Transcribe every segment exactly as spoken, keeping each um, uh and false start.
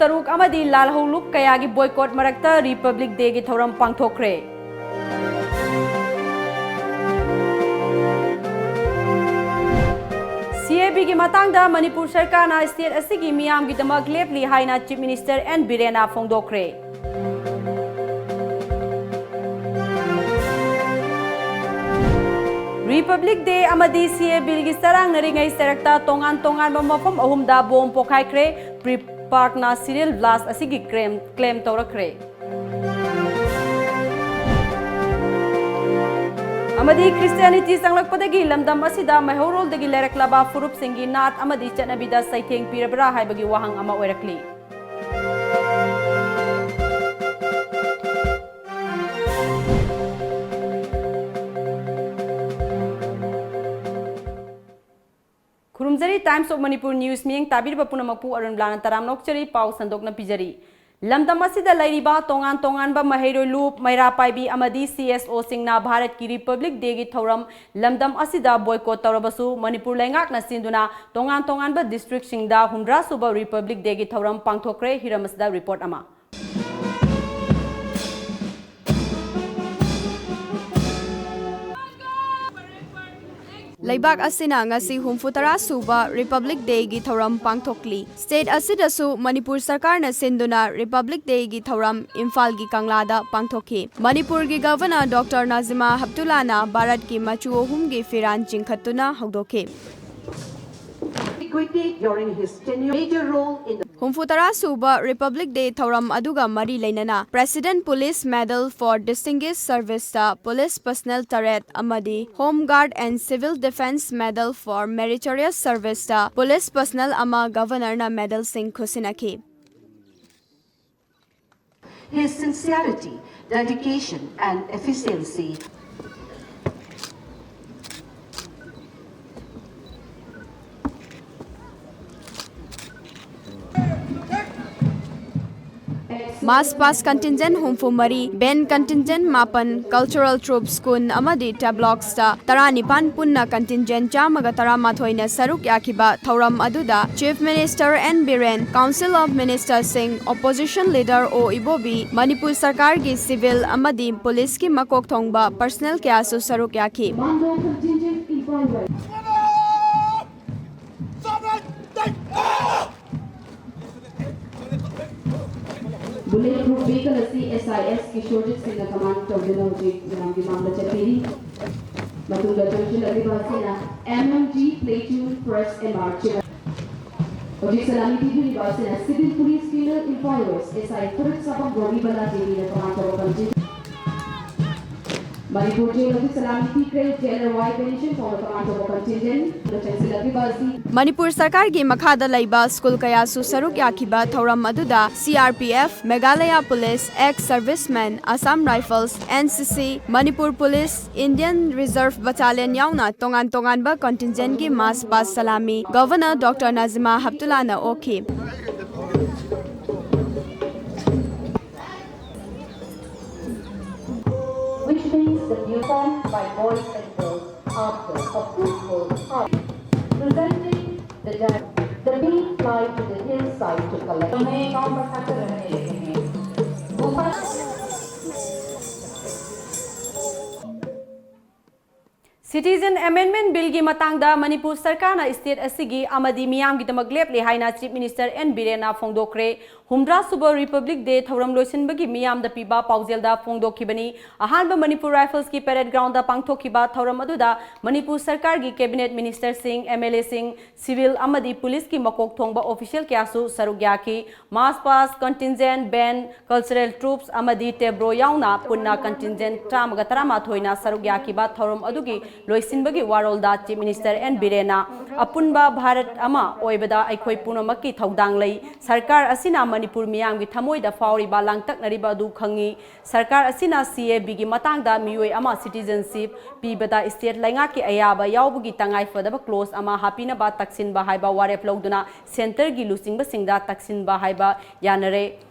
ꯇꯔꯨꯛ ꯑꯃꯗꯤ ꯂꯥꯜꯍꯧꯂꯨꯞ ꯀꯌꯥꯒꯤ ꯕꯣꯏꯀꯣꯠ ꯃꯔꯛꯇ ꯔꯤꯄꯕ꯭ꯂꯤꯛ ꯗꯦꯒꯤ ꯊꯧꯔꯝ ꯄꯥꯡꯊꯣꯛꯈ꯭ꯔꯦ꯫ ꯁꯤ ꯑꯦ ꯕꯤꯒꯤ ꯃꯇꯥꯡꯗ ꯃꯅꯤꯄꯨꯔ ꯁꯔꯀꯥꯔꯅ ꯁ꯭ꯇꯦꯠ ꯑꯁꯤꯒꯤ ꯃꯤꯌꯥꯝꯒꯤꯗꯃꯛ ꯂꯦꯞꯂꯤ ꯍꯥꯏꯅ chief minister and ꯕꯤꯔꯦꯟꯅ ꯐꯣꯡꯗꯣꯛꯈ꯭ꯔꯦ꯫ Republic day ꯑꯃꯗꯤ ꯁꯤ ꯑꯦ ꯕꯤꯜꯒꯤ ꯆꯔꯥꯡꯅꯔꯤꯉꯩ ꯆꯔꯛꯇ ꯇꯣꯉꯥꯟ ꯇꯣꯉꯥꯟꯕ ꯃꯐꯝ ꯑꯍꯨꯝꯗ ꯕꯣꯝ ꯄꯣꯈꯥꯏꯈ꯭ꯔꯦ꯫ ꯄ꯭ꯔꯤ ꯄꯥꯔꯛꯅ ꯁꯤꯔꯤꯌꯦꯜ ꯕ꯭ꯂꯥꯁ ꯑꯁꯤꯒꯤ ꯀ꯭ꯂꯦꯝ, ꯀ꯭ꯂꯦꯝ ꯇꯧꯔꯛꯈ꯭ꯔꯦ꯫ ꯑꯃꯗꯤ ꯈ꯭ꯔꯤꯁꯇꯤꯌꯥꯅꯤꯇꯤ ꯆꯪꯂꯛꯄꯗꯒꯤ ꯂꯝꯗꯝ ꯑꯁꯤꯗ ꯃꯩꯍꯧꯔꯣꯜꯗꯒꯤ ꯂꯩꯔꯛꯂꯕ ꯐꯨꯔꯨꯞꯁꯤꯡꯒꯤ ꯅꯥꯠ ꯑꯃꯗꯤ ꯆꯠꯅꯕꯤꯗ ꯆꯩꯊꯦꯡ ꯄꯤꯔꯕ꯭ꯔꯥ ꯍꯥꯏꯕꯒꯤ ꯋꯥꯍꯪ ꯑꯃ ꯑꯣꯏꯔꯛꯂꯤ꯫ ꯈꯨꯔꯨꯝꯖꯔꯤ, Times of Manipur News ꯃꯤꯠꯌꯦꯡ ꯇꯥꯕꯤꯔꯤꯕ ꯄꯨꯝꯅꯃꯛꯄꯨ ꯑꯔꯨꯟ ꯕ꯭ꯂꯥꯅ ꯇꯔꯥꯝꯅ ꯑꯣꯛꯆꯔꯤ꯫ ꯄꯥꯎ ꯁꯟꯗꯣꯛꯅ ꯄꯤꯖꯔꯤ꯫ ꯂꯝꯗꯝ ꯑꯁꯤꯗ ꯂꯩꯔꯤꯕ ꯇꯣꯉꯥꯟ ꯇꯣꯉꯥꯟꯕ ꯃꯍꯩꯔꯣꯏ ꯂꯨꯞ, ꯃꯩꯔꯥ ꯄꯥꯏꯕꯤ ꯑꯃꯗꯤ ꯁꯤ ꯑꯦꯁ ꯑꯣꯁꯤꯡꯅ ꯚꯥꯔꯠꯀꯤ ꯔꯤꯄꯕ꯭ꯂꯤꯛ ꯗꯦꯒꯤ ꯊꯧꯔꯝ ꯂꯝꯗꯝ ꯑꯁꯤꯗ ꯕꯣꯏꯀꯣꯠ ꯇꯧꯔꯕꯁꯨ, ꯃꯅꯤꯄꯨꯔ ꯂꯩꯉꯥꯛꯅ ꯁꯤꯟꯗꯨꯅ ꯇꯣꯉꯥꯟ ꯇꯣꯉꯥꯟꯕ ꯗꯤꯁꯇ꯭ꯔꯤꯛꯁꯤꯡꯗ ꯍꯨꯝꯗ꯭ꯔꯥ ꯁꯨꯕ ꯔꯤꯄꯕ꯭ꯂꯤꯛ ꯗꯦꯒꯤ ꯊꯧꯔꯝ ꯄꯥꯡꯊꯣꯛꯈ꯭ꯔꯦ꯫ ꯍꯤꯔꯝ ꯑꯁꯤꯗ ꯔꯤꯄꯣꯔꯠ ꯑꯃ꯫ ꯂꯩꯕꯥꯛ ꯑꯁꯤꯅ ꯉꯁꯤ ꯍꯨꯝꯐꯨꯇꯔꯥ ꯁꯨꯕ ꯔꯤꯄꯕ꯭ꯂꯤꯛ ꯗꯦꯒꯤ ꯊꯧꯔꯝ ꯄꯥꯡꯊꯣꯛꯂꯤ꯫ ꯁ꯭ꯇꯦꯠ ꯑꯁꯤꯗꯁꯨ ꯃꯅꯤꯄꯨꯔ ꯁꯔꯀꯥꯔꯅ ꯁꯤꯟꯗꯨꯅ ꯔꯤꯄꯕ꯭ꯂꯤꯛ ꯗꯦꯒꯤ ꯊꯧꯔꯝ ꯏꯝꯐꯥꯜꯒꯤ ꯀꯪꯂꯥꯗ ꯄꯥꯡꯊꯣꯛꯈꯤ꯫ ꯃꯅꯤꯄꯨꯔꯒꯤ ꯒꯚꯔꯅꯔ ꯗꯣꯛꯇꯔ ꯅꯥꯖꯤꯃꯥ ꯍꯞꯇꯨꯂꯥꯅ ꯚꯥꯔꯠꯀꯤ ꯃꯆꯨ ꯑꯍꯨꯝꯒꯤ ꯐꯤꯔꯥꯟ ꯆꯤꯡꯈꯠꯇꯨꯅ ꯍꯧꯗꯣꯛꯈꯤ꯫ Quickly, during his tenure, major role in the ꯍꯨꯝꯐꯨꯇꯔꯥ ꯁꯨꯕ ꯔꯤꯄꯕ꯭ꯂꯤꯛ ꯗꯦ ꯊꯧꯔꯝ ꯑꯗꯨꯒ ꯃꯔꯤ ꯂꯩꯅꯅ President Police Medal for Distinguished Service ꯇ ꯄꯨꯂꯤꯁ ꯄꯔꯁꯅꯦꯜ ꯇꯔꯦꯠ ꯑꯃꯗꯤ Home Guard and Civil Defence Medal for Meritorious Service ꯇ ꯄꯨꯂꯤꯁ ꯄꯔꯁꯅꯦꯜ ꯑꯃ ꯒꯚꯔꯅꯔꯅ ꯃꯦꯗꯜꯁꯤꯡ ꯈꯨꯠꯁꯤꯟꯅꯈꯤ꯫ His sincerity, dedication, and efficiency. March past contingent ꯍꯨꯝꯐꯨ ꯃꯔꯤ, band contingent ꯃꯥꯄꯟ, cultural troops ꯀꯨꯟ ꯑꯃꯗꯤ tablouxꯇ ꯇꯔꯥꯅꯤꯄꯥꯟ ꯄꯨꯟꯅ contingent ꯆꯥꯝꯃꯒ ꯇꯔꯥꯃꯥꯊꯣꯏꯅ ꯁꯔꯨꯛ ꯌꯥꯈꯤꯕ ꯊꯧꯔꯝ ꯑꯗꯨꯗ Chief Minister N Biren, Council of Ministerꯁꯤꯡ, Opposition Leader ꯑꯣ ꯏꯕꯣꯕꯤ, ꯃꯅꯤꯄꯨꯔ ꯁꯔꯀꯥꯔꯒꯤ civil ꯑꯃꯗꯤ policeꯀꯤ ꯃꯀꯣꯛ ꯊꯣꯡꯕ personnel ꯀꯌꯥꯁꯨ ꯁꯔꯨꯛ ꯌꯥꯈꯤ꯫ Bullet Group Vehicle ꯑꯁꯤ S I S ꯀꯤꯁꯣꯔꯖꯤꯠ ꯁꯤꯡꯅ command ꯇꯧꯗꯨꯅ ꯍꯧꯖꯤꯛ ꯃꯌꯥꯝꯒꯤ ꯃꯥꯡꯗ ꯆꯠꯄꯤꯔꯤ꯫ ꯃꯇꯨꯡꯗ ꯆꯪꯁꯤꯜꯂꯛꯂꯤꯕ ꯑꯁꯤꯅ M M G Platoon First M R ꯆꯤꯡ꯫ ꯍꯧꯖꯤꯛ ꯁꯂꯥꯃꯤ ꯄꯤꯕꯤꯔꯤꯕ ꯑꯁꯤꯅ Civil Police Female Enquirer S I ꯐꯨꯔꯨꯞꯁꯥꯕꯝ ꯔꯣꯃꯤꯕꯂꯥ ꯗꯦꯕꯤꯅ command ꯇꯧꯕ contingent꯫ ꯃꯅꯤꯄꯨꯔ ꯖꯦꯜ ꯑꯗꯨ ꯁꯂꯥꯃꯤ ꯄꯤꯈ꯭ꯔꯦ꯫ Jailer Y ꯕꯦꯅꯤꯁꯟ ꯐꯥꯎꯅ command ꯇꯧꯕ contingent ꯗ ꯆꯪꯁꯤꯜꯂꯛꯂꯤꯕ ꯑꯁꯤ ꯃꯅꯤꯄꯨꯔ ꯁꯔꯀꯥꯔꯒꯤ ꯃꯈꯥꯗ ꯂꯩꯕ ꯁ꯭ꯀꯨꯜ ꯀꯌꯥꯁꯨ ꯁꯔꯨꯛ ꯌꯥꯈꯤꯕ ꯊꯧꯔꯝ ꯑꯗꯨꯗ C R P F, Meghalaya Police, ex servicemen, Assam Rifles, N C C, Manipur Police, Indian Reserve Battalion ꯌꯥꯎꯅ ꯇꯣꯉꯥꯟ ꯇꯣꯉꯥꯟꯕ contingentꯀꯤ march past salami Governor Doctor Nazima Heptullahꯅ ꯑꯣꯛꯈꯤ꯫ Which means the uniform by boys and girls after a fruitful harvest. Presenting the dam, the bee fly to the hillside to collect. हमें गांव पर खाते रहने लगे हैं। गुफा Citizen Amendment Billꯒꯤ ꯃꯇꯥꯡꯗ ꯃꯅꯤꯄꯨꯔ ꯁꯔꯀꯥꯔꯅ state ꯑꯁꯤꯒꯤ ꯑꯃꯗꯤ ꯃꯤꯌꯥꯝꯒꯤꯗꯃꯛ ꯂꯦꯞꯂꯦ ꯍꯥꯏꯅ Chief Minister N ꯕꯤꯔꯦꯟꯅ ꯐꯣꯡꯗꯣꯛꯈ꯭ꯔꯦ꯫ ꯍꯨꯝꯗ꯭ꯔꯥ ꯁꯨꯕ Republic Day ꯊꯧꯔꯝ ꯂꯣꯏꯁꯤꯟꯕꯒꯤ ꯃꯤꯌꯥꯝꯗ ꯄꯤꯕ ꯄꯥꯎꯖꯦꯜꯗ ꯐꯣꯡꯗꯣꯛꯈꯤꯕꯅꯤ꯫ ꯑꯍꯥꯟꯕ ꯃꯅꯤꯄꯨꯔ Riflesꯀꯤ parade groundꯗ ꯄꯥꯡꯊꯣꯛꯈꯤꯕ ꯊꯧꯔꯝ ꯑꯗꯨꯗ ꯃꯅꯤꯄꯨꯔ ꯁꯔꯀꯥꯔꯒꯤ cabinet ministerꯁꯤꯡ, M L Aꯁꯤꯡ, civil ꯑꯃꯗꯤ policeꯀꯤ ꯃꯀꯣꯛ ꯊꯣꯡꯕ official ꯀꯌꯥꯁꯨ ꯁꯔꯨꯛ ꯌꯥꯈꯤ꯫ March past contingent, band, cultural troupes ꯑꯃꯗꯤ tableau ꯌꯥꯎꯅ ꯄꯨꯟꯅ contingent ꯆꯥꯝꯃꯒ ꯇꯔꯥꯃꯥꯊꯣꯏꯅ ꯁꯔꯨꯛ ꯌꯥꯈꯤꯕ ꯊꯧꯔꯝ ꯑꯗꯨꯒꯤ ꯂꯣꯏꯁꯤꯟꯕꯒꯤ ꯋꯥꯔꯣꯜꯗ Chief Minister N ꯕꯤꯔꯦꯟꯅ ꯑꯄꯨꯟꯕ ꯚꯥꯔꯠ ꯑꯃ ꯑꯣꯏꯕꯗ ꯑꯩꯈꯣꯏ ꯄꯨꯝꯅꯃꯛꯀꯤ ꯊꯧꯗꯥꯡ ꯂꯩ꯫ ꯁꯔꯀꯥꯔ ꯑꯁꯤꯅ ꯃꯅꯤꯄꯨꯔ ꯃꯤꯌꯥꯝꯒꯤ ꯊꯃꯣꯏꯗ ꯐꯥꯎꯔꯤꯕ ꯂꯥꯡꯇꯛꯅꯔꯤꯕ ꯑꯗꯨ ꯈꯪꯏ꯫ ꯁꯔꯀꯥꯔ ꯑꯁꯤꯅ C A Bꯒꯤ ꯃꯇꯥꯡꯗ ꯃꯤꯑꯣꯏ ꯑꯃ citizenship ꯄꯤꯕꯗ state ꯂꯩꯉꯥꯛꯀꯤ ꯑꯌꯥꯕ ꯌꯥꯎꯕꯒꯤ ꯇꯉꯥꯏ ꯐꯗꯕ clause ꯑꯃ ꯍꯥꯞꯄꯤꯅꯕ ꯇꯛꯁꯤꯟꯕ ꯍꯥꯏꯕ ꯋꯥꯔꯦꯞ ꯂꯧꯗꯨꯅ centreꯒꯤ ꯂꯨꯆꯤꯡꯕꯁꯤꯡꯗ ꯇꯛꯁꯤꯟꯕ ꯍꯥꯏꯕ ꯌꯥꯅꯔꯦ꯫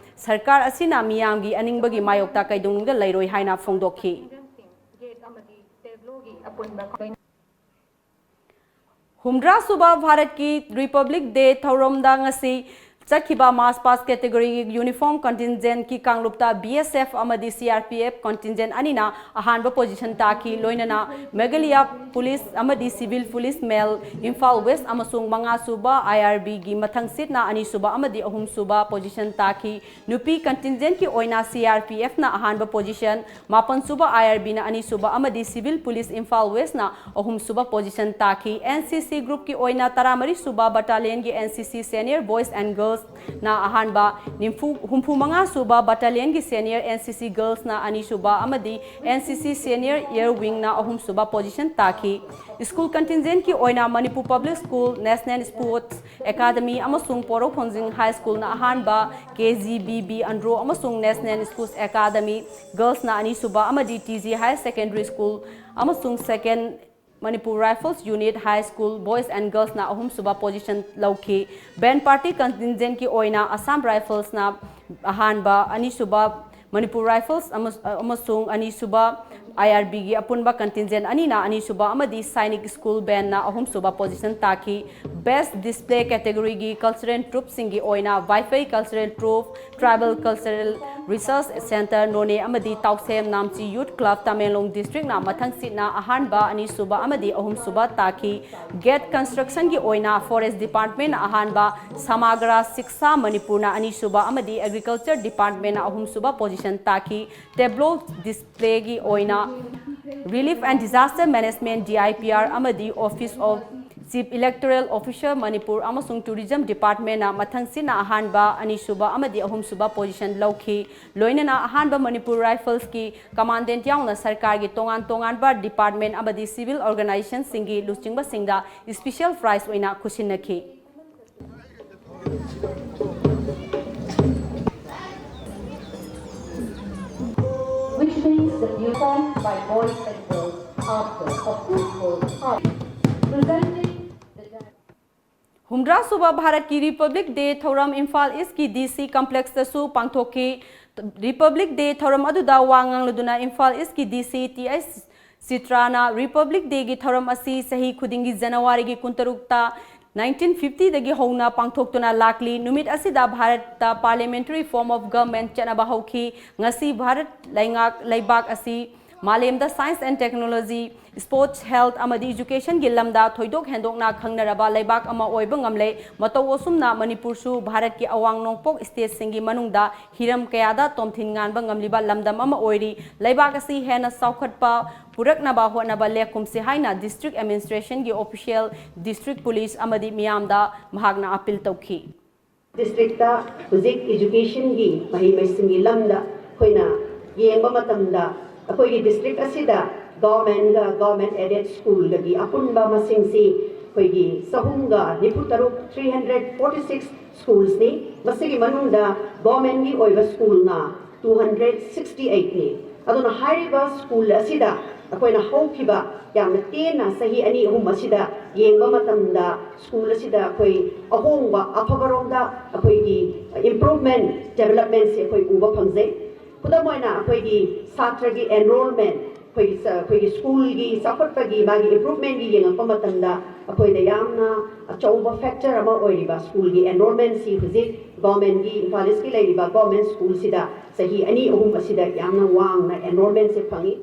ꯁꯔꯀꯥꯔ ꯑꯁꯤꯅ ꯃꯤꯌꯥꯝꯒꯤ ꯑꯅꯤꯡꯕꯒꯤ ꯃꯥꯌꯣꯛꯇ ꯀꯩꯗꯧꯅꯨꯡꯗ ꯂꯩꯔꯣꯏ ꯍꯥꯏꯅ ꯐꯣꯡꯗꯣꯛꯈꯤ꯫ ꯍꯨꯝꯗ꯭ꯔꯥ ꯁꯨꯕ ꯚꯥꯔꯠꯀꯤ ꯔꯤꯄꯕ꯭ꯂꯤꯛ ꯗꯦ ꯊꯧꯔꯝꯗ ꯉꯁꯤ ꯆꯠꯈꯤꯕ ꯃꯥꯔꯆ ꯄꯥꯁ ꯀꯦꯇꯦꯒꯣꯔꯤꯒꯤ ꯌꯨꯅꯤꯐꯣꯔꯝ ꯀꯟꯇꯤꯟꯖꯦꯟꯠꯀꯤ ꯀꯥꯡꯂꯨꯞꯇ ꯕꯤ ꯑꯦꯁ ꯑꯦꯐ ꯑꯃꯗꯤ C R P F contingent ꯑꯅꯤꯅ ꯑꯍꯥꯟꯕ ꯄꯣꯖꯤꯁꯟ ꯇꯥꯈꯤ꯫ ꯂꯣꯏꯅꯅ ꯃꯦꯘꯥꯂꯌꯥ ꯄꯨꯂꯤꯁ ꯑꯃꯗꯤ ꯁꯤꯚꯤꯜ ꯄꯨꯂꯤꯁ ꯃꯦꯜ ꯏꯝꯐꯥꯜ ꯋꯦꯁ ꯑꯃꯁꯨꯡ ꯃꯉꯥ ꯁꯨꯕ ꯑꯥꯏ ꯑꯥꯔ ꯕꯤꯒꯤ ꯃꯊꯪꯁꯤꯠꯅ ꯑꯅꯤꯁꯨꯕ ꯑꯃꯗꯤ ꯑꯍꯨꯝꯁꯨꯕ ꯄꯣꯖꯤꯁꯟ ꯇꯥꯈꯤ꯫ ꯅꯨꯄꯤ ꯀꯟꯇꯤꯟꯖꯦꯟꯠꯀꯤ ꯑꯣꯏꯅ ꯁꯤ ꯑꯥꯔ ꯄꯤ ꯑꯦꯐꯅ ꯑꯍꯥꯟꯕ ꯄꯣꯖꯤꯁꯟ, ꯃꯥꯄꯟ ꯁꯨꯕ ꯑꯥꯏ ꯑꯥꯔ ꯕꯤꯅ ꯑꯅꯤꯁꯨꯕ ꯑꯃꯗꯤ ꯁꯤꯚꯤꯜ ꯄꯨꯂꯤꯁ ꯏꯝꯐꯥꯜ ꯋꯦꯁꯅ ꯑꯍꯨꯝꯁꯨꯕ ꯄꯣꯖꯤꯁꯟ ꯇꯥꯈꯤ꯫ ꯑꯦꯟ ꯁꯤ ꯁꯤ ꯒ꯭ꯔꯨꯞꯀꯤ ꯑꯣꯏꯅ ꯇꯔꯥꯃꯔꯤ ꯁꯨꯕ ꯕꯠꯇꯥꯂꯤꯌꯟꯒꯤ ꯑꯦꯟ ꯁꯤ ꯁꯤ ꯁꯦꯅꯤꯌꯔ ꯕꯣꯏꯁ ꯑꯦꯟ ꯒꯔꯜꯁꯅ ꯑꯍꯥꯟꯕ, ꯅꯤꯐꯨ, ꯍꯨꯝꯐꯨ ꯃꯉꯥ ꯁꯨꯕ ꯕꯠꯇꯥꯂꯤꯌꯟꯒꯤ ꯁꯦꯅꯤꯌꯔ ꯑꯦꯟ ꯁꯤ ꯁꯤ ꯒꯔꯜꯁꯅ ꯑꯅꯤꯁꯨꯕ ꯑꯃꯗꯤ ꯑꯦꯟ ꯁꯤ ꯁꯤ ꯁꯦꯅꯤꯌꯔ ꯑꯦꯌꯔ ꯋꯤꯡꯅ ꯑꯍꯨꯝꯁꯨꯕ ꯄꯣꯖꯤꯁꯟ ꯇꯥꯈꯤ꯫ ꯁ꯭ꯀꯨꯜ ꯀꯟꯇꯤꯟꯖꯦꯟꯠꯀꯤ ꯑꯣꯏꯅ Manipur public school, national sports academy ꯑꯃꯁꯨꯡ ꯄꯣꯔꯧ ꯐꯣꯡꯖꯤꯡ ꯍꯥꯏ ꯁ꯭ꯀꯨꯜꯅ ꯑꯍꯥꯟꯕ, K G B B Andro ꯑꯃꯁꯨꯡ ꯅꯦꯁꯅꯦꯜ ꯁ꯭ꯀꯨꯜꯁ ꯑꯦꯀꯥꯗꯃꯤ ꯒꯔꯜꯁꯅ ꯑꯅꯤꯁꯨꯕ ꯑꯃꯗꯤ T G higher secondary school ꯑꯃꯁꯨꯡ second Manipur rifles unit high school boys and ꯒꯔꯜꯁꯅ ꯑꯍꯨꯝꯁꯨꯕ ꯄꯣꯖꯤꯁꯟ ꯂꯧꯈꯤ꯫ ꯕꯦꯟ ꯄꯥꯔꯇꯤ ꯀꯟꯇꯤꯟꯖꯦꯟꯠꯀꯤ ꯑꯣꯏꯅ ꯑꯁꯥꯝ ꯔꯥꯏꯐꯜꯁꯅ ꯑꯍꯥꯟꯕ, ꯑꯅꯤꯁꯨꯕ ꯃꯅꯤꯄꯨꯔ ꯔꯥꯏꯐꯜꯁ ꯑꯃ-, ꯑꯃꯁꯨꯡ ꯑꯅꯤꯁꯨꯕ ꯑꯥꯏ ꯑꯥꯔ ꯕꯤꯒꯤ ꯑꯄꯨꯟꯕ ꯀꯟꯇꯤꯟꯖꯦꯟꯠ ꯑꯅꯤꯅ ꯑꯅꯤꯁꯨꯕ ꯑꯃꯗꯤ ꯁꯥꯏꯅꯤꯛ ꯁ꯭ꯀꯨꯜ ꯕꯦꯟꯅ ꯑꯍꯨꯝꯁꯨꯕ ꯄꯣꯖꯤꯁꯟ ꯇꯥꯈꯤ꯫ ꯕꯦꯁ ꯗꯤꯁꯄ꯭ꯂꯦ ꯀꯦꯇꯦꯒꯣꯔꯤꯒꯤ ꯀꯜꯆꯔꯦꯜ ꯇ꯭ꯔꯨꯞꯁꯤꯡꯒꯤ ꯑꯣꯏꯅ ꯋꯥꯏꯐꯩ ꯀꯜꯆꯔꯦꯜ ꯇ꯭ꯔꯨꯞ, ꯇ꯭ꯔꯥꯏꯕꯦꯜ ꯀꯜꯆꯔꯦꯜ ꯔꯤꯁꯔꯁ ꯁꯦꯟꯇꯔ ꯅꯣꯅꯦ ꯑꯃꯗꯤ ꯇꯥꯎꯁꯦꯝ ꯅꯥꯝꯆꯤ ꯌꯨꯠ ꯀ꯭ꯂꯕ ꯇꯃꯦꯡꯂꯣꯡ ꯗꯤꯁꯇ꯭ꯔꯤꯛꯅ ꯃꯊꯪꯁꯤꯠꯅ ꯑꯍꯥꯟꯕ, ꯑꯅꯤꯁꯨꯕ ꯑꯃꯗꯤ ꯑꯍꯨꯝꯁꯨꯕ ꯇꯥꯈꯤ꯫ ꯒꯦꯠ ꯀꯟꯁꯇ꯭ꯔꯛꯁꯟꯒꯤ ꯑꯣꯏꯅ ꯐꯣꯔꯦꯁ ꯗꯤꯄꯥꯔꯠꯃꯦꯟꯅ ꯑꯍꯥꯟꯕ, ꯁꯃꯥꯒ꯭ꯔꯥ ꯁꯤꯛꯁꯥ ꯃꯅꯤꯄꯨꯔꯅ ꯑꯅꯤꯁꯨꯕ ꯑꯃꯗꯤ ꯑꯦꯒ꯭ꯔꯤꯀꯜꯆꯔ ꯗꯤꯄꯥꯔꯠꯃꯦꯟꯅ ꯑꯍꯨꯝꯁꯨꯕ ꯄꯣꯖꯤꯁꯟ ꯇꯥꯈꯤ꯫ ꯇꯦꯕ꯭ꯂꯣ ꯗꯤꯁꯄ꯭ꯂꯦꯒꯤ ꯑꯣꯏꯅ relief and disaster management, D I P R, ꯑꯃꯗꯤ office of chief electoral officer Manipur ꯑꯃꯁꯨꯡ ꯇꯨꯔꯤꯖꯝ ꯗꯤꯄꯥꯔꯠꯃꯦꯟꯅ ꯃꯊꯪꯁꯤꯠꯅ ꯑꯍꯥꯟꯕ, ꯑꯅꯤꯁꯨꯕ ꯑꯃꯗꯤ ꯑꯍꯨꯝꯁꯨꯕ ꯄꯣꯖꯤꯁꯟ ꯂꯧꯈꯤ꯫ ꯂꯣꯏꯅꯅ ꯑꯍꯥꯟꯕ ꯃꯅꯤꯄꯨꯔ ꯔꯥꯏꯐꯜꯁꯀꯤ ꯀꯃꯥꯟꯗꯦꯟꯠ ꯌꯥꯎꯅ ꯁꯔꯀꯥꯔꯒꯤ ꯇꯣꯉꯥꯟ ꯇꯣꯉꯥꯟꯕ ꯗꯤꯄꯥꯔꯠꯃꯦꯟꯠ ꯑꯃꯗꯤ ꯁꯤꯚꯤꯜ ꯑꯣꯔꯒꯅꯥꯏꯖꯦꯁꯟꯁꯤꯡꯒꯤ ꯂꯨꯆꯤꯡꯕꯁꯤꯡꯗ ꯁ꯭ꯄꯤꯁꯦꯜ ꯄ꯭ꯔꯥꯏꯖ ꯑꯣꯏꯅ ꯈꯨꯠꯁꯤꯟꯅꯈꯤ꯫ Which means the uniform by boys and girls after a fruitful harvest. Presenting the ꯍꯨꯝꯗ꯭ꯔꯥ ꯁꯨꯕ ꯚꯥꯔꯠꯀꯤ ꯔꯤꯄꯕ꯭ꯂꯤꯛ ꯗꯦ ꯊꯧꯔꯝ ꯏꯝꯐꯥꯜ ꯏꯁꯀꯤ ꯗꯤ ꯁꯤ ꯀꯝꯄ꯭ꯂꯦꯛꯁꯇꯁꯨ ꯄꯥꯡꯊꯣꯛꯈꯤ꯫ ꯔꯤꯄꯕ꯭ꯂꯤꯛ ꯗꯦ ꯊꯧꯔꯝ ꯑꯗꯨꯗ ꯋꯥ ꯉꯥꯡꯂꯗꯨꯅ ꯏꯝꯐꯥꯜ ꯏꯁꯀꯤ ꯗꯤ ꯁꯤ ꯇꯤ ꯑꯩꯆ ꯆꯤꯇ꯭ꯔꯥꯅ ꯔꯤꯄꯕ꯭ꯂꯤꯛ ꯗꯦꯒꯤ ꯊꯧꯔꯝ ꯑꯁꯤ ꯆꯍꯤ ꯈꯨꯗꯤꯡꯒꯤ ꯖꯅꯋꯥꯔꯤꯒꯤ ꯀꯨꯟꯇꯔꯨꯛꯇ ꯅꯥꯏꯟꯇꯤꯟ ꯐꯤꯐꯇꯤꯗꯒꯤ ꯍꯧꯅ ꯄꯥꯡꯊꯣꯛꯇꯨꯅ ꯂꯥꯛꯂꯤ꯫ ꯅꯨꯃꯤꯠ ꯑꯁꯤꯗ ꯚꯥꯔꯠꯇ parliamentary form of government ꯆꯠꯅꯕ ꯍꯧꯈꯤ꯫ ꯉꯁꯤ ꯚꯥꯔꯠ ꯂꯩꯉꯥꯛ ꯂꯩꯕꯥꯛ ꯑꯁꯤ ꯃꯥꯂꯦꯝꯗ science and technology, sports, health ꯑꯃꯗꯤ educationꯒꯤ ꯂꯝꯗ ꯊꯣꯏꯗꯣꯛ ꯍꯦꯟꯗꯣꯛꯅ ꯈꯪꯅꯔꯕ ꯂꯩꯕꯥꯛ ꯑꯃ ꯑꯣꯏꯕ ꯉꯝꯂꯦ꯫ ꯃꯇꯧ ꯑꯁꯨꯝꯅ ꯃꯅꯤꯄꯨꯔꯁꯨ ꯚꯥꯔꯠꯀꯤ ꯑꯋꯥꯡ ꯅꯣꯡꯄꯣꯛ stateꯁꯤꯡꯒꯤ ꯃꯅꯨꯡꯗ ꯍꯤꯔꯝ ꯀꯌꯥꯗ ꯇꯣꯝꯊꯤꯟ ꯉꯥꯟꯕ ꯉꯝꯂꯤꯕ ꯂꯝꯗꯝ ꯑꯃ ꯑꯣꯏꯔꯤ꯫ ꯂꯩꯕꯥꯛ ꯑꯁꯤ ꯍꯦꯟꯅ ꯆꯥꯎꯈꯠꯄ ꯄꯨꯔꯛꯅꯕ ꯍꯣꯠꯅꯕ ꯂꯦꯞꯀꯨꯝꯁꯤ ꯍꯥꯏꯅ district administrationꯒꯤ official, district police ꯑꯃꯗꯤ ꯃꯤꯌꯥꯝꯗ ꯃꯍꯥꯛꯅ appeal ꯇꯧꯈꯤ꯫ Districtꯇ ꯍꯧꯖꯤꯛ educationꯒꯤ ꯃꯍꯩ ꯃꯁꯤꯡꯒꯤ ꯂꯝꯗ ꯑꯩꯈꯣꯏꯅ ꯌꯦꯡꯕ ꯃꯇꯝꯗ, ꯑꯩꯈꯣꯏꯒꯤ district ꯑꯁꯤꯗ governmentꯒ government aided schoolꯒꯒꯤ ꯑꯄꯨꯟꯕ ꯃꯁꯤꯡꯁꯤ ꯑꯩꯈꯣꯏꯒꯤ ꯆꯍꯨꯝꯒ ꯅꯤꯐꯨ ꯇꯔꯨꯛ, three hundred forty six schools ꯅꯤ꯫ ꯃꯁꯤꯒꯤ ꯃꯅꯨꯡꯗ governmentꯒꯤ ꯑꯣꯏꯕ schoolꯅ two hundred sixty eight ꯅꯤ꯫ ꯑꯗꯨꯅ ꯍꯥꯏꯔꯤꯕ school ꯑꯁꯤꯗ ꯑꯩꯈꯣꯏꯅ ꯍꯧꯈꯤꯕ ꯌꯥꯝꯅ ꯇꯦꯟꯅ ꯆꯍꯤ ꯑꯅꯤ ꯑꯍꯨꯝ ꯑꯁꯤꯗ ꯌꯦꯡꯕ ꯃꯇꯝꯗ, school ꯑꯁꯤꯗ ꯑꯩꯈꯣꯏ ꯑꯍꯣꯡꯕ ꯑꯐꯕꯔꯣꯝꯗ ꯑꯩꯈꯣꯏꯒꯤ improvement, developmentꯁꯦ ꯑꯩꯈꯣꯏ ꯎꯕ ꯐꯪꯖꯩ꯫ ꯈꯨꯗꯝ ꯑꯣꯏꯅ, ꯑꯩꯈꯣꯏꯒꯤ ꯁꯥꯇ꯭ꯔꯒꯤ enrollment, ꯑꯩꯈꯣꯏꯒꯤ ꯆ-, ꯑꯩꯈꯣꯏꯒꯤ schoolꯒꯤ ꯆꯥꯎꯈꯠꯄꯒꯤ, ꯃꯥꯒꯤ improvementꯒꯤ ꯌꯦꯡꯉꯛꯄ ꯃꯇꯝꯗ, ꯑꯩꯈꯣꯏꯗ ꯌꯥꯝꯅ ꯑꯆꯧꯕ factor ꯑꯃ ꯑꯣꯏꯔꯤꯕ schoolꯒꯤ enrollmentꯁꯤ ꯍꯧꯖꯤꯛ governmentꯒꯤ, ꯏꯝꯐꯥꯜ ꯏꯁꯀꯤ ꯂꯩꯔꯤꯕ government schoolꯁꯤꯗ ꯆꯍꯤ ꯑꯅꯤ ꯑꯍꯨꯝ ꯑꯁꯤꯗ ꯌꯥꯝꯅ ꯋꯥꯡꯅ enrollmentꯁꯦ ꯐꯪꯉꯤ꯫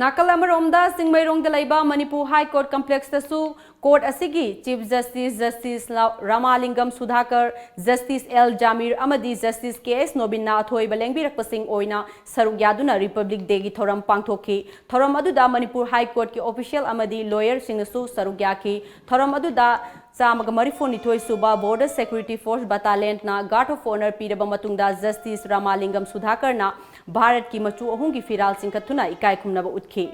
ꯅꯥꯀꯜ ꯑꯃꯔꯣꯝꯗ, ꯆꯤꯡꯃꯩꯔꯣꯡꯗ ꯂꯩꯕ ꯃꯅꯤꯄꯨꯔ High Court complexꯇꯁꯨ court ꯑꯁꯤꯒꯤ Chief Justice, Justice ꯂ-, ꯔꯥꯃꯥꯂꯤꯡꯒꯝ ꯁꯨꯙꯥꯀꯔ, Justice ꯑꯦꯜ ꯖꯥꯃꯤꯔ ꯑꯃꯗꯤ Justice ꯀꯦ ꯑꯦꯁ ꯅꯣꯕꯤꯟꯅ ꯑꯊꯣꯏꯕ ꯂꯦꯡꯕꯤꯔꯛꯄꯁꯤꯡ ꯑꯣꯏꯅ ꯁꯔꯨꯛ ꯌꯥꯗꯨꯅ Republic Dayꯒꯤ ꯊꯧꯔꯝ ꯄꯥꯡꯊꯣꯛꯈꯤ꯫ ꯊꯧꯔꯝ ꯑꯗꯨꯗ ꯃꯅꯤꯄꯨꯔ High Courtꯀꯤ official ꯑꯃꯗꯤ lawyerꯁꯤꯡꯅꯁꯨ ꯁꯔꯨꯛ ꯌꯥꯈꯤ꯫ ꯊꯧꯔꯝ ꯑꯗꯨꯗ ꯆꯥꯝꯃꯒ ꯃꯔꯤꯐꯨꯅꯤꯊꯣꯏ ꯁꯨꯕ Border Security Force Battalionꯅ Guard of Honour ꯄꯤꯔꯕ ꯃꯇꯨꯡꯗ Justice ꯔꯥꯃꯥꯂꯤꯡꯒꯝ ꯁꯨꯙꯥꯀꯔꯅ ꯚꯥꯔꯠꯀꯤ ꯃꯆꯨ ꯑꯍꯨꯝꯒꯤ ꯐꯤꯔꯥꯜ ꯆꯤꯡꯈꯠꯇꯨꯅ ꯏꯀꯥꯏ ꯈꯨꯝꯅꯕ ꯎꯠꯈꯤ꯫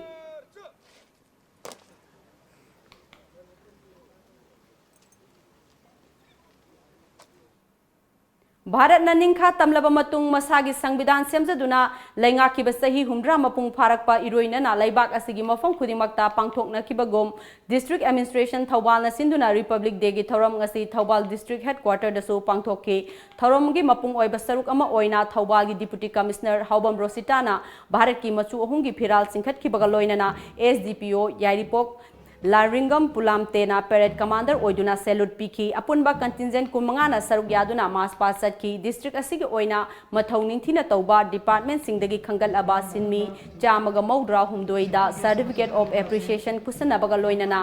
ꯚꯥꯔꯠꯅ ꯅꯤꯡꯈꯥ ꯇꯝꯂꯕ ꯃꯇꯨꯡ ꯃꯁꯥꯒꯤ ꯁꯪꯕꯤꯙꯥꯟ ꯁꯦꯝꯖꯗꯨꯅ ꯂꯩꯉꯥꯛꯈꯤꯕ ꯆꯍꯤ ꯍꯨꯝꯗ꯭ꯔꯥ ꯃꯄꯨꯡ ꯐꯥꯔꯛꯄ ꯏꯔꯣꯏꯅꯅ ꯂꯩꯕꯥꯛ ꯑꯁꯤꯒꯤ ꯃꯐꯝ ꯈꯨꯗꯤꯡꯃꯛꯇ ꯄꯥꯡꯊꯣꯛꯅꯈꯤꯕꯒꯨꯝ, District Administration ꯊꯧꯕꯥꯜꯅ ꯁꯤꯟꯗꯨꯅ Republic Dayꯒꯤ ꯊꯧꯔꯝ ꯉꯁꯤ ꯊꯧꯕꯥꯜ District Headquarterꯗꯁꯨ ꯄꯥꯡꯊꯣꯛꯈꯤ꯫ ꯊꯧꯔꯝꯒꯤ ꯃꯄꯨꯡ ꯑꯣꯏꯕ ꯁꯔꯨꯛ ꯑꯃ ꯑꯣꯏꯅ ꯊꯧꯕꯥꯜꯒꯤ Deputy Commissioner ꯍꯥꯎꯕꯝ ꯔꯣꯁꯤꯇꯥꯅ ꯚꯥꯔꯠꯀꯤ ꯃꯆꯨ ꯑꯍꯨꯝꯒꯤ ꯐꯤꯔꯥꯜ ꯆꯤꯡꯈꯠꯈꯤꯕꯒ ꯂꯣꯏꯅꯅ S D P O ꯌꯥꯏꯔꯤꯄꯣꯛ ꯂꯥꯔꯤꯡꯒꯝ ꯄꯨꯂꯥꯝꯇꯦꯅ parade commander ꯑꯣꯏꯗꯨꯅ salute ꯄꯤꯈꯤ꯫ ꯑꯄꯨꯟꯕ contingent ꯀꯨꯟꯃꯉꯥꯅ ꯁꯔꯨꯛ ꯌꯥꯗꯨꯅ march past ꯆꯠꯈꯤ꯫ District ꯑꯁꯤꯒꯤ ꯑꯣꯏꯅ ꯃꯊꯧ ꯅꯤꯡꯊꯤꯅ ꯇꯧꯕ departmentꯁꯤꯡꯗꯒꯤ ꯈꯟꯒꯠꯂꯕ ꯁꯤꯟꯃꯤ ꯆꯥꯝꯃꯒ ꯃꯧꯗ꯭ꯔꯥ ꯍꯨꯝꯗꯣꯏꯗ Certificate of Appreciation ꯈꯨꯠꯁꯟꯅꯕꯒ ꯂꯣꯏꯅꯅ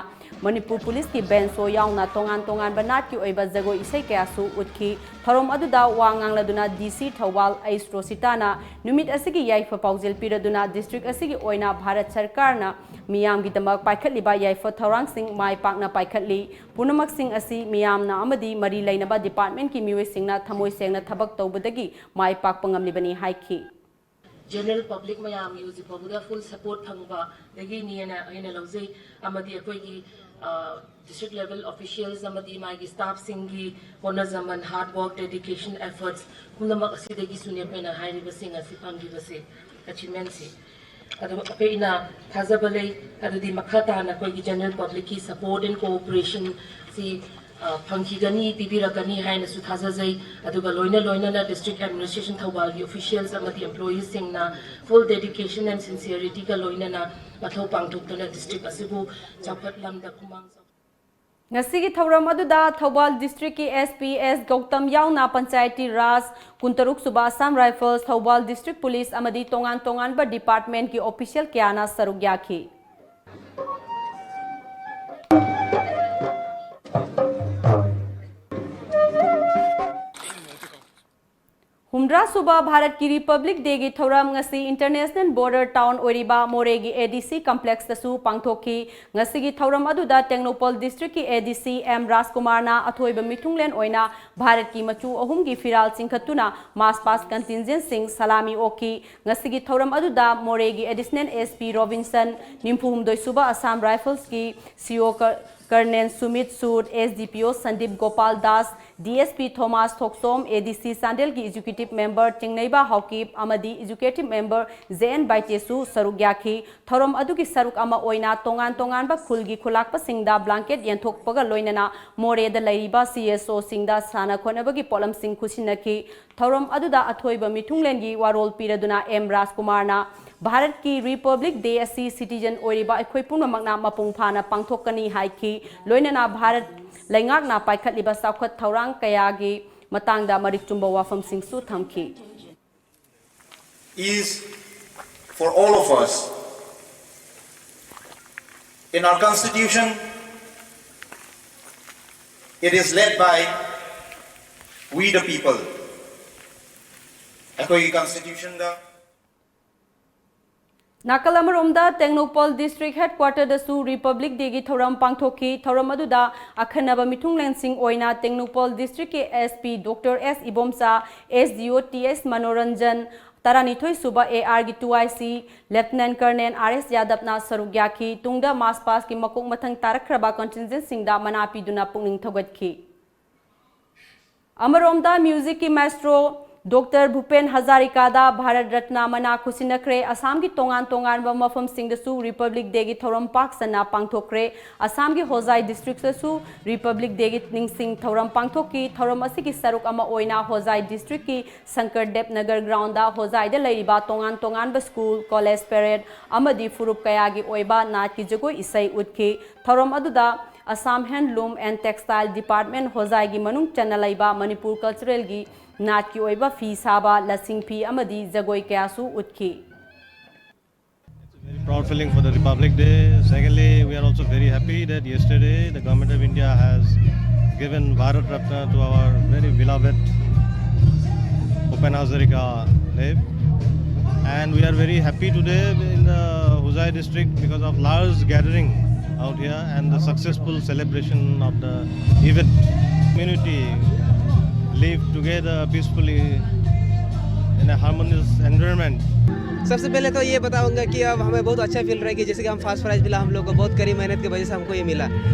ꯃꯅꯤꯄꯨꯔ ꯄꯨꯂꯤꯁꯀꯤ band show ꯌꯥꯎꯅ ꯇꯣꯉꯥꯟ ꯇꯣꯉꯥꯟꯕ ꯅꯥꯠꯀꯤ ꯑꯣꯏꯕ ꯖꯒꯣꯏ ꯏꯁꯩ ꯀꯌꯥꯁꯨ ꯎꯠꯈꯤ꯫ ꯊꯧꯔꯝ ꯑꯗꯨꯗ ꯋꯥ ꯉꯥꯡꯂꯗꯨꯅ D C ꯊꯧꯕꯥꯜ ꯑꯩꯁ ꯔꯣꯁꯤꯇꯥꯅ ꯅꯨꯃꯤꯠ ꯑꯁꯤꯒꯤ ꯌꯥꯏꯐ ꯄꯥꯎꯖꯦꯜ ꯄꯤꯔꯗꯨꯅ district ꯑꯁꯤꯒꯤ ꯑꯣꯏꯅ ꯚꯥꯔꯠ ꯁꯔꯀꯥꯔꯅ ꯃꯤꯌꯥꯝꯒꯤꯗꯃꯛ ꯄꯥꯏꯈꯠꯂꯤꯕ ꯌꯥꯏꯐ ꯊꯧꯔꯥꯡꯁꯤꯡ ꯃꯥꯏ ꯄꯥꯛꯅ ꯄꯥꯏꯈꯠꯂꯤ꯫ ꯄꯨꯝꯅꯃꯛꯁꯤꯡ ꯑꯁꯤ ꯃꯤꯌꯥꯝꯅ ꯑꯃꯗꯤ ꯃꯔꯤ ꯂꯩꯅꯕ departmentꯀꯤ ꯃꯤꯑꯣꯏꯁꯤꯡꯅ ꯊꯃꯣꯏ ꯁꯦꯡꯅ ꯊꯕꯛ ꯇꯧꯕꯗꯒꯤ ꯃꯥꯏ ꯄꯥꯛꯄ ꯉꯝꯂꯤꯕꯅꯤ ꯍꯥꯏꯈꯤ꯫ General public ꯃꯌꯥꯝꯒꯤ ꯍꯧꯖꯤꯛ ꯐꯥꯎꯕꯗ full support ꯐꯪꯕꯗꯒꯤꯅꯦꯅ ꯑꯩꯅ ꯂꯧꯖꯩ꯫ ꯑꯃꯗꯤ ꯑꯩꯈꯣꯏꯒꯤ, ꯑ, district level officials ꯑꯃꯗꯤ ꯃꯥꯒꯤ staffꯁꯤꯡꯒꯤ ꯍꯣꯠꯅꯖꯃꯟ, hard work, dedication, efforts ꯄꯨꯝꯅꯃꯛ ꯑꯁꯤꯗꯒꯤꯁꯨꯅꯦ ꯑꯩꯈꯣꯏꯅ ꯍꯥꯏꯔꯤꯕꯁꯤꯡ ꯑꯁꯤ ꯐꯪꯈꯤꯕꯁꯦ, achievementꯁꯤ꯫ ꯑꯗꯨ ꯑꯩꯈꯣꯏꯅ ꯊꯥꯖꯕ ꯂꯩ꯫ ꯑꯗꯨꯗꯤ ꯃꯈꯥ ꯇꯥꯅ ꯑꯩꯈꯣꯏꯒꯤ general publicꯀꯤ support and cooperationꯁꯤ, ꯑ, ꯐꯪꯈꯤꯒꯅꯤ, ꯄꯤꯕꯤꯔꯛꯀꯅꯤ ꯍꯥꯏꯅꯁꯨ ꯊꯥꯖꯖꯩ꯫ ꯑꯗꯨꯒ ꯂꯣꯏꯅ ꯂꯣꯏꯅꯅ district administration ꯊꯧꯕꯥꯜꯒꯤ officials ꯑꯃꯗꯤ employeesꯁꯤꯡꯅ full dedication and sincerityꯒ ꯂꯣꯏꯅꯅ ꯃꯊꯧ ꯄꯥꯡꯊꯣꯛꯇꯨꯅ district ꯑꯁꯤꯕꯨ ꯆꯥꯎꯈꯠꯂꯝꯗ ꯈꯨꯃꯥꯡ ꯆꯥꯎ- ꯉꯁꯤꯒꯤ ꯊꯧꯔꯝ ꯑꯗꯨꯗ Thoubal districtꯀꯤ S P S Gautam ꯌꯥꯎꯅ ꯄꯟꯆꯥꯌꯇꯤ ꯔꯥꯖ, ꯀꯨꯟꯇꯔꯨꯛ ꯁꯨꯕ Assam Rifles, Thoubal district police ꯑꯃꯗꯤ ꯇꯣꯉꯥꯟ ꯇꯣꯉꯥꯟꯕ departmentꯀꯤ official ꯀꯌꯥꯅ ꯁꯔꯨꯛ ꯌꯥꯈꯤ꯫ ꯍꯨꯝꯗ꯭ꯔꯥ ꯁꯨꯕ ꯚꯥꯔꯠꯀꯤ Republic Dayꯒꯤ ꯊꯧꯔꯝ ꯉꯁꯤ International Border Town ꯑꯣꯏꯔꯤꯕ ꯃꯣꯔꯦꯒꯤ A D C Complexꯇꯁꯨ ꯄꯥꯡꯊꯣꯛꯈꯤ꯫ ꯉꯁꯤꯒꯤ ꯊꯧꯔꯝ ꯑꯗꯨꯗ Tengnoupal districtꯀꯤ A D C M ꯔꯥꯖꯀꯨꯃꯥꯔꯅ ꯑꯊꯣꯏꯕ ꯃꯤꯊꯨꯡꯂꯦꯟ ꯑꯣꯏꯅ ꯚꯥꯔꯠꯀꯤ ꯃꯆꯨ ꯑꯍꯨꯝꯒꯤ ꯐꯤꯔꯥꯜ ꯆꯤꯡꯈꯠꯇꯨꯅ march past contingentꯁꯤꯡ ꯁꯂꯥꯃꯤ ꯑꯣꯛꯈꯤ꯫ ꯉꯁꯤꯒꯤ ꯊꯧꯔꯝ ꯑꯗꯨꯗ ꯃꯣꯔꯦꯒꯤ Additional S P ꯔꯣꯕꯤꯟꯁꯟ, ꯅꯤꯐꯨꯍꯨꯝꯗꯣꯏ ꯁꯨꯕ Assam Riflesꯀꯤ C O ꯀ-, Colonel Sumit Sood, S D P O Sandeep Gopal Das, D S P Thomas Thoksom, A D C ꯆꯥꯟꯗꯦꯜꯒꯤ Executive Member ꯆꯤꯡꯅꯩꯕ ꯍꯥꯎꯀꯤꯞ ꯑꯃꯗꯤ Executive Member J N ꯕꯥꯏꯇꯦꯁꯨ ꯁꯔꯨꯛ ꯌꯥꯈꯤ꯫ ꯊꯧꯔꯝ ꯑꯗꯨꯒꯤ ꯁꯔꯨꯛ ꯑꯃ ꯑꯣꯏꯅ ꯇꯣꯉꯥꯟ ꯇꯣꯉꯥꯟꯕ ꯈꯨꯜꯒꯤ ꯈꯨꯂꯥꯛꯄꯁꯤꯡꯗ blanket ꯌꯦꯟꯊꯣꯛꯄꯒ ꯂꯣꯏꯅꯅ ꯃꯣꯔꯦꯗ ꯂꯩꯔꯤꯕ C S Oꯁꯤꯡꯗ ꯁꯥꯟꯅ ꯈꯣꯠꯅꯕꯒꯤ ꯄꯣꯠꯂꯝꯁꯤꯡ ꯈꯨꯠꯁꯤꯟꯅꯈꯤ꯫ ꯊꯧꯔꯝ ꯑꯗꯨꯗ ꯑꯊꯣꯏꯕ ꯃꯤꯊꯨꯡꯂꯦꯟꯒꯤ ꯋꯥꯔꯣꯜ ꯄꯤꯔꯗꯨꯅ M ꯔꯥꯖꯀꯨꯃꯥꯔꯅ ꯚꯥꯔꯠꯀꯤ Republic Day ꯑꯁꯤ citizen ꯑꯣꯏꯔꯤꯕ ꯑꯩꯈꯣꯏ ꯄꯨꯝꯅꯃꯛꯅ ꯃꯄꯨꯡ ꯐꯥꯅ ꯄꯥꯡꯊꯣꯛꯀꯅꯤ ꯍꯥꯏꯈꯤ꯫ ꯂꯣꯏꯅꯅ ꯚꯥꯔꯠ ꯂꯩꯉꯥꯛꯅ ꯄꯥꯏꯈꯠꯂꯤꯕ ꯆꯥꯎꯈꯠ ꯊꯧꯔꯥꯡ ꯀꯌꯥꯒꯤ ꯃꯇꯥꯡꯗ ꯃꯔꯤꯛ ꯆꯨꯝꯕ ꯋꯥꯐꯝꯁꯤꯡꯁꯨ ꯊꯝꯈꯤ꯫ Is for all of us. In our constitution, it is led by we the people. ꯑꯩꯈꯣꯏꯒꯤ constitutionꯗ ꯅꯥꯀꯜ ꯑꯃꯔꯣꯝꯗ ꯇꯦꯡꯅꯧꯄꯜ District Headquarterꯗꯁꯨ Republic Dayꯒꯤ ꯊꯧꯔꯝ ꯄꯥꯡꯊꯣꯛꯈꯤ꯫ ꯊꯧꯔꯝ ꯑꯗꯨꯗ ꯑꯈꯟꯅꯕ ꯃꯤꯊꯨꯡꯂꯦꯟꯁꯤꯡ ꯑꯣꯏꯅ Tengnoupal Districtꯀꯤ S P Doctor S Ibomcha, S D O T S Manoranjan, ꯇꯔꯥꯅꯤꯊꯣꯏ ꯁꯨꯕ A R ꯒꯤ two I C Lieutenant Colonel R S ꯌꯥꯗꯕꯅ ꯁꯔꯨꯛ ꯌꯥꯈꯤ꯫ ꯇꯨꯡꯗ March pastꯀꯤ ꯃꯀꯣꯛ ꯃꯊꯪ ꯇꯥꯔꯛꯈ꯭ꯔꯕ contingentꯁꯤꯡꯗ ꯃꯅꯥ ꯄꯤꯗꯨꯅ ꯄꯨꯛꯅꯤꯡ ꯊꯧꯒꯠꯈꯤ꯫ ꯑꯃꯔꯣꯝꯗ musicꯀꯤ maestro Doctor ꯚꯨꯄꯦꯟ ꯍꯖꯥꯔꯤꯀꯥꯗ ꯚꯥꯔꯠ ꯔꯠꯅ ꯃꯅꯥ ꯈꯨꯠꯁꯤꯟꯅꯈ꯭ꯔꯦ꯫ ꯑꯁꯥꯝꯒꯤ ꯇꯣꯉꯥꯟ ꯇꯣꯉꯥꯟꯕ ꯃꯐꯝꯁꯤꯡꯗꯁꯨ Republic Dayꯒꯤ ꯊꯧꯔꯝ ꯄꯥꯛ ꯁꯟꯅ ꯄꯥꯡꯊꯣꯛꯈ꯭ꯔꯦ꯫ ꯑꯁꯥꯝꯒꯤ ꯍꯣꯖꯥꯏ Districtꯇꯁꯨ Republic Dayꯒꯤ ꯅꯤꯡꯁꯤꯡ ꯊꯧꯔꯝ ꯄꯥꯡꯊꯣꯛꯈꯤ꯫ ꯊꯧꯔꯝ ꯑꯁꯤꯒꯤ ꯁꯔꯨꯛ ꯑꯃ ꯑꯣꯏꯅ ꯍꯣꯖꯥꯏ Districtꯀꯤ ꯁꯪꯀꯔ ꯗꯦꯕ ꯅꯒꯔ groundꯗ ꯍꯣꯖꯥꯏꯗ ꯂꯩꯔꯤꯕ ꯇꯣꯉꯥꯟ ꯇꯣꯉꯥꯟꯕ school, college parade ꯑꯃꯗꯤ ꯐꯨꯔꯨꯞ ꯀꯌꯥꯒꯤ ꯑꯣꯏꯕ ꯅꯥꯠꯀꯤ ꯖꯒꯣꯏ ꯏꯁꯩ ꯎꯠꯈꯤ꯫ ꯊꯧꯔꯝ ꯑꯗꯨꯗ Assam Handloom and Textile Department ꯍꯣꯖꯥꯏꯒꯤ ꯃꯅꯨꯡ ꯆꯟꯅ ꯂꯩꯕ ꯃꯅꯤꯄꯨꯔ Culturalꯒꯤ ꯅꯥꯠꯀꯤ ꯑꯣꯏꯕ ꯐꯤ ꯁꯥꯕ, ꯂꯁꯤꯡ ꯐꯤ ꯑꯃꯗꯤ ꯖꯒꯣꯏ ꯀꯌꯥꯁꯨ ꯎꯠꯈꯤ꯫ It's a very proud feeling for the Republic Day. Secondly, we are also very happy that yesterday the Government of India has given Bharat Ratna to our very beloved Bhupen Hazarika Dev. And we are very happy today in the Hojai district because of large gathering out here and the successful celebration of the event. Community live together peacefully in a harmonious environment. सबसे पहले तो ये बताऊंगा कि अब हमें बहुत अच्छा फील रहा है कि जैसे कि हम फर्स्ट प्राइज मिला, हम लोग को बहुत कड़ी मेहनत की वजह से हमको ये मिला।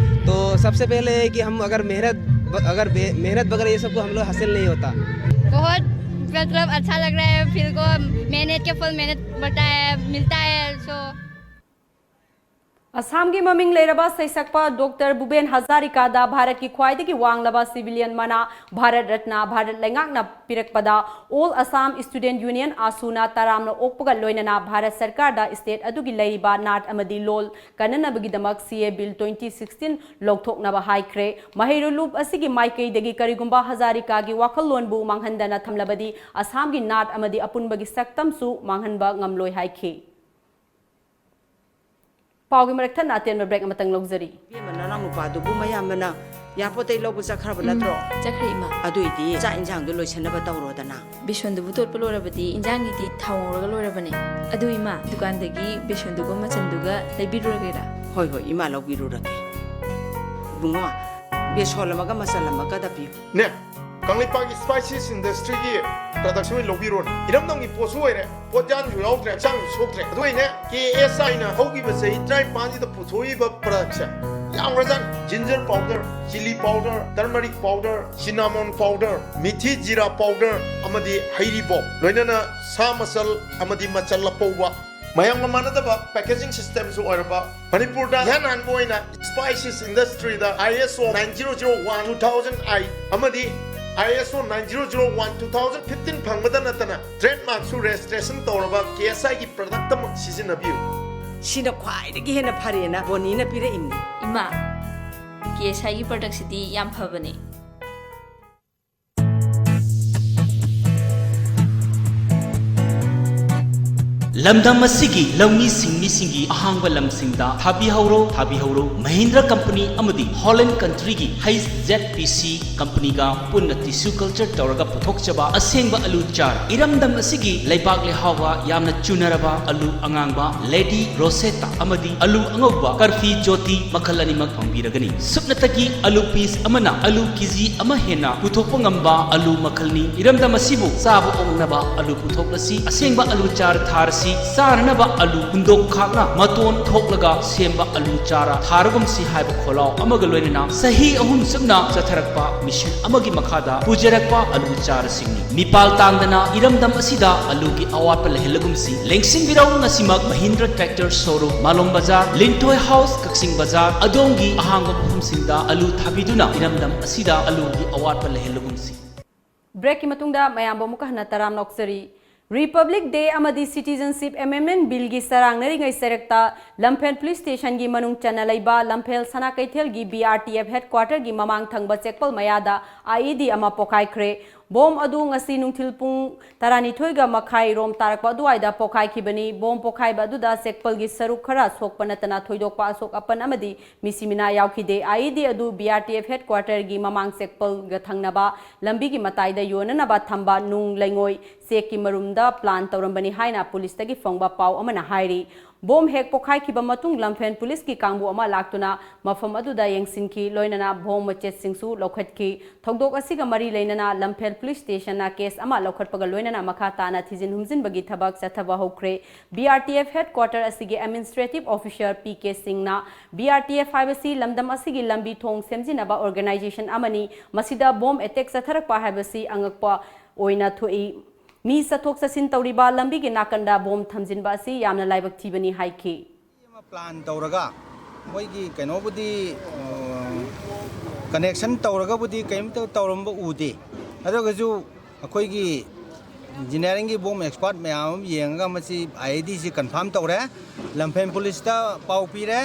तो सबसे पहले है कि हम अगर मेहनत अगर मेहनत वगैरह ये सब को हम लोग हासिल नहीं होता। बहुत मतलब अच्छा लग रहा है फील को। मेहनत के फल मेहनत बढ़ता है, मिलता है। सो ꯑꯁꯥꯝꯒꯤ ꯃꯃꯤꯡ ꯂꯩꯔꯕ ꯁꯩꯁꯛꯄ ꯗꯣꯛꯇꯔ ꯚꯨꯄꯦꯟ ꯍꯖꯥꯔꯤꯀꯥꯗ ꯚꯥꯔꯠꯀꯤ ꯈ꯭ꯋꯥꯏꯗꯒꯤ ꯋꯥꯡꯂꯕ ꯁꯤꯚꯤꯂꯤꯌꯟ ꯃꯅꯥ ꯚꯥꯔꯠ ꯔꯠꯅ ꯚꯥꯔꯠ ꯂꯩꯉꯥꯛꯅ ꯄꯤꯔꯛꯄꯗ ꯑꯣꯜ ꯑꯁꯥꯝ ꯁ꯭ꯇꯨꯗꯦꯟꯠ ꯌꯨꯅꯤꯌꯟ, ꯑꯥꯁꯨꯅ ꯇꯔꯥꯝꯅ ꯑꯣꯛꯄꯒ ꯂꯣꯏꯅꯅ ꯚꯥꯔꯠ ꯁꯔꯀꯥꯔꯗ ꯁ꯭ꯇꯦꯠ ꯑꯗꯨꯒꯤ ꯂꯩꯔꯤꯕ ꯅꯥꯠ ꯑꯃꯗꯤ ꯂꯣꯜ ꯀꯟꯅꯅꯕꯒꯤꯗꯃꯛ ꯁꯤ ꯑꯦ ꯕꯤꯜ ꯇ꯭ꯋꯦꯟꯇꯤ ꯁꯤꯛꯁꯇꯤꯟ ꯂꯧꯊꯣꯛꯅꯕ ꯍꯥꯏꯈ꯭ꯔꯦ꯫ ꯃꯍꯩꯔꯣꯏ ꯂꯨꯞ ꯑꯁꯤꯒꯤ ꯃꯥꯏꯀꯩꯗꯒꯤ ꯀꯔꯤꯒꯨꯝꯕ ꯍꯖꯥꯔꯤꯀꯥꯒꯤ ꯋꯥꯈꯜꯂꯣꯟꯕꯨ ꯃꯥꯡꯍꯟꯗꯅ ꯊꯝꯂꯕꯗꯤ ꯑꯁꯥꯝꯒꯤ ꯅꯥꯠ ꯑꯃꯗꯤ ꯑꯄꯨꯟꯕꯒꯤ ꯁꯛꯇꯝꯁꯨ ꯃꯥꯡꯍꯟꯕ ꯉꯝꯂꯣꯏ ꯍꯥꯏꯈꯤ꯫ ꯄꯥꯎꯒꯤ ꯃꯔꯛ ꯊꯠꯅ ꯑꯇꯦꯟꯕ ꯕ꯭ꯔꯦꯛ ꯑꯃꯇꯪ ꯂꯧꯖꯔꯤ꯫ ꯏꯕꯦꯝꯃ, ꯅꯅꯥꯎ ꯅꯨꯄꯥꯗꯨꯕꯨ ꯃꯌꯥꯝꯕꯅ ꯏꯌꯥꯔꯄꯣꯔꯠꯇꯩ ꯂꯧꯕ ꯆꯠꯈ꯭ꯔꯕ ꯅꯠꯇ꯭ꯔꯣ? ꯆꯠꯈ꯭ꯔꯦ, ꯏꯃꯥ꯫ ꯑꯗꯨꯏꯗꯤ ꯆꯥꯛ ꯏꯟꯖꯥꯡꯗꯣ ꯂꯣꯏꯁꯟꯅꯕ ꯇꯧꯔꯣꯗꯅ꯫ ꯕꯦꯁꯣꯟꯗꯨꯕꯨ ꯇꯣꯠꯄ ꯂꯣꯏꯔꯕꯗꯤ ꯏꯟꯖꯥꯡꯒꯤꯗꯤ ꯊꯥꯎ ꯉꯧꯔꯒ ꯂꯣꯏꯔꯕꯅꯦ꯫ ꯑꯗꯨ ꯏꯃꯥ, ꯗꯨꯀꯥꯟꯗꯒꯤ ꯕꯦꯁꯣꯟꯗꯨꯒ ꯃꯆꯟꯗꯨꯒ ꯂꯩꯕꯤꯔꯨꯔꯒꯦꯔꯥ? ꯍꯣꯏ, ꯍꯣꯏ, ꯏꯃꯥ ꯂꯧꯕꯤꯔꯨꯔꯒꯦ꯫ ꯏꯕꯨꯡꯉꯣ, ꯕꯦꯁꯣꯟ ꯑꯃꯒ ꯃꯆꯜ ꯑꯃꯒ ꯇꯞꯄꯤꯌꯨ꯫ ꯅꯦ, ꯀꯪꯂꯩꯄꯥꯛꯀꯤ ꯁ꯭ꯄꯥꯏꯁꯤꯁ ꯏꯟꯗꯁꯇ꯭ꯔꯤꯒꯤ ꯄ꯭ꯔꯗꯛꯁꯤꯡ ꯑꯣꯏꯅ ꯂꯧꯕꯤꯔꯣꯅꯦ꯫ ꯏꯔꯝꯗꯝꯒꯤ ꯄꯣꯠꯁꯨ ꯑꯣꯏꯔꯦ, ꯄꯣꯠꯌꯥꯟꯁꯨ ꯌꯥꯎꯗ꯭ꯔꯦ, ꯍꯛꯆꯥꯡꯁꯨ ꯁꯣꯛꯇ꯭ꯔꯦ꯫ ꯑꯗꯨꯒ ꯑꯩꯅꯦ, ꯀꯦ ꯑꯦꯁ ꯑꯥꯏꯅ ꯍꯧꯈꯤꯕ ꯆꯍꯤ ꯇꯔꯥꯅꯤꯄꯥꯟꯁꯤꯗ ꯄꯨꯊꯣꯛꯏꯕ ꯄ꯭ꯔꯗꯛꯁꯦ ꯌꯥꯝꯈ꯭ꯔꯖꯥꯠꯅꯤ꯫ Ginger powder, chilli powder, turmeric powder, cinnamon powder, methi jeera powder ꯑꯃꯗꯤ ꯍꯩꯔꯤꯕꯣꯞ, ꯂꯣꯏꯅꯅ ꯁꯥ ꯃꯆꯜ ꯑꯃꯗꯤ ꯃꯆꯜ ꯑꯄꯧꯕ, ꯃꯌꯥꯝꯒ ꯃꯥꯟꯅꯗꯕ ꯄꯦꯀꯦꯖꯤꯡ ꯁꯤꯁꯇꯦꯝꯁꯨ ꯑꯣꯏꯔꯕ, ꯃꯅꯤꯄꯨꯔꯗ ꯏꯍꯥꯟ ꯍꯥꯟꯕ ꯑꯣꯏꯅ ꯁ꯭ꯄꯥꯏꯁꯤꯁ ꯏꯟꯗꯁꯇ꯭ꯔꯤꯗ ꯑꯥꯏ ꯑꯦꯁ ꯑꯣ nine zero zero one two thousand eight ꯑꯃꯗꯤ ꯑꯥꯏ ꯑꯦꯁ ꯑꯣ nine zero zero one two thousand fifteen ꯐꯪꯕꯗ ꯅꯠꯇꯅ ꯇ꯭ꯔꯦꯗꯃꯥꯔꯛꯁꯨ ꯔꯦꯖꯤꯁꯇ꯭ꯔꯦꯁꯟ ꯇꯧꯔꯕ ꯀꯦ ꯑꯦꯁ ꯑꯥꯏꯒꯤ ꯄ꯭ꯔꯗꯛꯇꯃꯛ ꯁꯤꯖꯤꯟꯅꯕꯤꯌꯨ꯫ ꯁꯤꯅ ꯈ꯭ꯋꯥꯏꯗꯒꯤ ꯍꯦꯟꯅ ꯐꯔꯦꯅ ꯕꯣꯅꯤꯅ ꯄꯤꯔꯛꯏꯝꯅꯤ꯫ ꯏꯃꯥ, ꯀꯦ ꯑꯦꯁ ꯑꯥꯏꯒꯤ ꯄ꯭ꯔꯗꯛꯁꯤꯗꯤ ꯌꯥꯝ ꯐꯕꯅꯦ꯫ ꯂꯝꯗꯝ ꯑꯁꯤꯒꯤ ꯂꯧꯃꯤ ꯁꯤꯡꯃꯤꯁꯤꯡꯒꯤ ꯑꯍꯥꯡꯕ ꯂꯝꯁꯤꯡꯗ ꯊꯥꯕꯤꯍꯧꯔꯣ, ꯊꯥꯕꯤꯍꯧꯔꯣ꯫ ꯃꯍꯤꯟꯗ꯭ꯔ ꯀꯝꯄꯅꯤ ꯑꯃꯗꯤ ꯍꯣꯂꯦꯟ ꯀꯟꯇ꯭ꯔꯤꯒꯤ ꯍꯩꯆ ꯖꯦꯠ ꯄꯤ ꯁꯤ ꯀꯝꯄꯅꯤꯒ ꯄꯨꯟꯅ ꯇꯤꯁꯨ ꯀꯜꯆꯔ ꯇꯧꯔꯒ ꯄꯨꯊꯣꯛꯆꯕ ꯑꯁꯦꯡꯕ ꯑꯂꯨ ꯆꯥꯔ꯫ ꯏꯔꯝꯗꯝ ꯑꯁꯤꯒꯤ ꯂꯩꯕꯥꯛ ꯂꯩꯍꯥꯎꯒ ꯌꯥꯝꯅ ꯆꯨꯅꯔꯕ ꯑꯂꯨ ꯑꯉꯥꯡꯕ, ꯂꯦꯗꯤ ꯔꯣꯁꯦꯇꯥ ꯑꯃꯗꯤ ꯑꯂꯨ ꯑꯉꯧꯕ, ꯀꯔꯐꯤ ꯖꯣꯇꯤ ꯃꯈꯜ ꯑꯅꯤꯃꯛ ꯐꯪꯕꯤꯔꯒꯅꯤ꯫ ꯁꯨꯞꯅꯇꯒꯤ ꯑꯂꯨ ꯄꯤꯁ ꯑꯃꯅ ꯑꯂꯨ ꯀꯦꯖꯤ ꯑꯃ ꯍꯦꯟꯅ ꯄꯨꯊꯣꯛꯄ ꯉꯝꯕ ꯑꯂꯨ ꯃꯈꯜꯅꯤ꯫ ꯏꯔꯝꯗꯝ ꯑꯁꯤꯕꯨ ꯆꯥꯕ ꯑꯣꯛꯅꯕ ꯑꯂꯨ ꯄꯨꯊꯣꯛꯂꯁꯤ꯫ ꯑꯁꯦꯡꯕ ꯑꯂꯨ ꯆꯥꯔ ꯊꯥꯔꯁꯤ꯫ ꯆꯥꯅꯅꯕ ꯑꯂꯨ ꯍꯨꯟꯗꯣꯛ ꯈꯥꯛꯅ ꯃꯇꯣꯟ ꯊꯣꯛꯂꯒ ꯁꯦꯝꯕ ꯑꯂꯨ ꯆꯥꯔ ꯊꯥꯔꯒꯨꯝꯁꯤ ꯍꯥꯏꯕ ꯈꯣꯜꯂꯥꯎ ꯑꯃꯒ ꯂꯣꯏꯅꯅ ꯆꯍꯤ ꯑꯍꯨꯝ ꯆꯨꯞꯅ ꯆꯠꯊꯔꯛꯄ ꯃꯤꯁꯟ ꯑꯃꯒꯤ ꯃꯈꯥꯗ ꯄꯨꯖꯔꯛꯄ ꯑꯂꯨ ꯆꯥꯔꯁꯤꯡꯅꯤ꯫ ꯃꯤꯄꯥꯜ ꯇꯥꯡꯗꯅ ꯏꯔꯝꯗꯝ ꯑꯁꯤꯗ ꯑꯂꯨꯒꯤ ꯑꯋꯥꯠꯄ ꯂꯩꯍꯜꯂꯒꯨꯝꯁꯤ꯫ ꯂꯦꯡꯁꯤꯟꯕꯤꯔꯧ ꯉꯁꯤꯃꯛ ꯃꯍꯤꯟꯗ꯭ꯔ ꯇ꯭ꯔꯦꯛꯇꯔ ꯁꯣꯔꯨꯝ, ꯃꯥꯂꯣꯝ ꯕꯖꯥꯔ, ꯂꯤꯟꯊꯣꯏ ꯍꯥꯎꯁ, ꯀꯛꯆꯤꯡ ꯕꯖꯥꯔ, ꯑꯗꯣꯝꯒꯤ ꯑꯍꯥꯡꯕ ꯃꯐꯝꯁꯤꯡꯗ ꯑꯂꯨ ꯊꯥꯕꯤꯗꯨꯅ ꯏꯔꯝꯗꯝ ꯑꯁꯤꯗ ꯑꯂꯨꯒꯤ ꯑꯋꯥꯠꯄ ꯂꯩꯍꯜꯂꯒꯨꯝꯁꯤ꯫ ꯕ꯭ꯔꯦꯛꯀꯤ ꯃꯇꯨꯡꯗ ꯃꯌꯥꯝꯕꯨ ꯑꯃꯨꯛꯀ ꯍꯟꯅ ꯇꯔꯥꯝꯅ ꯑꯣꯛꯆꯔꯤ꯫ ꯔꯤꯄꯕ꯭ꯂꯤꯛ ꯗꯦ ꯑꯃꯗꯤ ꯁꯤꯇꯤꯖꯟꯁꯤꯞ ꯑꯦꯃꯦꯟꯗꯃꯦꯟꯠ ꯕꯤꯜꯒꯤ ꯆꯔꯥꯡꯅꯔꯤꯉꯩ ꯆꯔꯛꯇ ꯂꯝꯐꯦꯜ ꯄꯨꯂꯤꯁ ꯁ꯭ꯇꯦꯁꯟꯒꯤ ꯃꯅꯨꯡ ꯆꯟꯅ ꯂꯩꯕ ꯂꯝꯐꯦꯜ ꯁꯅꯥ ꯀꯩꯊꯦꯜꯒꯤ ꯕꯤ ꯑꯥꯔ ꯇꯤ ꯑꯦꯐ ꯍꯦꯗꯀ꯭ꯋꯥꯔꯇꯔꯒꯤ ꯃꯃꯥꯡ ꯊꯪꯕ ꯆꯦꯛꯄꯜ ꯃꯌꯥꯗ ꯑꯥꯏ ꯏ ꯗꯤ ꯑꯃ ꯄꯣꯈꯥꯏꯈ꯭ꯔꯦ꯫ ꯕꯣꯝ ꯑꯗꯨ ꯉꯁꯤ ꯅꯨꯡꯊꯤꯜ ꯄꯨꯡ ꯇꯔꯥꯅꯤꯊꯣꯏꯒ ꯃꯈꯥꯏ ꯔꯣꯝ ꯇꯥꯔꯛꯄ ꯑꯗꯨꯋꯥꯏꯗ ꯄꯣꯈꯥꯏꯈꯤꯕꯅꯤ꯫ ꯕꯣꯝ ꯄꯣꯈꯥꯏꯕ ꯑꯗꯨꯗ ꯆꯦꯛꯄꯜꯒꯤ ꯁꯔꯨꯛ ꯈꯔ ꯁꯣꯛꯄ ꯅꯠꯇꯅ ꯊꯣꯏꯗꯣꯛꯄ ꯑꯁꯣꯛ ꯑꯄꯟ ꯑꯃꯗꯤ ꯃꯤꯁꯤ ꯃꯤꯅꯥ ꯌꯥꯎꯈꯤꯗꯦ꯫ ꯑꯥꯏ ꯏ ꯗꯤ ꯑꯗꯨ ꯕꯤ ꯑꯥꯔ ꯇꯤ ꯑꯦꯐ ꯍꯦꯗꯀ꯭ꯋꯥꯔꯇꯔꯒꯤ ꯃꯃꯥꯡ ꯆꯦꯛꯄꯜꯒ ꯊꯪꯅꯕ ꯂꯝꯕꯤꯒꯤ ꯃꯇꯥꯏꯗ ꯌꯣꯟꯅꯅꯕ ꯊꯝꯕ ꯅꯨꯡ ꯂꯩꯉꯣꯏ ꯆꯦꯛꯀꯤ ꯃꯔꯨꯝꯗ ꯄ꯭ꯂꯥꯟ ꯇꯧꯔꯝꯕꯅꯤ ꯍꯥꯏꯅ ꯄꯨꯂꯤꯁꯇꯒꯤ ꯐꯪꯕ ꯄꯥꯎ ꯑꯃꯅ ꯍꯥꯏꯔꯤ꯫ ꯕꯣꯝ ꯍꯦꯛ ꯄꯣꯈꯥꯏꯈꯤꯕ ꯃꯇꯨꯡ ꯂꯝꯐꯦꯜ ꯄꯨꯂꯤꯁꯀꯤ ꯀꯥꯡꯕꯨ ꯑꯃ ꯂꯥꯛꯇꯨꯅ ꯃꯐꯝ ꯑꯗꯨꯗ ꯌꯦꯡꯁꯤꯟꯈꯤ, ꯂꯣꯏꯅꯅ ꯕꯣꯝ ꯃꯆꯦꯠꯁꯤꯡꯁꯨ ꯂꯧꯈꯠꯈꯤ꯫ ꯊꯧꯗꯣꯛ ꯑꯁꯤꯒ ꯃꯔꯤ ꯂꯩꯅꯅ ꯂꯝꯐꯦꯜ ꯄꯨꯂꯤꯁ ꯁ꯭ꯇꯦꯁꯟꯅ ꯀꯦꯁ ꯑꯃ ꯂꯧꯈꯠꯄꯒ ꯂꯣꯏꯅꯅ ꯃꯈꯥ ꯇꯥꯅ ꯊꯤꯖꯤꯟ ꯍꯨꯝꯖꯤꯟꯕꯒꯤ ꯊꯕꯛ ꯆꯠꯊꯕ ꯍꯧꯈ꯭ꯔꯦ꯫ B R T F headquarter ꯑꯁꯤꯒꯤ ꯑꯦꯗꯃꯤꯅꯤꯁꯇ꯭ꯔꯦꯇꯤꯚ ꯑꯣꯐꯤꯁꯔ ꯄꯤ ꯀꯦ ꯁꯤꯡꯅ ꯕꯤ ꯑꯥꯔ ꯇꯤ ꯑꯦꯐ ꯍꯥꯏꯕꯁꯤ ꯂꯝꯗꯝ ꯑꯁꯤꯒꯤ ꯂꯝꯕꯤ ꯊꯣꯡ ꯁꯦꯝꯖꯤꯟꯅꯕ ꯑꯣꯔꯒꯅꯥꯏꯖꯦꯁꯟ ꯑꯃꯅꯤ꯫ ꯃꯁꯤꯗ ꯕꯣꯝ ꯑꯦꯇꯦꯛ ꯆꯠꯊꯔꯛꯄ ꯍꯥꯏꯕꯁꯤ ꯑꯉꯛꯄ ꯑꯣꯏꯅ ꯊꯣꯛꯏ꯫ ꯃꯤ ꯆꯠꯊꯣꯛ ꯆꯠꯁꯤꯟ ꯇꯧꯔꯤꯕ ꯂꯝꯕꯤꯒꯤ ꯅꯥꯀꯟꯗ ꯕꯣꯝ ꯊꯝꯖꯤꯟꯕ ꯑꯁꯤ ꯌꯥꯝꯅ ꯂꯥꯏꯕꯛ ꯊꯤꯕꯅꯤ ꯍꯥꯏꯈꯤ꯫ ꯑꯃ ꯄ꯭ꯂꯥꯟ ꯇꯧꯔꯒ ꯃꯣꯏꯒꯤ ꯀꯩꯅꯣꯕꯨꯗꯤ, ꯑ, ꯀꯅꯦꯛꯁꯟ ꯇꯧꯔꯒꯕꯨꯗꯤ ꯀꯔꯤꯝꯇ ꯇꯧꯔꯝꯕ ꯎꯗꯦ꯫ ꯑꯗꯨꯒꯁꯨ ꯑꯩꯈꯣꯏꯒꯤ ꯏꯟꯖꯤꯅꯤꯌꯥꯔꯤꯡꯒꯤ ꯕꯣꯝ ꯑꯦꯛꯁꯄꯥꯔꯠ ꯃꯌꯥꯝ ꯑꯃ ꯌꯦꯡꯉꯒ ꯃꯁꯤ ꯑꯥꯏ ꯏ ꯗꯤꯁꯤ ꯀꯟꯐꯥꯝ ꯇꯧꯔꯦ꯫ ꯂꯝꯐꯦꯜ ꯄꯨꯂꯤꯁꯇ ꯄꯥꯎ ꯄꯤꯔꯦ꯫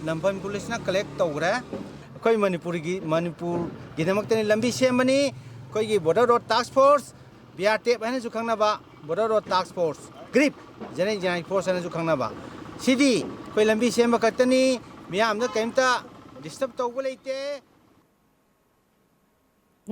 ꯂꯝꯐꯦꯜ ꯄꯨꯂꯤꯁꯅ ꯀꯂꯦꯛ ꯇꯧꯈ꯭ꯔꯦ꯫ ꯑꯩꯈꯣꯏ ꯃꯅꯤꯄꯨꯔꯒꯤ, ꯃꯅꯤꯄꯨꯔꯒꯤꯗꯃꯛꯇꯅꯤ ꯂꯝꯕꯤ ꯁꯦꯝꯕꯅꯤ꯫ ꯑꯩꯈꯣꯏꯒꯤ ꯕꯣꯔꯗꯔ ꯔꯣꯗ ꯇꯥꯛꯁ force, B R T F ꯍꯥꯏꯅꯁꯨ ꯈꯪꯅꯕ ꯕꯣꯔꯗꯔ ꯔꯣꯗ ꯇꯥꯛꯁ ꯐꯣꯔꯁ, ꯒ꯭ꯔꯤꯞ, ꯖꯦꯅꯔꯦꯜ ꯏꯟꯖꯤꯅꯤꯌꯥꯔꯤꯡ ꯐꯣꯔꯁ ꯍꯥꯏꯅꯁꯨ ꯈꯪꯅꯕ, ꯁꯤꯗꯤ ꯑꯩꯈꯣꯏ ꯂꯝꯕꯤ ꯁꯦꯝꯕ ꯈꯛꯇꯅꯤ, ꯃꯤꯌꯥꯝꯗ ꯀꯔꯤꯝꯇ ꯗꯤꯁꯇꯔꯕ ꯇꯧꯕ ꯂꯩꯇꯦ꯫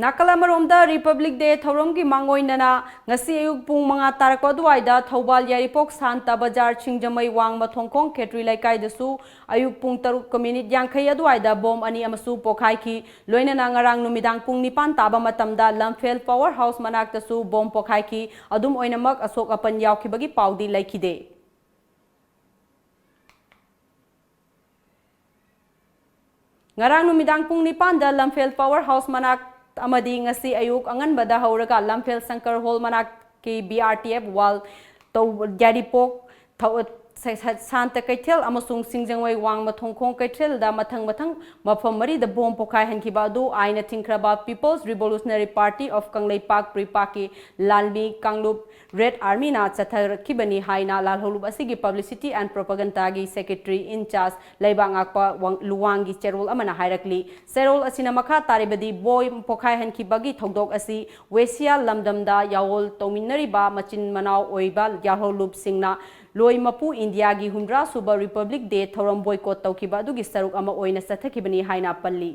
ꯅꯥꯀꯜ ꯑꯃꯔꯣꯝꯗ ꯔꯤꯄꯕ꯭ꯂꯤꯛ ꯗꯦ ꯊꯧꯔꯝꯒꯤ ꯃꯥꯡꯑꯣꯏꯅꯅ ꯉꯁꯤ ꯑꯌꯨꯛ ꯄꯨꯡ ꯃꯉꯥ ꯇꯥꯔꯛꯄ ꯑꯗꯨꯋꯥꯏꯗ ꯊꯧꯕꯥꯜ ꯌꯥꯏꯔꯤꯄꯣꯛ ꯁꯥꯟꯇ ꯕꯖꯥꯔ ꯁꯤꯡꯖꯃꯩ ꯋꯥꯡꯃ ꯊꯣꯡꯈꯣꯡ ꯈꯦꯇ꯭ꯔꯤ ꯂꯩꯀꯥꯏꯗꯁꯨ ꯑꯌꯨꯛ ꯄꯨꯡ ꯇꯔꯨꯛꯀ ꯃꯤꯅꯤꯠ ꯌꯥꯡꯈꯩ ꯑꯗꯨꯋꯥꯏꯗ ꯕꯣꯝ ꯑꯅꯤ ꯑꯃꯁꯨ ꯄꯣꯈꯥꯏꯈꯤ꯫ ꯂꯣꯏꯅꯅ ꯉꯔꯥꯡ ꯅꯨꯃꯤꯗꯥꯡ ꯄꯨꯡ ꯅꯤꯄꯥꯟ ꯇꯥꯕ ꯃꯇꯝꯗ ꯂꯝꯐꯦꯜ ꯄꯋꯔ ꯍꯥꯎꯁ ꯃꯅꯥꯛꯇꯁꯨ ꯕꯣꯝ ꯄꯣꯈꯥꯏꯈꯤ꯫ ꯑꯗꯨꯝ ꯑꯣꯏꯅꯃꯛ ꯑꯁꯣꯛ ꯑꯄꯟ ꯌꯥꯎꯈꯤꯕꯒꯤ ꯄꯥꯎꯗꯤ ꯂꯩꯈꯤꯗꯦ꯫ ꯉꯔꯥꯡ ꯅꯨꯃꯤꯗꯥꯡ ꯄꯨꯡ ꯅꯤꯄꯥꯟꯗ ꯂꯝꯐꯦꯜ ꯄꯋꯔ ꯍꯥꯎꯁ ꯃꯅꯥꯛ ꯑꯃꯗꯤ ꯉꯁꯤ ꯑꯌꯨꯛ ꯑꯉꯟꯕꯗ ꯍꯧꯔꯒ ꯂꯝꯐꯦꯜ ꯁꯪꯀꯔ ꯍꯣꯜ ꯃꯅꯥꯛꯀꯤ ꯕꯤ ꯑꯥꯔ ꯇꯤ ꯑꯦꯐ ꯋꯥꯜ ꯇꯧ-, ꯌꯥꯏꯔꯤꯄꯣꯛ ꯊꯧ-, ꯁ-, ꯁ-, ꯁꯥꯟꯇ ꯀꯩꯊꯦꯜ ꯑꯃꯁꯨꯡ ꯁꯤꯡꯖꯃꯩ ꯋꯥꯡꯃ ꯊꯣꯡꯈꯣꯡ ꯀꯩꯊꯦꯜꯗ ꯃꯊꯪ ꯃꯊꯪ ꯃꯐꯝ ꯃꯔꯤꯗ ꯕꯣꯝ ꯄꯣꯈꯥꯏꯍꯟꯈꯤꯕ ꯑꯗꯨ ꯑꯥꯏꯟꯅ ꯊꯤꯡꯈ꯭ꯔꯕ People's Revolutionary Party of Kangleipak, ꯄ꯭ꯔꯤꯄꯥꯛꯀꯤ ꯂꯥꯟꯃꯤ ꯀꯥꯡꯂꯨꯞ ꯔꯦꯗ ꯑꯥꯔꯃꯤꯅ ꯆꯠꯊꯔꯛꯈꯤꯕꯅꯤ ꯍꯥꯏꯅ ꯂꯥꯜꯍꯧꯂꯨꯞ ꯑꯁꯤꯒꯤ Publicity and Propagandaꯒꯤ Secretary in Charge ꯂꯩꯕꯥꯛ ꯉꯥꯛꯄ ꯋꯥꯡ-, ꯂꯨꯋꯥꯡꯒꯤ ꯆꯦꯔꯣꯜ ꯑꯃꯅ ꯍꯥꯏꯔꯛꯂꯤ꯫ ꯆꯦꯔꯣꯜ ꯑꯁꯤꯅ ꯃꯈꯥ ꯇꯥꯔꯤꯕꯗꯤ ꯕꯣꯝ ꯄꯣꯈꯥꯏꯍꯟꯈꯤꯕꯒꯤ ꯊꯧꯗꯣꯛ ꯑꯁꯤ ꯋꯦꯁꯤꯌꯥ ꯂꯝꯗꯝꯗ ꯌꯥꯑꯣꯜ ꯇꯧꯃꯤꯟꯅꯔꯤꯕ ꯃꯆꯤꯟ ꯃꯅꯥꯎ ꯑꯣꯏꯕ ꯌꯥꯜꯍꯧꯂꯨꯞꯁꯤꯡꯅ ꯂꯣꯏ ꯃꯄꯨ ꯏꯟꯗꯤꯌꯥꯒꯤ ꯍꯨꯝꯗ꯭ꯔꯥ ꯁꯨꯕ ꯔꯤꯄꯕ꯭ꯂꯤꯛ ꯗꯦ ꯊꯧꯔꯝ ꯕꯣꯏꯀꯣꯠ ꯇꯧꯈꯤꯕ ꯑꯗꯨꯒꯤ ꯁꯔꯨꯛ ꯑꯃ ꯑꯣꯏꯅ ꯆꯠꯊꯈꯤꯕꯅꯤ ꯍꯥꯏꯅ ꯄꯜꯂꯤ꯫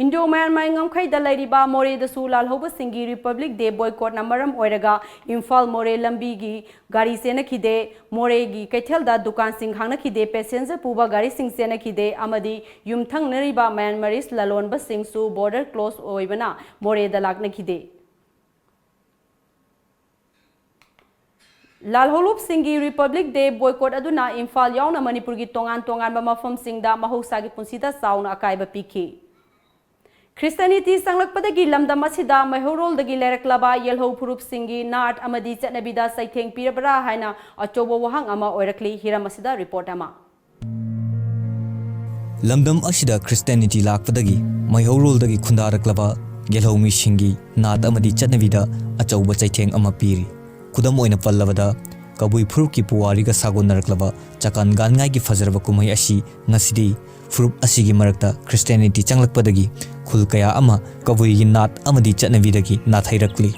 ꯏꯟꯗꯣ ꯃꯌꯥꯟꯃꯥꯔ ꯉꯝꯈꯩꯗ ꯂꯩꯔꯤꯕ ꯃꯣꯔꯦꯗꯁꯨ ꯂꯥꯜꯍꯧꯕꯁꯤꯡꯒꯤ ꯔꯤꯄꯕ꯭ꯂꯤꯛ ꯗꯦ ꯕꯣꯏꯀꯣꯠꯅ ꯃꯔꯝ ꯑꯣꯏꯔꯒ ꯏꯝꯐꯥꯜ ꯃꯣꯔꯦ ꯂꯝꯕꯤꯒꯤ ꯒꯥꯔꯤ ꯆꯦꯟꯅꯈꯤꯗꯦ, ꯃꯣꯔꯦꯒꯤ ꯀꯩꯊꯦꯜꯗ ꯗꯨꯀꯥꯟꯁꯤꯡ ꯍꯥꯡꯅꯈꯤꯗꯦ, ꯄꯦꯁꯦꯟꯖꯔ ꯄꯨꯕ ꯒꯥꯔꯤꯁꯤꯡ ꯆꯦꯟꯅꯈꯤꯗꯦ ꯑꯃꯗꯤ ꯌꯨꯝꯊꯪꯅꯔꯤꯕ ꯃꯌꯥꯟꯃꯥꯔꯤꯁ ꯂꯂꯣꯟꯕꯁꯤꯡꯁꯨ ꯕꯣꯔꯗꯔ ꯀ꯭ꯂꯣꯖ ꯑꯣꯏꯕꯅ ꯃꯣꯔꯦꯗ ꯂꯥꯛꯅꯈꯤꯗꯦ꯫ ꯂꯥꯜꯍꯧꯂꯨꯞꯁꯤꯡꯒꯤ ꯔꯤꯄꯕ꯭ꯂꯤꯛ ꯗꯦ ꯕꯣꯏꯀꯣꯠ ꯑꯗꯨꯅ ꯏꯝꯐꯥꯜ ꯌꯥꯎꯅ ꯃꯅꯤꯄꯨꯔꯒꯤ ꯇꯣꯉꯥꯟ ꯇꯣꯉꯥꯟꯕ ꯃꯐꯝꯁꯤꯡꯗ ꯃꯍꯧꯁꯥꯒꯤ ꯄꯨꯟꯁꯤꯗ ꯆꯥꯎꯅ ꯑꯀꯥꯏꯕ ꯄꯤꯈꯤ꯫ ꯈ꯭ꯔꯤꯁꯇꯤꯌꯥꯅꯤꯇꯤ ꯆꯪꯂꯛꯄꯗꯒꯤ ꯂꯝꯗꯝ ꯑꯁꯤꯗ ꯃꯩꯍꯧꯔꯣꯜꯗꯒꯤ ꯂꯩꯔꯛꯂꯕ ꯌꯦꯜꯍꯧ ꯐꯨꯔꯨꯞꯁꯤꯡꯒꯤ ꯅꯥꯠ ꯑꯃꯗꯤ ꯆꯠꯅꯕꯤꯗ ꯆꯩꯊꯦꯡ ꯄꯤꯔꯕ꯭ꯔꯥ ꯍꯥꯏꯅ ꯑꯆꯧꯕ ꯋꯥꯍꯪ ꯑꯃ ꯑꯣꯏꯔꯛꯂꯤ꯫ ꯍꯤꯔꯝ ꯑꯁꯤꯗ ꯔꯤꯄꯣꯔꯠ ꯑꯃ꯫ ꯂꯝꯗꯝ ꯑꯁꯤꯗ ꯈ꯭ꯔꯤꯁꯇꯤꯌꯥꯅꯤꯇꯤ ꯂꯥꯛꯄꯗꯒꯤ ꯃꯩꯍꯧꯔꯣꯜꯗꯒꯤ ꯈꯨꯟꯗꯥꯔꯛꯂꯕ ꯌꯦꯜꯍꯧ ꯃꯤꯁꯤꯡꯒꯤ ꯅꯥꯠ ꯑꯃꯗꯤ ꯆꯠꯅꯕꯤꯗ ꯑꯆꯧꯕ ꯆꯩꯊꯦꯡ ꯑꯃ ꯄꯤꯔꯤ꯫ ꯈꯨꯗꯝ ꯑꯣꯏꯅ ꯄꯜꯂꯕꯗ, ꯀꯕꯨꯏ ꯐꯨꯔꯨꯞꯀꯤ ꯄꯨꯋꯥꯔꯤꯒ ꯁꯥꯒꯣꯟꯅꯔꯛꯂꯕ ꯆꯀꯥꯟ ꯒꯥꯟꯉꯥꯏꯒꯤ ꯐꯖꯔꯕ ꯀꯨꯝꯍꯩ ꯑꯁꯤ ꯉꯁꯤꯗꯤ ꯐꯨꯔꯨꯞ ꯑꯁꯤꯒꯤ ꯃꯔꯛꯇ ꯈ꯭ꯔꯤꯁꯇꯤꯌꯥꯅꯤꯇꯤ ꯆꯪꯂꯛꯄꯗꯒꯤ ꯈꯨꯜ ꯀꯌꯥ ꯑꯃ ꯀꯕꯨꯏꯒꯤ ꯅꯥꯠ ꯑꯃꯗꯤ ꯆꯠꯅꯕꯤꯗꯒꯤ ꯅꯥꯊꯩꯔꯛꯂꯤ꯫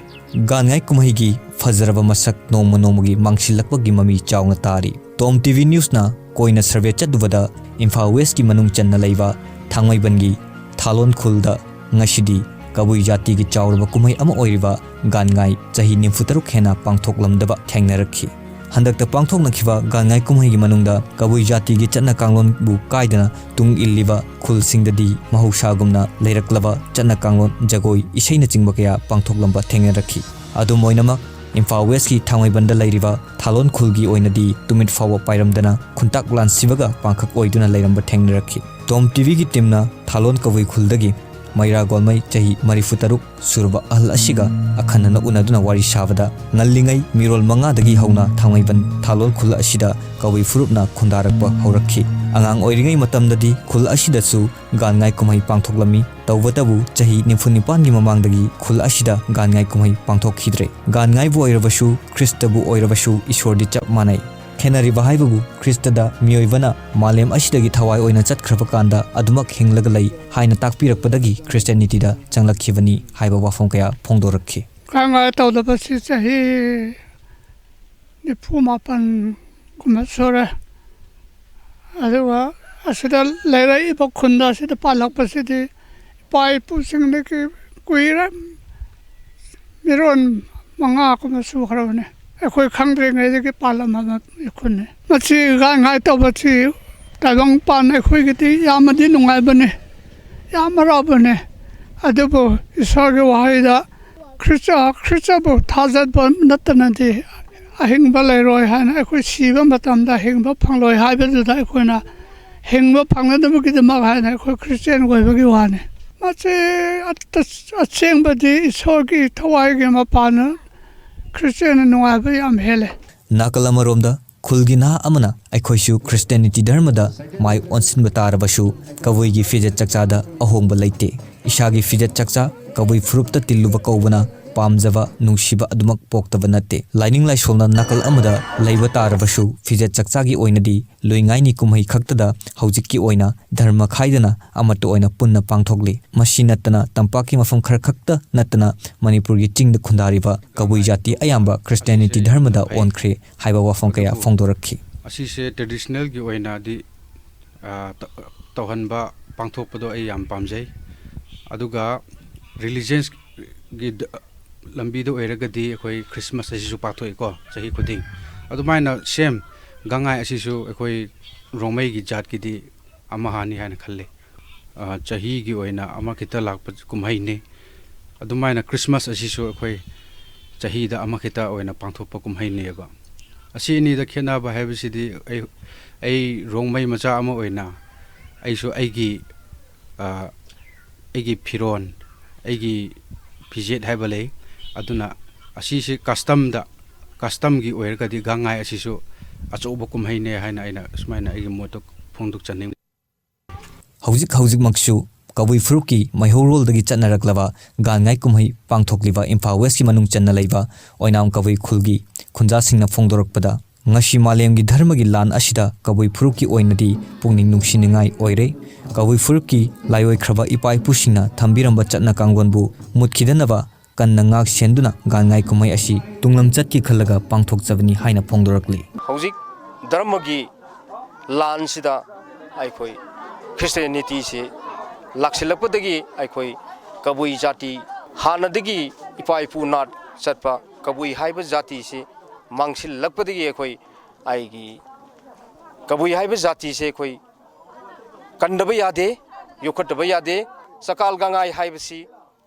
ꯒꯥꯟꯉꯥꯏ ꯀꯨꯝꯍꯩꯒꯤ ꯐꯖꯔꯕ ꯃꯁꯛ ꯅꯣꯡꯃ ꯅꯣꯡꯃꯒꯤ ꯃꯥꯡꯁꯤꯜꯂꯛꯄꯒꯤ ꯃꯃꯤ ꯆꯥꯎꯅ ꯇꯥꯔꯤ꯫ ꯇꯣꯝ ꯇꯤꯚꯤ ꯅ꯭ꯌꯨꯁꯅ ꯀꯣꯏꯅ ꯁꯔꯚꯦ ꯆꯠꯂꯨꯕꯗ ꯏꯝꯐꯥꯜ ꯋꯦꯁꯀꯤ ꯃꯅꯨꯡ ꯆꯟꯅ ꯂꯩꯕ ꯊꯥꯡꯃꯩꯕꯟꯒꯤ ꯊꯥꯂꯣꯟ ꯈꯨꯜꯗ ꯉꯁꯤꯗꯤ ꯀꯕꯨꯏ ꯖꯥꯇꯤꯒꯤ ꯆꯥꯎꯔꯕ ꯀꯨꯝꯍꯩ ꯑꯃ ꯑꯣꯏꯔꯤꯕ ꯒꯥꯟꯉꯥꯏ ꯆꯍꯤ ꯅꯤꯐꯨ ꯇꯔꯨꯛ ꯍꯦꯟꯅ ꯄꯥꯡꯊꯣꯛꯂꯝꯗꯕ ꯊꯦꯡꯅꯔꯛꯈꯤ꯫ ꯍꯟꯗꯛꯇ ꯄꯥꯡꯊꯣꯛꯅꯈꯤꯕ ꯒꯥꯟꯉꯥꯏ ꯀꯨꯝꯍꯩꯒꯤ ꯃꯅꯨꯡꯗ ꯀꯕꯨꯏ ꯖꯥꯇꯤꯒꯤ ꯆꯠꯅ ꯀꯥꯡꯂꯣꯟꯕꯨ ꯀꯥꯏꯗꯅ ꯇꯨꯡ ꯏꯜꯂꯤꯕ ꯈꯨꯜꯁꯤꯡꯗꯗꯤ ꯃꯍꯧꯁꯥꯒꯨꯝꯅ ꯂꯩꯔꯛꯂꯕ ꯆꯠꯅ ꯀꯥꯡꯂꯣꯟ, ꯖꯒꯣꯏ, ꯏꯁꯩꯅꯆꯤꯡꯕ ꯀꯌꯥ ꯄꯥꯡꯊꯣꯛꯂꯝꯕ ꯊꯦꯡꯅꯔꯛꯈꯤ꯫ ꯑꯗꯨꯝ ꯑꯣꯏꯅꯃꯛ, ꯏꯝꯐꯥꯜ ꯋꯦꯁꯀꯤ ꯊꯥꯡꯃꯩꯕꯟꯗ ꯂꯩꯔꯤꯕ ꯊꯥꯂꯣꯟ ꯈꯨꯜꯒꯤ ꯑꯣꯏꯅꯗꯤ ꯇꯨꯃꯤꯠ ꯐꯥꯎꯕ ꯄꯥꯏꯔꯝꯗꯅ ꯈꯨꯟꯇꯥꯛ ꯂꯥꯟꯁꯤꯕꯒ ꯄꯥꯡꯈꯛ ꯑꯣꯏꯗꯨꯅ ꯂꯩꯔꯝꯕ ꯊꯦꯡꯅꯔꯛꯈꯤ꯫ ꯇꯣꯝ ꯇꯤꯚꯤꯒꯤ ꯇꯤꯝꯅ ꯊꯥꯂꯣꯟ ꯀꯕꯨꯏ ꯈꯨꯜꯗꯒꯤ ꯃꯩꯔꯥ ꯒꯣꯜꯃꯩ ꯆꯍꯤ ꯃꯔꯤꯐꯨ ꯇꯔꯨꯛ ꯁꯨꯔꯕ ꯑꯍꯜ ꯑꯁꯤꯒ ꯑꯈꯟꯅꯅ ꯎꯅꯗꯨꯅ ꯋꯥꯔꯤ ꯁꯥꯕꯗ, ꯉꯜꯂꯤꯉꯩ ꯃꯤꯔꯣꯜ ꯃꯉꯥꯗꯒꯤ ꯍꯧꯅ ꯊꯥꯡꯃꯩꯕꯟ ꯊꯥꯂꯣꯟ ꯈꯨꯜ ꯑꯁꯤꯗ ꯀꯕꯨꯏ ꯐꯨꯔꯨꯞꯅ ꯈꯨꯟꯗꯥꯔꯛꯄ ꯍꯧꯔꯛꯈꯤ꯫ ꯑꯉꯥꯡ ꯑꯣꯏꯔꯤꯉꯩ ꯃꯇꯝꯗꯗꯤ ꯈꯨꯜ ꯑꯁꯤꯗꯁꯨ ꯒꯥꯟꯉꯥꯏ ꯀꯨꯝꯍꯩ ꯄꯥꯡꯊꯣꯛꯂꯝꯃꯤ꯫ ꯇꯧꯕꯇꯕꯨ ꯆꯍꯤ ꯅꯤꯐꯨ ꯅꯤꯄꯥꯟꯒꯤ ꯃꯃꯥꯡꯗꯒꯤ ꯈꯨꯜ ꯑꯁꯤꯗ ꯒꯥꯟꯉꯥꯏ ꯀꯨꯝꯍꯩ ꯄꯥꯡꯊꯣꯛꯈꯤꯗ꯭ꯔꯦ꯫ ꯒꯥꯟꯉꯥꯏꯕꯨ ꯑꯣꯏꯔꯕꯁꯨ, ꯈ꯭ꯔꯤꯁꯇꯕꯨ ꯑꯣꯏꯔꯕꯁꯨ, ꯏꯁꯣꯔꯗꯤ ꯆꯞ ꯃꯥꯟꯅꯩ꯫ ꯈꯦꯠꯅꯔꯤꯕ ꯍꯥꯏꯕꯕꯨ ꯈ꯭ꯔꯤꯁꯇꯗ ꯃꯤꯑꯣꯏꯕꯅ ꯃꯥꯂꯦꯝ ꯑꯁꯤꯗꯒꯤ ꯊꯋꯥꯏ ꯑꯣꯏꯅ ꯆꯠꯈ꯭ꯔꯕ ꯀꯥꯟꯗ ꯑꯗꯨꯃꯛ ꯍꯤꯡꯂꯒ ꯂꯩ ꯍꯥꯏꯅ ꯇꯥꯛꯄꯤꯔꯛꯄꯗꯒꯤ ꯈ꯭ꯔꯤꯁꯇꯤꯌꯥꯅꯤꯇꯤꯗ ꯆꯪꯂꯛꯈꯤꯕꯅꯤ ꯍꯥꯏꯕ ꯋꯥꯐꯝ ꯀꯌꯥ ꯐꯣꯡꯗꯣꯔꯛꯈꯤ꯫ ꯒꯥꯟꯉꯥꯏ ꯇꯧꯗꯕꯁꯤ ꯆꯍꯤ ꯅꯤꯐꯨ ꯃꯥꯄꯟ ꯀꯨꯝꯕ ꯁꯨꯔꯦ꯫ ꯑꯗꯨꯒ ꯑꯁꯤꯗ ꯂꯩꯔꯛꯏꯕ ꯈꯨꯟꯗ ꯑꯁꯤꯗ ꯄꯥꯜꯂꯛꯄꯁꯤꯗꯤ ꯏꯄꯥ ꯏꯄꯨꯁꯤꯡꯗꯒꯤ ꯀꯨꯏꯔꯦ, ꯃꯤꯔꯣꯟ ꯃꯉꯥ ꯀꯨꯝꯕ ꯁꯨꯈ꯭ꯔꯕꯅꯤ꯫ ꯑꯩꯈꯣꯏ ꯈꯪꯗ꯭ꯔꯤꯉꯩꯗꯒꯤ ꯄꯥꯜꯂꯝꯃꯕ ꯈꯨꯟꯅꯤ꯫ ꯃꯁꯤ ꯒꯥꯟꯉꯥꯏ ꯇꯧꯕꯁꯤ ꯇꯥꯏꯕꯪꯄꯥꯟ ꯑꯩꯈꯣꯏꯒꯤꯗꯤ ꯌꯥꯝꯅꯗꯤ ꯅꯨꯡꯉꯥꯏꯕꯅꯤ, ꯌꯥꯝ ꯍꯔꯥꯎꯕꯅꯤ꯫ ꯑꯗꯨꯕꯨ ꯏꯁꯣꯔꯒꯤ ꯋꯥꯍꯩꯗ ꯈ꯭ꯔꯤꯁꯇ, ꯈ꯭ꯔꯤꯁꯇꯕꯨ ꯊꯥꯖꯕ ꯅꯠꯇꯅꯗꯤ ꯑꯍꯤꯡꯕ ꯂꯩꯔꯣꯏ ꯍꯥꯏꯅ, ꯑꯩꯈꯣꯏ ꯁꯤꯕ ꯃꯇꯝꯗ ꯍꯤꯡꯕ ꯐꯪꯂꯣꯏ ꯍꯥꯏꯕꯗꯨꯗ ꯑꯩꯈꯣꯏꯅ ꯍꯤꯡꯕ ꯐꯪꯅꯅꯕꯒꯤꯗꯃꯛ ꯍꯥꯏꯅ ꯑꯩꯈꯣꯏ ꯈ꯭ꯔꯤꯁꯇꯤꯌꯥꯟ ꯑꯣꯏꯕꯒꯤ ꯋꯥꯅꯤ꯫ ꯃꯁꯤ ꯑꯠ-, ꯑꯁꯦꯡꯕꯗꯤ ꯏꯁꯣꯔꯒꯤ ꯊꯋꯥꯏꯒꯤ ꯃꯄꯥꯟꯅ ꯈ꯭ꯔꯤꯁꯇꯤꯌꯥꯟꯅ ꯅꯨꯡꯉꯥꯏꯕ ꯌꯥꯝ ꯍꯦꯜꯂꯦ꯫ ꯅꯥꯀꯜ ꯑꯃꯔꯣꯝꯗ ꯈꯨꯜꯒꯤ ꯅꯍꯥ ꯑꯃꯅ ꯑꯩꯈꯣꯏꯁꯨ ꯈ꯭ꯔꯤꯁꯇꯤꯌꯥꯅꯤꯇꯤ ꯙꯔꯃꯗ ꯃꯥꯏ ꯑꯣꯟꯁꯤꯟꯕ ꯇꯥꯔꯕꯁꯨ ꯀꯕꯨꯏꯒꯤ ꯐꯤꯖꯦꯠ ꯆꯛꯆꯥꯗ ꯑꯍꯣꯡꯕ ꯂꯩꯇꯦ꯫ ꯏꯁꯥꯒꯤ ꯐꯤꯖꯦꯠ ꯆꯛꯆꯥ ꯀꯕꯨꯏ ꯐꯨꯔꯨꯞꯇ ꯇꯤꯜꯂꯨꯕ ꯀꯧꯕꯅ ꯄꯥꯝꯖꯕ, ꯅꯨꯡꯁꯤꯕ ꯑꯗꯨꯃꯛ ꯄꯣꯛꯇꯕ ꯅꯠꯇꯦ꯫ ꯂꯥꯏꯅꯤꯡ ꯂꯥꯏꯁꯣꯜꯅ ꯅꯥꯀꯜ ꯑꯃꯗ ꯂꯩꯕ ꯇꯥꯔꯕꯁꯨ, ꯐꯤꯖꯦꯠ ꯆꯛꯆꯥꯒꯤ ꯑꯣꯏꯅꯗꯤ ꯂꯨꯏꯉꯥꯏꯅꯤ ꯀꯨꯝꯍꯩ ꯈꯛꯇꯗ ꯍꯧꯖꯤꯛꯀꯤ ꯑꯣꯏꯅ ꯙꯔꯃ ꯈꯥꯏꯗꯅ ꯑꯃꯠꯇ ꯑꯣꯏꯅ ꯄꯨꯟꯅ ꯄꯥꯡꯊꯣꯛꯂꯤ꯫ ꯃꯁꯤ ꯅꯠꯇꯅ ꯇꯝꯄꯥꯛꯀꯤ ꯃꯐꯝ ꯈꯔ ꯈꯛꯇ ꯅꯠꯇꯅ ꯃꯅꯤꯄꯨꯔꯒꯤ ꯆꯤꯡꯗ ꯈꯨꯟꯗꯥꯔꯤꯕ ꯀꯕꯨꯏ ꯖꯥꯇꯤ ꯑꯌꯥꯝꯕ ꯈ꯭ꯔꯤꯁꯇꯤꯌꯥꯅꯤꯇꯤ ꯙꯔꯃꯗ ꯑꯣꯟꯈ꯭ꯔꯦ ꯍꯥꯏꯕ ꯋꯥꯐꯝ ꯀꯌꯥ ꯐꯣꯡꯗꯣꯔꯛꯈꯤ꯫ ꯑꯁꯤꯁꯦ ꯇ꯭ꯔꯦꯗꯤꯁꯅꯦꯜꯒꯤ ꯑꯣꯏꯅꯗꯤ, ꯑ, ꯇ-, ꯇꯧꯍꯟꯕ, ꯄꯥꯡꯊꯣꯛꯄꯗꯣ ꯑꯩ ꯌꯥꯝ ꯄꯥꯝꯖꯩ꯫ ꯑꯗꯨꯒ ꯔꯤꯂꯤꯖꯟꯁꯒꯤ ꯗ-, ꯂꯝꯕꯤꯗ ꯑꯣꯏꯔꯒꯗꯤ ꯑꯩꯈꯣꯏ ꯈ꯭ꯔꯤꯁꯃꯥꯁ ꯑꯁꯤꯁꯨ ꯄꯥꯡꯊꯣꯛꯏꯀꯣ, ꯆꯍꯤ ꯈꯨꯗꯤꯡ꯫ ꯑꯗꯨꯃꯥꯏꯅ ꯁꯦꯝ ꯒꯥꯡꯉꯥꯏ ꯑꯁꯤꯁꯨ ꯑꯩꯈꯣꯏ ꯔꯣꯡꯃꯩꯒꯤ ꯖꯥꯠꯀꯤꯗꯤ ꯑꯃꯍꯥꯅꯤ ꯍꯥꯏꯅ ꯈꯜꯂꯤ꯫ ꯑ, ꯆꯍꯤꯒꯤ ꯑꯣꯏꯅ ꯑꯃꯈꯛꯇ ꯂꯥꯛꯄ ꯀꯨꯝꯍꯩꯅꯤ꯫ ꯑꯗꯨꯃꯥꯏꯅ ꯈ꯭ꯔꯤꯁꯃꯥꯁ ꯑꯁꯤꯁꯨ ꯑꯩꯈꯣꯏ ꯆꯍꯤꯗ ꯑꯃꯈꯛꯇ ꯑꯣꯏꯅ ꯄꯥꯡꯊꯣꯛꯄ ꯀꯨꯝꯍꯩꯅꯦꯕ꯫ ꯑꯁꯤ ꯑꯅꯤꯗ ꯈꯦꯠꯅꯕ ꯍꯥꯏꯕꯁꯤꯗꯤ ꯑꯩ, ꯑꯩ ꯔꯣꯡꯃꯩ ꯃꯆꯥ ꯑꯃ ꯑꯣꯏꯅ ꯑꯩꯁꯨ ꯑꯩꯒꯤ, ꯑ, ꯑꯩꯒꯤ ꯐꯤꯔꯣꯟ, ꯑꯩꯒꯤ ꯐꯤꯖꯦꯠ ꯍꯥꯏꯕ ꯂꯩ꯫ ꯑꯗꯨꯅ ꯑꯁꯤꯁꯤ ꯀꯁꯇꯝꯗ, ꯀꯁꯇꯝꯒꯤ ꯑꯣꯏꯔꯒꯗꯤ ꯒꯥꯡꯉꯥꯏ ꯑꯁꯤꯁꯨ ꯑꯆꯧꯕ ꯀꯨꯝꯍꯩꯅꯦ ꯍꯥꯏꯅ ꯑꯩꯅ ꯁꯨꯃꯥꯏꯅ ꯑꯩꯒꯤ ꯃꯣꯠꯇ ꯐꯣꯡꯗꯣꯛꯆꯅꯤꯡꯏ꯫ ꯍꯧꯖꯤꯛ ꯍꯧꯖꯤꯛꯃꯛꯁꯨ ꯀꯕꯨꯏ ꯐꯨꯔꯨꯞꯀꯤ ꯃꯩꯍꯧꯔꯣꯜꯗꯒꯤ ꯆꯠꯅꯔꯛꯂꯕ ꯒꯥꯟꯉꯥꯏ ꯀꯨꯝꯍꯩ ꯄꯥꯡꯊꯣꯛꯂꯤꯕ ꯏꯝꯐꯥꯜ ꯋꯦꯁꯀꯤ ꯃꯅꯨꯡ ꯆꯟꯅ ꯂꯩꯕ ꯑꯣꯏꯅꯥꯝ ꯀꯕꯨꯏ ꯈꯨꯜꯒꯤ ꯈꯨꯟꯖꯥꯁꯤꯡꯅ ꯐꯣꯡꯗꯣꯔꯛꯄꯗ, ꯉꯁꯤ ꯃꯥꯂꯦꯝꯒꯤ ꯙꯔꯃꯒꯤ ꯂꯥꯟ ꯑꯁꯤꯗ ꯀꯕꯨꯏ ꯐꯨꯔꯨꯞꯀꯤ ꯑꯣꯏꯅꯗꯤ ꯄꯨꯛꯅꯤꯡ ꯅꯨꯡꯁꯤꯅꯤꯡꯉꯥꯏ ꯑꯣꯏꯔꯦ꯫ ꯀꯕꯨꯏ ꯐꯨꯔꯨꯞꯀꯤ ꯂꯥꯏꯑꯣꯏꯈ꯭ꯔꯕ ꯏꯄꯥ ꯏꯄꯨꯁꯤꯡꯅ ꯊꯝꯕꯤꯔꯝꯕ ꯆꯠꯅ ꯀꯥꯡꯂꯣꯟꯕꯨ ꯃꯨꯠꯈꯤꯗꯅꯕ ꯀꯟꯅ ꯉꯥꯛ ꯁꯦꯟꯗꯨꯅ ꯒꯥꯟꯉꯥꯏ ꯀꯨꯝꯍꯩ ꯑꯁꯤ ꯇꯨꯡꯂꯝꯆꯠꯀꯤ ꯈꯜꯂꯒ ꯄꯥꯡꯊꯣꯛꯆꯕꯅꯤ ꯍꯥꯏꯅ ꯐꯣꯡꯗꯣꯔꯛꯂꯤ꯫ ꯍꯧꯖꯤꯛ ꯙꯔꯃꯒꯤ ꯂꯥꯟꯁꯤꯗ ꯑꯩꯈꯣꯏ ꯈ꯭ꯔꯤꯁꯇꯤꯌꯥꯅꯤꯇꯤꯁꯤ ꯂꯥꯛꯁꯤꯜꯂꯛꯄꯗꯒꯤ ꯑꯩꯈꯣꯏ ꯀꯕꯨꯏ ꯖꯥꯇꯤ, ꯍꯥꯟꯅꯗꯒꯤ ꯏꯄꯥ ꯏꯄꯨ ꯅꯥꯠ ꯆꯠꯄ ꯀꯕꯨꯏ ꯍꯥꯏꯕ ꯖꯥꯇꯤꯁꯤ ꯃꯥꯡꯁꯤꯜꯂꯛꯄꯗꯒꯤ ꯑꯩꯈꯣꯏ, ꯑꯩꯒꯤ ꯀꯕꯨꯏ ꯍꯥꯏꯕ ꯖꯥꯇꯤꯁꯦ ꯑꯩꯈꯣꯏ ꯀꯟꯗꯕ ꯌꯥꯗꯦ, ꯌꯣꯛꯈꯠꯇꯕ ꯌꯥꯗꯦ꯫ ꯆꯀꯥꯜ ꯒꯥꯡꯉꯥꯏ ꯍꯥꯏꯕꯁꯤ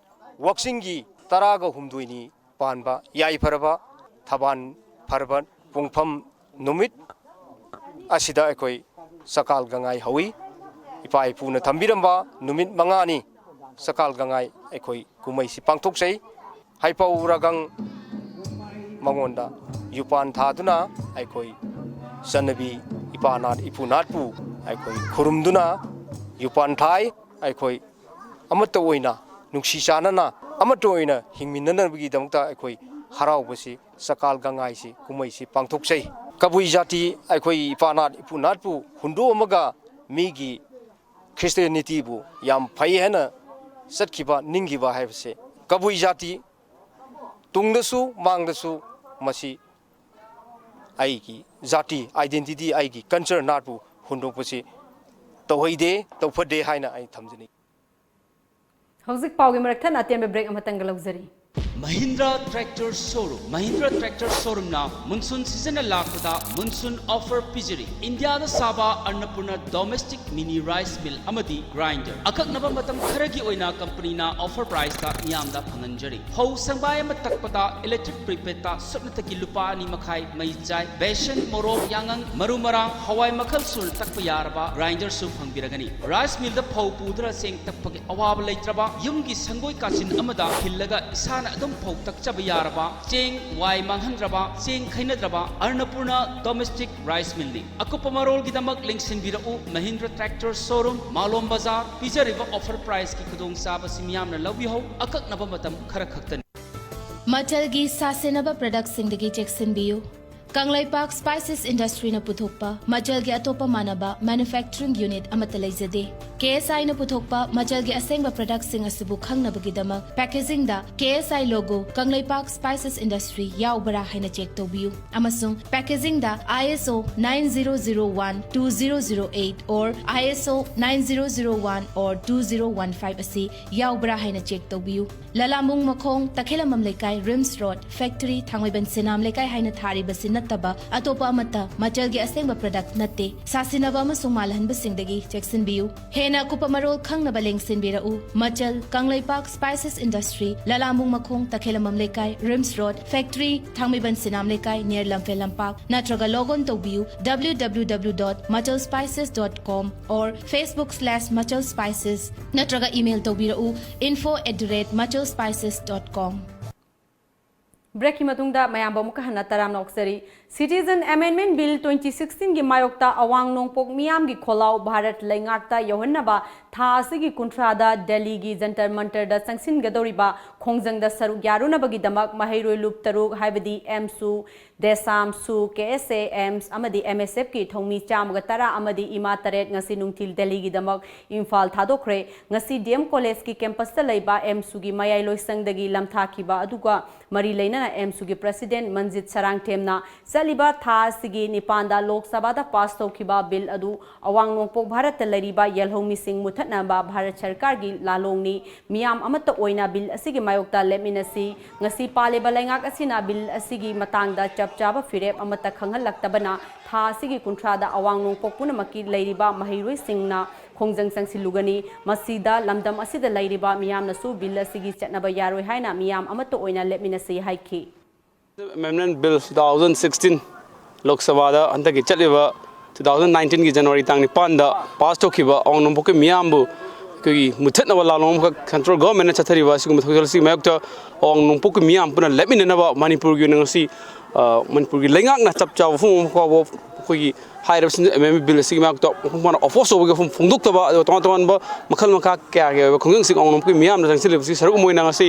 ꯋꯥꯛꯆꯤꯡꯒꯤ ꯇꯔꯥꯒ ꯍꯨꯝꯗꯣꯏꯅꯤ ꯄꯥꯟꯕ ꯌꯥꯏꯐꯔꯕ ꯊꯕꯥꯟ ꯐꯔꯕ ꯄꯨꯡꯐꯝ ꯅꯨꯃꯤꯠ ꯑꯁꯤꯗ ꯑꯩꯈꯣꯏ ꯆꯀꯥꯜ ꯒꯥꯡꯉꯥꯏ ꯍꯧꯏ꯫ ꯏꯄꯥ ꯏꯄꯨꯅ ꯊꯝꯕꯤꯔꯝꯕ ꯅꯨꯃꯤꯠ ꯃꯉꯥꯅꯤ ꯆꯀꯥꯜ ꯒꯥꯡꯉꯥꯏ ꯑꯩꯈꯣꯏ ꯀꯨꯝꯍꯩꯁꯤ ꯄꯥꯡꯊꯣꯛꯆꯩ꯫ ꯍꯩꯄꯧ ꯔꯥꯒꯪ ꯃꯉꯣꯟꯗ ꯌꯨꯄꯥꯟ ꯊꯥꯗꯨꯅ ꯑꯩꯈꯣꯏ ꯆꯠꯅꯕꯤ ꯏꯄꯥ ꯅꯥꯠ ꯏꯄꯨ ꯅꯥꯠꯄꯨ ꯑꯩꯈꯣꯏ ꯈꯨꯔꯨꯝꯗꯨꯅ ꯌꯨꯄꯥꯟ ꯊꯥꯏ꯫ ꯑꯩꯈꯣꯏ ꯑꯃꯠꯇ ꯑꯣꯏꯅ ꯅꯨꯡꯁꯤ ꯆꯥꯟꯅꯅ ꯑꯃꯠꯇ ꯑꯣꯏꯅ ꯍꯤꯡꯃꯤꯟꯅꯅꯕꯒꯤꯗꯃꯛꯇ ꯑꯩꯈꯣꯏ ꯍꯔꯥꯎꯕꯁꯤ, ꯆꯀꯥꯜ ꯒꯪꯉꯥꯏꯁꯤ, ꯀꯨꯝꯍꯩꯁꯤ ꯄꯥꯡꯊꯣꯛꯆꯩ꯫ ꯀꯕꯨꯏ ꯖꯥꯇꯤ ꯑꯩꯈꯣꯏ ꯏꯄꯥ ꯅꯥꯠ ꯏꯄꯨ ꯅꯥꯠꯄꯨ ꯍꯨꯟꯗꯣꯛꯑꯝꯃꯒ ꯃꯤꯒꯤ ꯈ꯭ꯔꯤꯁꯇꯤꯌꯥꯅꯤꯇꯤꯕꯨ ꯌꯥꯝ ꯐꯩ ꯍꯥꯏꯅ ꯆꯠꯈꯤꯕ, ꯅꯤꯡꯈꯤꯕ ꯍꯥꯏꯕꯁꯦ ꯀꯕꯨꯏ ꯖꯥꯇꯤ ꯇꯨꯡꯗꯁꯨ ꯃꯥꯡꯗꯁꯨ ꯃꯁꯤ ꯑꯩꯒꯤ ꯖꯥꯇꯤ, identity, ꯑꯩꯒꯤ culture ꯅꯥꯠꯄꯨ ꯍꯨꯟꯗꯣꯛꯄꯁꯤ ꯇꯧꯍꯩꯗꯦ, ꯇꯧꯐꯗꯦ ꯍꯥꯏꯅ ꯑꯩ ꯊꯝꯖꯅꯤꯡꯏ꯫ ꯍꯧꯖꯤꯛ ꯄꯥꯎꯒꯤ ꯃꯔꯛ ꯊꯠꯅ ꯑꯇꯦꯟꯕ break ꯑꯃꯇꯪꯒ ꯂꯧꯖꯔꯤ꯫ Mahindra tractor showroom. Mahindra tractor ꯁꯣꯔꯨꯝꯅ ꯃꯨꯟꯁꯨꯟ ꯁꯤꯖꯟꯅ ꯂꯥꯛꯄꯗ ꯃꯨꯟꯁꯨꯟ ꯑꯣꯐꯔ ꯄꯤꯖꯔꯤ꯫ ꯏꯟꯗꯤꯌꯥꯗ ꯁꯥꯕ ꯑꯟꯅꯄꯨꯔꯅ ꯗꯣꯃꯦꯁꯇꯤꯛ ꯃꯤꯅꯤ ꯔꯥꯏꯁ ꯃꯤꯜ ꯑꯃꯗꯤ ꯒ꯭ꯔꯥꯏꯟꯗꯔ ꯑꯀꯛꯅꯕ ꯃꯇꯝ ꯈꯔꯒꯤ ꯑꯣꯏꯅ ꯀꯝꯄꯅꯤꯅ ꯑꯣꯐꯔ ꯄ꯭ꯔꯥꯏꯁꯇ ꯃꯤꯌꯥꯝꯗ ꯐꯪꯍꯟꯖꯔꯤ꯫ ꯐꯧ ꯁꯪꯕꯥꯏ ꯑꯃ ꯇꯛꯄꯗ ꯏꯂꯦꯛꯇ꯭ꯔꯤꯛ ꯄ꯭ꯔꯤꯄꯦꯗꯇ ꯁꯨꯞꯅꯇꯒꯤ ꯂꯨꯄꯥ ꯑꯅꯤ ꯃꯈꯥꯏ ꯃꯩ ꯆꯥꯏ꯫ ꯕꯦꯁꯟ, ꯃꯣꯔꯣꯛ, ꯌꯥꯉꯪ, ꯃꯔꯨ ꯃꯔꯥꯡ, ꯍꯋꯥꯏ ꯃꯈꯜ ꯁꯨꯅ ꯇꯛꯄ ꯌꯥꯔꯕ ꯒ꯭ꯔꯥꯏꯟꯗꯔꯁꯨ ꯐꯪꯕꯤꯔꯒꯅꯤ꯫ ꯔꯥꯏꯁ ꯃꯤꯜꯗ ꯐꯧ ꯄꯨꯗꯨꯅ ꯆꯦꯡ ꯇꯛꯄꯒꯤ ꯑꯋꯥꯕ ꯂꯩꯇ꯭ꯔꯕ, ꯌꯨꯝꯒꯤ ꯁꯪꯒꯣꯏ ꯀꯥꯆꯤꯟ ꯑꯃꯗ ꯈꯤꯜꯂꯒ ꯏꯁꯥꯅ ꯑꯗꯨꯝ ꯐꯧ ꯇꯛꯆꯕ ꯌꯥꯔꯕ, ꯆꯦꯡ ꯋꯥꯏ ꯃꯥꯡꯍꯟꯗ꯭ꯔꯕ, ꯆꯦꯡ ꯈꯩꯅꯗ꯭ꯔꯕ ꯑꯟꯅꯄꯨꯔꯅ ꯗꯣꯃꯦꯁꯇꯤꯛ ꯔꯥꯏꯁ ꯃꯤꯜꯅꯤ꯫ ꯑꯀꯨꯞꯄ ꯃꯔꯣꯜꯒꯤꯗꯃꯛ ꯂꯦꯡꯁꯤꯟꯕꯤꯔꯛꯎ ꯃꯍꯤꯟꯗ꯭ꯔ ꯇ꯭ꯔꯦꯛꯇꯔ ꯁꯣꯔꯨꯝ, ꯃꯥꯂꯣꯝ ꯕꯖꯥꯔ꯫ ꯄꯤꯖꯔꯤꯕ ꯑꯣꯐꯔ ꯄ꯭ꯔꯥꯏꯁꯀꯤ ꯈꯨꯗꯣꯡꯆꯥꯕꯁꯤ ꯃꯤꯌꯥꯝꯅ ꯂꯧꯕꯤꯍꯧ꯫ ꯑꯀꯛꯅꯕ ꯃꯇꯝ ꯈꯔ ꯈꯛꯇꯅꯤ꯫ ꯃꯆꯜꯒꯤ ꯁꯥꯁꯤꯟꯅꯕ ꯄ꯭ꯔꯗꯛꯁꯤꯡꯗꯒꯤ ꯆꯦꯛꯁꯤꯟꯕꯤꯌꯨ꯫ ꯀꯪꯂꯩꯄꯥꯛ ꯁ꯭ꯄꯥꯏꯁꯦꯁ ꯏꯟꯗꯁꯇ꯭ꯔꯤꯅ ꯄꯨꯊꯣꯛꯄ ꯃꯆꯜꯒꯤ ꯑꯇꯣꯞꯄ ꯃꯥꯟꯅꯕ ꯃꯦꯅꯨꯐꯦꯛꯆꯔꯤꯡ ꯌꯨꯅꯤꯠ ꯑꯃꯠꯇ ꯂꯩꯖꯗꯦ꯫ ꯀꯦ ꯑꯦꯁ ꯑꯥꯏꯅ ꯄꯨꯊꯣꯛꯄ ꯃꯆꯜꯒꯤ ꯑꯁꯦꯡꯕ ꯄ꯭ꯔꯗꯛꯁꯤꯡ ꯑꯁꯤꯕꯨ ꯈꯪꯅꯕꯒꯤꯗꯃꯛ ꯄꯦꯀꯦꯖꯤꯡꯗ ꯀꯦ ꯑꯦꯁ ꯑꯥꯏ ꯂꯣꯒꯣ ꯀꯪꯂꯩꯄꯥꯛ ꯁ꯭ꯄꯥꯏꯁꯦꯁ ꯏꯟꯗꯁꯇ꯭ꯔꯤ ꯌꯥꯎꯕ꯭ꯔꯥ ꯍꯥꯏꯅ ꯆꯦꯛ ꯇꯧꯕꯤꯌꯨ ꯑꯃꯁꯨꯡ ꯄꯦꯀꯦꯖꯤꯡꯗ ISO nine zero zero one two zero zero eight or ISO nine zero zero one or two zero one five ꯑꯁꯤ ꯌꯥꯎꯕ꯭ꯔꯥ ꯍꯥꯏꯅ ꯆꯦꯛ ꯇꯧꯕꯤꯌꯨ꯫ ꯂꯂꯥꯃꯨꯡ ꯃꯈꯣꯡ, ꯇꯈꯦꯂꯝꯕꯝ ꯂꯩꯀꯥꯏ, ꯔꯤꯝꯁ ꯔꯣꯗ, ꯐꯦꯛꯇꯔꯤ, ꯊꯥꯡꯃꯩꯕꯟ ꯁꯤꯅꯥꯝ ꯂꯩꯀꯥꯏ ꯍꯥꯏꯅ ꯊꯥꯔꯤꯕꯁꯤ ꯅꯠꯇꯕ ꯑꯇꯣꯞꯄ ꯑꯃꯠꯇ ꯃꯆꯜꯒꯤ ꯑꯁꯦꯡꯕ ꯄ꯭ꯔꯗꯛ ꯅꯠꯇꯦ꯫ ꯁꯥꯁꯤꯟꯅꯕ ꯑꯃꯁꯨꯡ ꯃꯥꯜꯍꯟꯕꯁꯤꯡꯗꯒꯤ ꯆꯦꯛꯁꯤꯟꯕꯤꯌꯨ꯫ ꯍꯦꯟꯅ ꯑꯀꯨꯞꯄ ꯃꯔꯣꯜ ꯈꯪꯅꯕ ꯂꯦꯡꯁꯤꯟꯕꯤꯔꯛꯎ꯫ ꯃꯆꯜ, ꯀꯪꯂꯩꯄꯥꯛ ꯁ꯭ꯄꯥꯏꯁꯦꯁ ꯏꯟꯗꯁꯇ꯭ꯔꯤ, ꯂꯂꯥꯃꯨꯡ ꯃꯈꯣꯡ, ꯇꯈꯦꯂꯝꯕꯝ ꯂꯩꯀꯥꯏ, ꯔꯤꯝꯁ ꯔꯣꯗ, ꯐꯦꯛꯇꯔꯤ, ꯊꯥꯡꯃꯩꯕꯟ ꯁꯤꯅꯥꯝ ꯂꯩꯀꯥꯏ, near ꯂꯝꯐꯦꯜ ꯂꯝꯄꯥꯛ, ꯅꯠꯇ꯭ꯔꯒ log on ꯇꯧꯕꯤꯌꯨ W W W dot machal spices dot com or Facebook slash machal spices ꯅꯠꯇ꯭ꯔꯒ email ꯇꯧꯕꯤꯔꯛꯎ info at the rate machal spices dot com꯫ Breakꯀꯤ ꯃꯇꯨꯡꯗ ꯃꯌꯥꯝꯕꯨ ꯑꯃꯨꯛꯀ ꯍꯟꯅ ꯇꯔꯥꯝꯅ ꯑꯣꯛꯆꯔꯤ꯫ Citizen Amendment Bill twenty sixteenꯒꯤ ꯃꯥꯌꯣꯛꯇ ꯑꯋꯥꯡ ꯅꯣꯡꯄꯣꯛ ꯃꯤꯌꯥꯝꯒꯤ ꯈꯣꯜꯂꯥꯎ ꯚꯥꯔꯠ ꯂꯩꯉꯥꯛꯇ ꯌꯧꯍꯟꯅꯕ ꯊꯥ ꯑꯁꯤꯒꯤ ꯀꯨꯟꯊ꯭ꯔꯥꯗ ꯗꯦꯜꯂꯤꯒꯤ ꯖꯟꯇꯔ ꯃꯟꯇꯔꯗ ꯆꯪꯁꯤꯟꯒꯗꯧꯔꯤꯕ ꯈꯣꯡꯖꯪꯗ ꯁꯔꯨꯛ ꯌꯥꯔꯨꯅꯕꯒꯤꯗꯃꯛ ꯃꯍꯩꯔꯣꯏ ꯂꯨꯞ ꯇꯔꯨꯛ, ꯍꯥꯏꯕꯗꯤ ꯑꯦꯝꯁꯨ, ꯗꯦꯁꯥꯝꯁꯨ, ꯀꯦ ꯑꯦꯁ ꯑꯦ ꯑꯦꯝꯁ ꯑꯃꯗꯤ ꯑꯦꯝ ꯑꯦꯁ ꯑꯦꯐꯀꯤ ꯊꯧꯃꯤ ꯆꯥꯝꯃꯒ ꯇꯔꯥ ꯑꯃꯗꯤ ꯏꯃꯥ ꯇꯔꯦꯠ ꯉꯁꯤ ꯅꯨꯡꯊꯤꯜ ꯗꯦꯜꯂꯤꯒꯤꯗꯃꯛ ꯏꯝꯐꯥꯜ ꯊꯥꯗꯣꯛꯈ꯭ꯔꯦ꯫ ꯉꯁꯤ ꯗꯤ ꯑꯦꯝ ꯀꯣꯂꯦꯖꯀꯤ ꯀꯦꯝꯄꯁꯇ ꯂꯩꯕ ꯑꯦꯝꯁꯨꯒꯤ ꯃꯌꯥꯏ ꯂꯣꯏꯁꯪꯗꯒꯤ ꯂꯝꯊꯥꯈꯤꯕ ꯑꯗꯨꯒ ꯃꯔꯤ ꯂꯩꯅꯅ ꯑꯦꯝꯁꯨꯒꯤ ꯄ꯭ꯔꯁꯤꯗꯦꯟ ꯃꯟꯖꯤꯠ ꯁꯔꯥꯡꯊꯦꯝꯅ ꯆꯠꯂꯤꯕ ꯊꯥ ꯑꯁꯤꯒꯤ ꯅꯤꯄꯥꯟꯗ ꯂꯣꯛ ꯁꯚꯥꯗ ꯄꯥꯁ ꯇꯧꯈꯤꯕ ꯕꯤꯜ ꯑꯗꯨ ꯑꯋꯥꯡ ꯅꯣꯡꯄꯣꯛ ꯚꯥꯔꯠꯇ ꯂꯩꯔꯤꯕ ꯌꯦꯜꯍꯧꯃꯤꯁꯤꯡ ꯃꯨꯊꯠꯅꯕ ꯚꯥꯔꯠ ꯁꯔꯀꯥꯔꯒꯤ ꯂꯥꯂꯣꯡꯅꯤ꯫ ꯃꯤꯌꯥꯝ ꯑꯃꯠꯇ ꯑꯣꯏꯅ ꯕꯤꯜ ꯑꯁꯤꯒꯤ ꯃꯥꯌꯣꯛꯇ ꯂꯦꯞꯃꯤꯟꯅꯁꯤ꯫ ꯉꯁꯤ ꯄꯥꯜꯂꯤꯕ ꯂꯩꯉꯥꯛ ꯑꯁꯤꯅ ꯕꯤꯜ ꯑꯁꯤꯒꯤ ꯃꯇꯥꯡꯗ ꯆꯞ ꯆꯥꯕ ꯐꯤꯔꯦꯞ ꯑꯃꯠꯇ ꯈꯪꯍꯜꯂꯛꯇꯕꯅ ꯊꯥ ꯑꯁꯤꯒꯤ ꯀꯨꯟꯊ꯭ꯔꯥꯗ ꯑꯋꯥꯡ ꯅꯣꯡꯄꯣꯛ ꯄꯨꯝꯅꯃꯛꯀꯤ ꯂꯩꯔꯤꯕ ꯃꯍꯩꯔꯣꯏꯁꯤꯡꯅ ꯈꯣꯡꯖꯪ ꯆꯪꯁꯤꯜꯂꯨꯒꯅꯤ꯫ ꯃꯁꯤꯗ ꯂꯝꯗꯝ ꯑꯁꯤꯗ ꯂꯩꯔꯤꯕ ꯃꯤꯌꯥꯝꯅꯁꯨ ꯕꯤꯜ ꯑꯁꯤꯒꯤ ꯆꯠꯅꯕ ꯌꯥꯔꯣꯏ ꯍꯥꯏꯅ ꯃꯤꯌꯥꯝ ꯑꯃꯠꯇ ꯑꯣꯏꯅ ꯂꯦꯞꯃꯤꯟꯅꯁꯤ ꯍꯥꯏꯈꯤ꯫ ꯑꯦꯃꯦꯟꯃꯦꯟ ꯕꯤꯜ ꯇꯨ ꯊꯥꯎꯖꯟ ꯁꯤꯛꯁꯇꯤꯟ ꯂꯣꯛ ꯁꯚꯥꯗ ꯍꯟꯗꯛꯀꯤ ꯆꯠꯂꯤꯕ ꯇꯨ ꯊꯥꯎꯖꯟ ꯅꯥꯏꯟꯇꯤꯟꯒꯤ ꯖꯅꯋꯥꯔꯤ ꯇꯥꯡ ꯅꯤꯄꯥꯟꯗ ꯄꯥꯁ ꯇꯧꯈꯤꯕ ꯑꯋꯥꯡ ꯅꯣꯡꯄꯣꯛꯀꯤ ꯃꯤꯌꯥꯝꯕꯨ ꯑꯩꯈꯣꯏꯒꯤ ꯃꯨꯊꯠꯅꯕ ꯂꯥꯂꯣꯡ ꯑꯃꯈꯛ ꯁꯦꯟꯇ꯭ꯔꯦꯜ ꯒꯣꯔꯃꯦꯟꯅ ꯆꯠꯊꯔꯤꯕ ꯑꯁꯤꯒꯨꯝꯕ ꯊꯧꯁꯤꯜ ꯑꯁꯤꯒꯤ ꯃꯥꯌꯣꯛꯇ ꯑꯋꯥꯡ ꯅꯣꯡꯄꯣꯛꯀꯤ ꯃꯤꯌꯥꯝ ꯄꯨꯟꯅ ꯂꯦꯞꯃꯤꯟꯅꯅꯕ ꯃꯅꯤꯄꯨꯔꯒꯤ ꯑꯣꯏꯅ ꯉꯁꯤ, ꯑ, ꯃꯅꯤꯄꯨꯔꯒꯤ ꯂꯩꯉꯥꯛꯅ ꯆꯞ ꯆꯥꯕ ꯋꯥꯐꯝ ꯑꯃ ꯐꯥꯎꯕ ꯑꯩꯈꯣꯏꯒꯤ ꯍꯥꯏꯔꯤꯕ ꯑꯦꯃꯦꯟꯃꯦꯟ ꯕꯤꯜ ꯑꯁꯤꯒꯤ ꯃꯥꯌꯣꯛꯇ ꯃꯄꯨꯡ ꯐꯥꯅ ꯑꯣꯄꯣꯖ ꯇꯧꯕꯒꯤ ꯋꯥꯐꯝ ꯐꯣꯡꯗꯣꯛꯇꯕ, ꯑꯗꯨꯒ ꯇꯣꯉꯥꯟ ꯇꯣꯉꯥꯟꯕ ꯃꯈꯜ ꯃꯈꯥ ꯀꯌꯥꯒꯤ ꯑꯣꯏꯕ ꯈꯣꯡꯖꯪꯁꯤꯡ ꯑꯋꯥꯡ ꯅꯣꯡꯄꯣꯛꯀꯤ ꯃꯤꯌꯥꯝꯅ ꯆꯪꯁꯤꯜꯂꯤꯕꯁꯤ ꯁꯔꯨꯛ ꯑꯃ ꯑꯣꯏꯅ ꯉꯁꯤ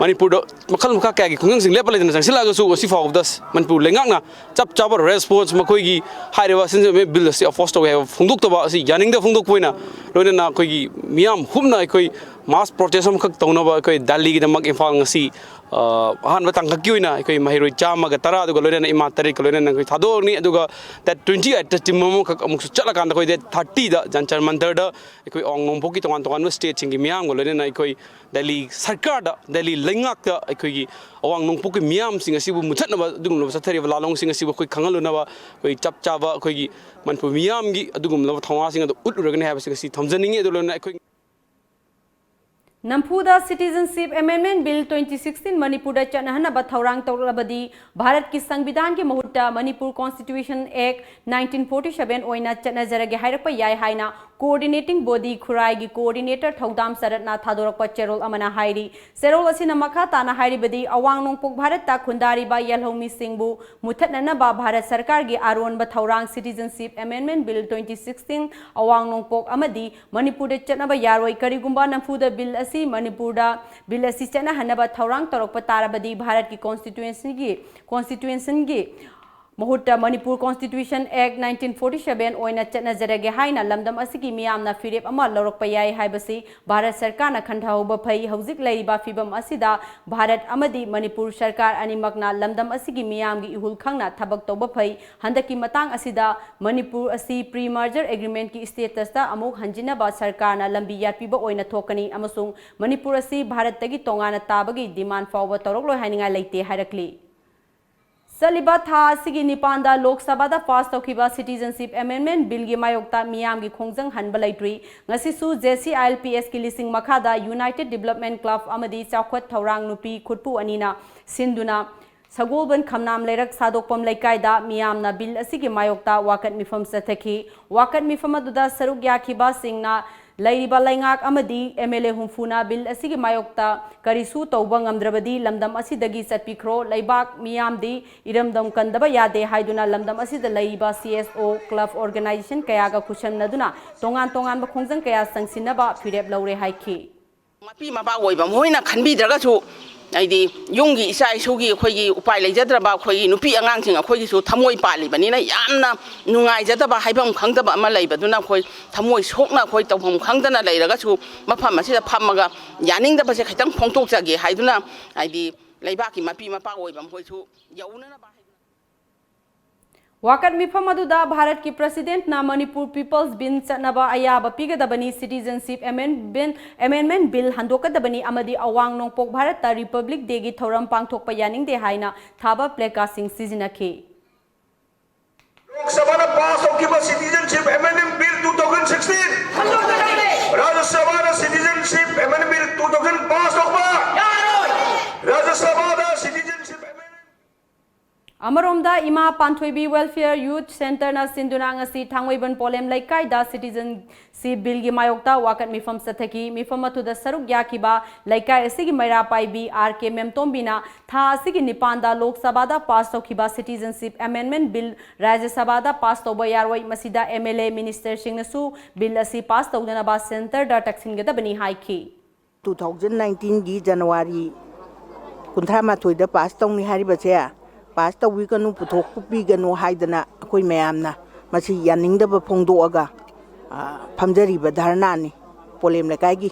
ꯃꯅꯤꯄꯨꯔꯗ ꯃꯈꯜ ꯃꯈꯥ ꯀꯌꯥꯒꯤ ꯈꯣꯡꯖꯪꯁꯤꯡ ꯂꯦꯞꯄ ꯂꯩꯇꯅ ꯆꯪꯁꯤꯜꯂꯛꯑꯒꯁꯨ ꯉꯁꯤ ꯐꯥꯎꯕꯗ ꯃꯅꯤꯄꯨꯔ ꯂꯩꯉꯥꯛꯅ ꯆꯞ ꯆꯥꯕ ꯔꯦꯁꯄꯣꯟꯁ, ꯃꯈꯣꯏꯒꯤ ꯍꯥꯏꯔꯤꯕ ꯑꯦꯃꯦꯟꯃꯦꯟ ꯕꯤꯜ ꯑꯁꯤ ꯑꯣꯄꯣꯖ ꯇꯧꯋꯦ ꯍꯥꯏꯕ ꯐꯣꯡꯗꯣꯛꯇꯕ ꯑꯁꯤ ꯌꯥꯅꯤꯡꯗꯕ ꯐꯣꯡꯗꯣꯛꯄ ꯑꯣꯏꯅ, ꯂꯣꯏꯅꯅ ꯑꯩꯈꯣꯏꯒꯤ ꯃꯤꯌꯥꯝ ꯍꯨꯞꯅ ꯑꯩꯈꯣꯏ ꯃꯥꯁ ꯄ꯭ꯔꯣꯇꯦꯁ ꯑꯃꯈꯛ ꯇꯧꯅꯕ ꯑꯩꯈꯣꯏ ꯗꯦꯜꯂꯤꯒꯤꯗꯃꯛ ꯏꯝꯐꯥꯜ ꯉꯁꯤ, ꯑ, ꯑꯍꯥꯟꯕ ꯇꯥꯡꯀꯛꯀꯤ ꯑꯣꯏꯅ ꯑꯩꯈꯣꯏ ꯃꯍꯩꯔꯣꯏ ꯆꯥꯝꯃꯒ ꯇꯔꯥ ꯑꯗꯨꯒ ꯂꯣꯏꯅꯅ ꯏꯃꯥ ꯇꯔꯦꯠꯀ ꯂꯣꯏꯅꯅ ꯑꯩꯈꯣꯏ ꯊꯥꯗꯣꯛꯑꯅꯤ꯫ ꯑꯗꯨꯒ ꯗꯦꯠ ꯇ꯭ꯋꯦꯟꯇꯤ ꯑꯩꯠꯇ ꯇꯤꯝ ꯑꯃꯈꯛ ꯑꯃꯨꯛꯁꯨ ꯆꯠꯂꯀꯥꯟꯗ ꯑꯩꯈꯣꯏ ꯗꯦꯠ ꯊꯥꯔꯇꯤꯗ ꯖꯟꯇꯔ ꯃꯟꯇꯔꯗ ꯑꯩꯈꯣꯏ ꯑꯋꯥꯡ ꯅꯣꯡꯄꯣꯛꯀꯤ ꯇꯣꯉꯥꯟ ꯇꯣꯉꯥꯟꯕ ꯁ꯭ꯇꯦꯠꯁꯤꯡꯒꯤ ꯃꯤꯌꯥꯝꯒ ꯂꯣꯏꯅꯅ ꯑꯩꯈꯣꯏ ꯗꯦꯜꯂꯤ ꯁꯔꯀꯥꯔꯗ, ꯗꯦꯜꯂꯤ ꯂꯩꯉꯥꯛꯇ ꯑꯩꯈꯣꯏꯒꯤ ꯑꯋꯥꯡ ꯅꯣꯡꯄꯣꯛꯀꯤ ꯃꯤꯌꯥꯝꯁꯤꯡ ꯑꯁꯤꯕꯨ ꯃꯨꯊꯠꯅꯕ ꯑꯗꯨꯒꯨꯝꯂꯕ ꯆꯠꯊꯔꯤꯕ ꯂꯥꯂꯣꯡꯁꯤꯡ ꯑꯁꯤꯕꯨ ꯑꯩꯈꯣꯏ ꯈꯪꯍꯜꯂꯨꯅꯕ ꯑꯩꯈꯣꯏ ꯆꯞ ꯆꯥꯕ ꯑꯩꯈꯣꯏꯒꯤ ꯃꯅꯤꯄꯨꯔ ꯃꯤꯌꯥꯝꯒꯤ ꯑꯗꯨꯒꯨꯝꯂꯕ ꯊꯧꯅꯥꯁꯤꯡ ꯑꯗꯨ ꯎꯠꯂꯨꯔꯒꯅꯤ ꯍꯥꯏꯕꯁꯤ ꯉꯁꯤ ꯊꯝꯖꯅꯤꯡꯉꯤ꯫ ꯑꯗꯨ ꯂꯣꯏꯅꯅ ꯑꯩꯈꯣꯏ ꯅꯝꯐꯨꯗ Citizenship Amendment Bill twenty sixteen ꯃꯅꯤꯄꯨꯔꯗ ꯆꯠꯅꯍꯟꯅꯕ ꯊꯧꯔꯥꯡ ꯇꯧꯔꯛꯂꯕꯗꯤ ꯚꯥꯔꯠꯀꯤ ꯁꯪꯕꯤꯙꯥꯟꯒꯤ ꯃꯍꯨꯠꯇ Manipur Constitution Act nineteen forty seven ꯑꯣꯏꯅ ꯆꯠꯅꯖꯔꯒꯦ ꯍꯥꯏꯔꯛꯄ ꯌꯥꯏ ꯍꯥꯏꯅ Coordinating Body ꯈꯨꯔꯥꯏꯒꯤ Coordinator ꯊꯧꯗꯥꯝ ꯁꯔꯠꯅ ꯊꯥꯗꯣꯔꯛꯄ ꯆꯦꯔꯣꯜ ꯑꯃꯅ ꯍꯥꯏꯔꯤ꯫ ꯆꯦꯔꯣꯜ ꯑꯁꯤꯅ ꯃꯈꯥ ꯇꯥꯅ ꯍꯥꯏꯔꯤꯕꯗꯤ, ꯑꯋꯥꯡ ꯅꯣꯡꯄꯣꯛ ꯚꯥꯔꯠꯇ ꯈꯨꯟꯗꯥꯔꯤꯕ ꯌꯦꯜꯍꯧꯃꯤꯁꯤꯡꯕꯨ ꯃꯨꯊꯠꯅꯅꯕ ꯚꯥꯔꯠ ꯁꯔꯀꯥꯔꯒꯤ ꯑꯔꯣꯟꯕ ꯊꯧꯔꯥꯡ Citizenship Amendment Bill twenty sixteen ꯑꯋꯥꯡ ꯅꯣꯡꯄꯣꯛ ꯑꯃꯗꯤ ꯃꯅꯤꯄꯨꯔꯗ ꯆꯠꯅꯕ ꯌꯥꯔꯣꯏ꯫ ꯀꯔꯤꯒꯨꯝꯕ ꯅꯝꯐꯨꯗ ꯕꯤꯜ ꯑꯁꯤ ꯃꯅꯤꯄꯨꯔꯗ, ꯕꯤꯜ ꯑꯁꯤ ꯆꯠꯅꯍꯟꯅꯕ ꯊꯧꯔꯥꯡ ꯇꯧꯔꯛꯄ ꯇꯥꯔꯕꯗꯤ ꯚꯥꯔꯠꯀꯤ Constitutionꯒꯤ, Constitutionꯒꯤ ꯃꯍꯨꯠꯇ Manipur Constitution Act nineteen forty seven ꯑꯣꯏꯅ ꯆꯠꯅꯖꯔꯒꯦ ꯍꯥꯏꯅ ꯂꯝꯗꯝ ꯑꯁꯤꯒꯤ ꯃꯤꯌꯥꯝꯅ ꯐꯤꯔꯦꯞ ꯑꯃ ꯂꯧꯔꯛꯄ ꯌꯥꯏ ꯍꯥꯏꯕꯁꯤ ꯚꯥꯔꯠ ꯁꯔꯀꯥꯔꯅ ꯈꯟꯊꯍꯧꯕ ꯐꯩ꯫ ꯍꯧꯖꯤꯛ ꯂꯩꯔꯤꯕ ꯐꯤꯕꯝ ꯑꯁꯤꯗ ꯚꯥꯔꯠ ꯑꯃꯗꯤ ꯃꯅꯤꯄꯨꯔ ꯁꯔꯀꯥꯔ ꯑꯅꯤꯃꯛꯅ ꯂꯝꯗꯝ ꯑꯁꯤꯒꯤ ꯃꯤꯌꯥꯝꯒꯤ ꯏꯍꯨꯜ ꯈꯪꯅ ꯊꯕꯛ ꯇꯧꯕ ꯐꯩ꯫ ꯍꯟꯗꯛꯀꯤ ꯃꯇꯥꯡ ꯑꯁꯤꯗ ꯃꯅꯤꯄꯨꯔ ꯑꯁꯤ Pre-Merger Agreementꯀꯤ statusꯇ ꯑꯃꯨꯛ ꯍꯟꯖꯤꯟꯅꯕ ꯁꯔꯀꯥꯔꯅ ꯂꯝꯕꯤ ꯌꯥꯠꯄꯤꯕ ꯑꯣꯏꯅ ꯊꯣꯛꯀꯅꯤ ꯑꯃꯁꯨꯡ ꯃꯅꯤꯄꯨꯔ ꯑꯁꯤ ꯚꯥꯔꯠꯇꯒꯤ ꯇꯣꯉꯥꯟꯅ ꯇꯥꯕꯒꯤ demand ꯐꯥꯎꯕ ꯇꯧꯔꯛꯂꯣꯏ ꯍꯥꯏꯅꯤꯡꯉꯥꯏ ꯂꯩꯇꯦ ꯍꯥꯏꯔꯛꯂꯤ꯫ ꯆꯠꯂꯤꯕ ꯊꯥ ꯑꯁꯤꯒꯤ ꯅꯤꯄꯥꯟꯗ ꯂꯣꯛ ꯁꯚꯥꯗ pass ꯇꯧꯈꯤꯕ Citizenship Amendment Billꯒꯤ ꯃꯥꯌꯣꯛꯇ ꯃꯤꯌꯥꯝꯒꯤ ꯈꯣꯡꯖꯪ ꯍꯟꯕ ꯂꯩꯇ꯭ꯔꯤ꯫ ꯉꯁꯤꯁꯨ JCILPSꯀꯤ ꯂꯤꯁꯤꯡ ꯃꯈꯥꯗ United Development Club ꯑꯃꯗꯤ ꯆꯥꯎꯈꯠ ꯊꯧꯔꯥꯡ ꯅꯨꯄꯤ ꯈꯨꯠꯄꯨ ꯑꯅꯤꯅ ꯁꯤꯟꯗꯨꯅ ꯁꯒꯣꯜꯕꯟ ꯈꯝꯅꯥꯝ ꯂꯩꯔꯛ ꯁꯥꯗꯣꯛꯐꯝ ꯂꯩꯀꯥꯏꯗ ꯃꯤꯌꯥꯝꯅ ꯕꯤꯜ ꯑꯁꯤꯒꯤ ꯃꯥꯌꯣꯛꯇ ꯋꯥꯀꯠ ꯃꯤꯐꯝ ꯆꯠꯊꯈꯤ꯫ ꯋꯥꯀꯠ ꯃꯤꯐꯝ ꯑꯗꯨꯗ ꯁꯔꯨꯛ ꯌꯥꯈꯤꯕꯁꯤꯡꯅ ꯂꯩꯔꯤꯕ ꯂꯩꯉꯥꯛ ꯑꯃꯗꯤ MLA ꯍꯨꯝꯐꯨꯅ ꯕꯤꯜ ꯑꯁꯤꯒꯤ ꯃꯥꯌꯣꯛꯇ ꯀꯔꯤꯁꯨ ꯇꯧꯕ ꯉꯝꯗ꯭ꯔꯕꯗꯤ ꯂꯝꯗꯝ ꯑꯁꯤꯗꯒꯤ ꯆꯠꯄꯤꯈ꯭ꯔꯣ, ꯂꯩꯕꯥꯛ ꯃꯤꯌꯥꯝꯗꯤ ꯏꯔꯝꯗꯝ ꯀꯟꯗꯕ ꯌꯥꯗꯦ ꯍꯥꯏꯗꯨꯅ ꯂꯝꯗꯝ ꯑꯁꯤꯗ ꯂꯩꯔꯤꯕ CSO club organization ꯀꯌꯥꯒ ꯈꯨꯠꯁꯝꯅꯗꯨꯅ ꯇꯣꯉꯥꯟ ꯇꯣꯉꯥꯟꯕ ꯈꯣꯡꯖꯪ ꯀꯌꯥ ꯆꯪꯁꯤꯟꯅꯕ ꯐꯤꯔꯦꯞ ꯂꯧꯔꯦ ꯍꯥꯏꯈꯤ꯫ ꯃꯄꯤ ꯃꯄꯥ ꯑꯣꯏꯕ ꯃꯈꯣꯏꯅ ꯈꯟꯕꯤꯗ꯭ꯔꯒꯁꯨ, ꯍꯥꯏꯗꯤ ꯌꯨꯝꯒꯤ ꯏꯆꯥ ꯏꯁꯨꯒꯤ ꯑꯩꯈꯣꯏꯒꯤ ꯎꯄꯥꯏ ꯂꯩꯖꯗ꯭ꯔꯕ ꯑꯩꯈꯣꯏꯒꯤ ꯅꯨꯄꯤ ꯑꯉꯥꯡꯁꯤꯡ ꯑꯩꯈꯣꯏꯒꯤꯁꯨ ꯊꯃꯣꯏ ꯄꯥꯜꯂꯤꯕꯅꯤꯅ ꯌꯥꯝꯅ ꯅꯨꯡꯉꯥꯏꯖꯗꯕ ꯍꯥꯏꯐꯝ ꯈꯪꯗꯕ ꯑꯃ ꯂꯩꯕꯗꯨꯅ ꯑꯩꯈꯣꯏ ꯊꯃꯣꯏ ꯁꯣꯛꯅ ꯑꯩꯈꯣꯏ ꯇꯧꯐꯝ ꯈꯪꯗꯅ ꯂꯩꯔꯒꯁꯨ ꯃꯐꯝ ꯑꯁꯤꯗ ꯐꯝꯃꯒ ꯌꯥꯅꯤꯡꯗꯕꯁꯦ ꯈꯤꯇꯪ ꯐꯣꯡꯗꯣꯛꯆꯒꯦ ꯍꯥꯏꯗꯨꯅ, ꯍꯥꯏꯗꯤ ꯂꯩꯕꯥꯛꯀꯤ ꯃꯄꯤ ꯃꯄꯥ ꯑꯣꯏꯕ ꯃꯈꯣꯏꯁꯨ ꯌꯧꯅꯅꯕ ꯍꯥꯏꯗꯨꯅ꯫ ꯋꯥꯀꯠ ꯃꯤꯐꯝ ꯑꯗꯨꯗ ꯚꯥꯔꯠꯀꯤ Presidentꯅ ꯃꯅꯤꯄꯨꯔ People's Bill ꯆꯠꯅꯕ ꯑꯌꯥꯕ ꯄꯤꯒꯗꯕꯅꯤ, Citizenship Amendment, Amendment Bill ꯍꯟꯗꯣꯛꯀꯗꯕꯅꯤ ꯑꯃꯗꯤ ꯑꯋꯥꯡ ꯅꯣꯡꯄꯣꯛ ꯚꯥꯔꯠꯇ Republic Dayꯒꯤ ꯊꯧꯔꯝ ꯄꯥꯡꯊꯣꯛꯄ ꯌꯥꯅꯤꯡꯗꯦ ꯍꯥꯏꯅ ꯊꯥꯕ placardꯁꯤꯡ ꯁꯤꯖꯤꯟꯅꯈꯤ꯫ ꯂꯣꯛ ꯁꯚꯥꯅ pass ꯇꯧꯈꯤꯕ Citizenship Amendment Bill two thousand sixteen, ꯔꯥꯖ꯭ꯌ ꯁꯚꯥꯅ Citizenship Amendment Bill two thousand pass ꯇꯧꯕ, ꯔꯥꯖ꯭ꯌ ꯁꯚꯥꯗ Citizenship Amendment ꯑꯃꯔꯣꯝꯗ, ꯏꯃꯥ ꯄꯥꯟꯊꯣꯏꯕꯤ Welfare Youth Centreꯅ ꯁꯤꯟꯗꯨꯅ ꯉꯁꯤ ꯊꯥꯡꯃꯩꯕꯟ ꯄꯣꯂꯦꯝ ꯂꯩꯀꯥꯏꯗ Citizenship Billꯒꯤ ꯃꯥꯌꯣꯛꯇ ꯋꯥꯀꯠ ꯃꯤꯐꯝ ꯆꯠꯊꯈꯤ꯫ ꯃꯤꯐꯝ ꯑꯗꯨꯗ ꯁꯔꯨꯛ ꯌꯥꯈꯤꯕ ꯂꯩꯀꯥꯏ ꯑꯁꯤꯒꯤ ꯃꯩꯔꯥ ꯄꯥꯏꯕꯤ ꯑꯥꯔ ꯀꯦ ꯃꯦꯝꯇꯣꯝꯕꯤꯅ ꯊꯥ ꯑꯁꯤꯒꯤ ꯅꯤꯄꯥꯟꯗ ꯂꯣꯛ ꯁꯚꯥꯗ ꯄꯥꯁ ꯇꯧꯈꯤꯕ Citizenship Amendment Bill ꯔꯥꯖ꯭ꯌ ꯁꯚꯥꯗ ꯄꯥꯁ ꯇꯧꯕ ꯌꯥꯔꯣꯏ, ꯃꯁꯤꯗ ꯑꯦꯝ ꯑꯦꯜ ꯑꯦ, ꯃꯤꯅꯤꯁꯇꯔꯁꯤꯡꯅꯁꯨ Bill ꯑꯁꯤ ꯄꯥꯁ ꯇꯧꯗꯅꯕ ꯁꯦꯟꯇꯔꯗ ꯇꯛꯁꯤꯟꯒꯗꯕꯅꯤ ꯍꯥꯏꯈꯤ꯫ ꯇꯨ ꯊꯥꯎꯖꯟ ꯅꯥꯏꯟꯇꯤꯟꯒꯤ ꯖꯅꯋꯥꯔꯤ ꯀꯨꯟꯊ꯭ꯔꯥ ꯃꯥꯊꯣꯏꯗ ꯄꯥꯁ ꯇꯧꯅꯤ ꯍꯥꯏꯔꯤꯕꯁꯦ, ꯄꯥꯁ ꯇꯧꯕꯤꯒꯅꯨ, ꯄꯨꯊꯣꯛꯄꯤꯒꯅꯨ ꯍꯥꯏꯗꯅ ꯑꯩꯈꯣꯏ ꯃꯌꯥꯝꯅ ꯃꯁꯤ ꯌꯥꯅꯤꯡꯗꯕ ꯐꯣꯡꯗꯣꯛꯑꯒ, ꯑ, ꯐꯝꯖꯔꯤꯕ ꯙꯔꯅꯥꯅꯤ꯫ ꯄꯣꯂꯦꯝ ꯂꯩꯀꯥꯏꯒꯤ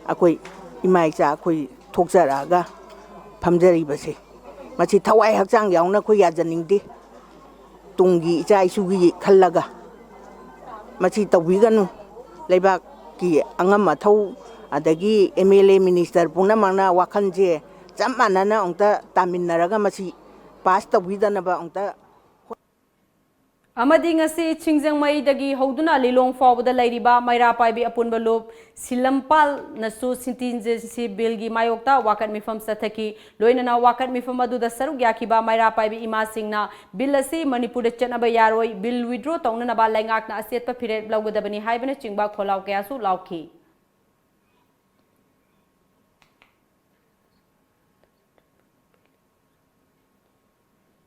ꯑꯩꯈꯣꯏ ꯏꯃꯥ ꯏꯆꯥ ꯑꯩꯈꯣꯏ ꯊꯣꯛꯆꯔꯛꯑꯒ ꯐꯝꯖꯔꯤꯕꯁꯦ, ꯃꯁꯤ ꯊꯋꯥꯏ ꯍꯛꯆꯥꯡ ꯌꯥꯎꯅ ꯑꯩꯈꯣꯏ ꯌꯥꯖꯅꯤꯡꯗꯦ꯫ ꯇꯨꯡꯒꯤ ꯏꯆꯥ ꯏꯁꯨꯒꯤ ꯈꯜꯂꯒ ꯃꯁꯤ ꯇꯧꯕꯤꯒꯅꯨ꯫ ꯂꯩꯕꯥꯛꯀꯤ ꯑꯉꯝ ꯑꯊꯧ, ꯑꯗꯒꯤ ꯑꯦꯝ ꯑꯦꯜ ꯑꯦ, ꯃꯤꯅꯤꯁꯇꯔ ꯄꯨꯝꯅꯃꯛꯅ ꯋꯥꯈꯜꯁꯦ ꯆꯞ ꯃꯥꯟꯅꯅ ꯑꯃꯨꯛꯇ ꯇꯥꯃꯤꯟꯅꯔꯒ ꯃꯁꯤ ꯄꯥꯁ ꯇꯧꯕꯤꯗꯅꯕ ꯑꯃꯨꯛꯇ ꯑꯃꯗꯤ ꯉꯁꯤ ꯁꯤꯡꯖꯃꯩꯗꯒꯤ ꯍꯧꯗꯨꯅ ꯂꯤꯂꯣꯡ ꯐꯥꯎꯕꯗ ꯂꯩꯔꯤꯕ ꯃꯩꯔꯥ ꯄꯥꯏꯕꯤ ꯑꯄꯨꯟꯕ ꯂꯨꯞ ꯁꯤꯂꯝꯄꯥꯜꯅꯁꯨ Citizenship Billꯒꯤ ꯃꯥꯌꯣꯛꯇ ꯋꯥꯀꯠ ꯃꯤꯐꯝ ꯆꯠꯊꯈꯤ꯫ ꯂꯣꯏꯅꯅ ꯋꯥꯀꯠ ꯃꯤꯐꯝ ꯑꯗꯨꯗ ꯁꯔꯨꯛ ꯌꯥꯈꯤꯕ ꯃꯩꯔꯥ ꯄꯥꯏꯕꯤ ꯏꯃꯥꯁꯤꯡꯅ Bill ꯑꯁꯤ ꯃꯅꯤꯄꯨꯔꯗ ꯆꯠꯅꯕ ꯌꯥꯔꯣꯏ, Bill withdraw ꯇꯧꯅꯅꯕ ꯂꯩꯉꯥꯛꯅ ꯑꯆꯦꯠꯄ ꯐꯤꯔꯦꯞ ꯂꯧꯒꯗꯕꯅꯤ ꯍꯥꯏꯕꯅꯆꯤꯡꯕ ꯈꯣꯜꯂꯥꯎ ꯀꯌꯥꯁꯨ ꯂꯥꯎꯈꯤ꯫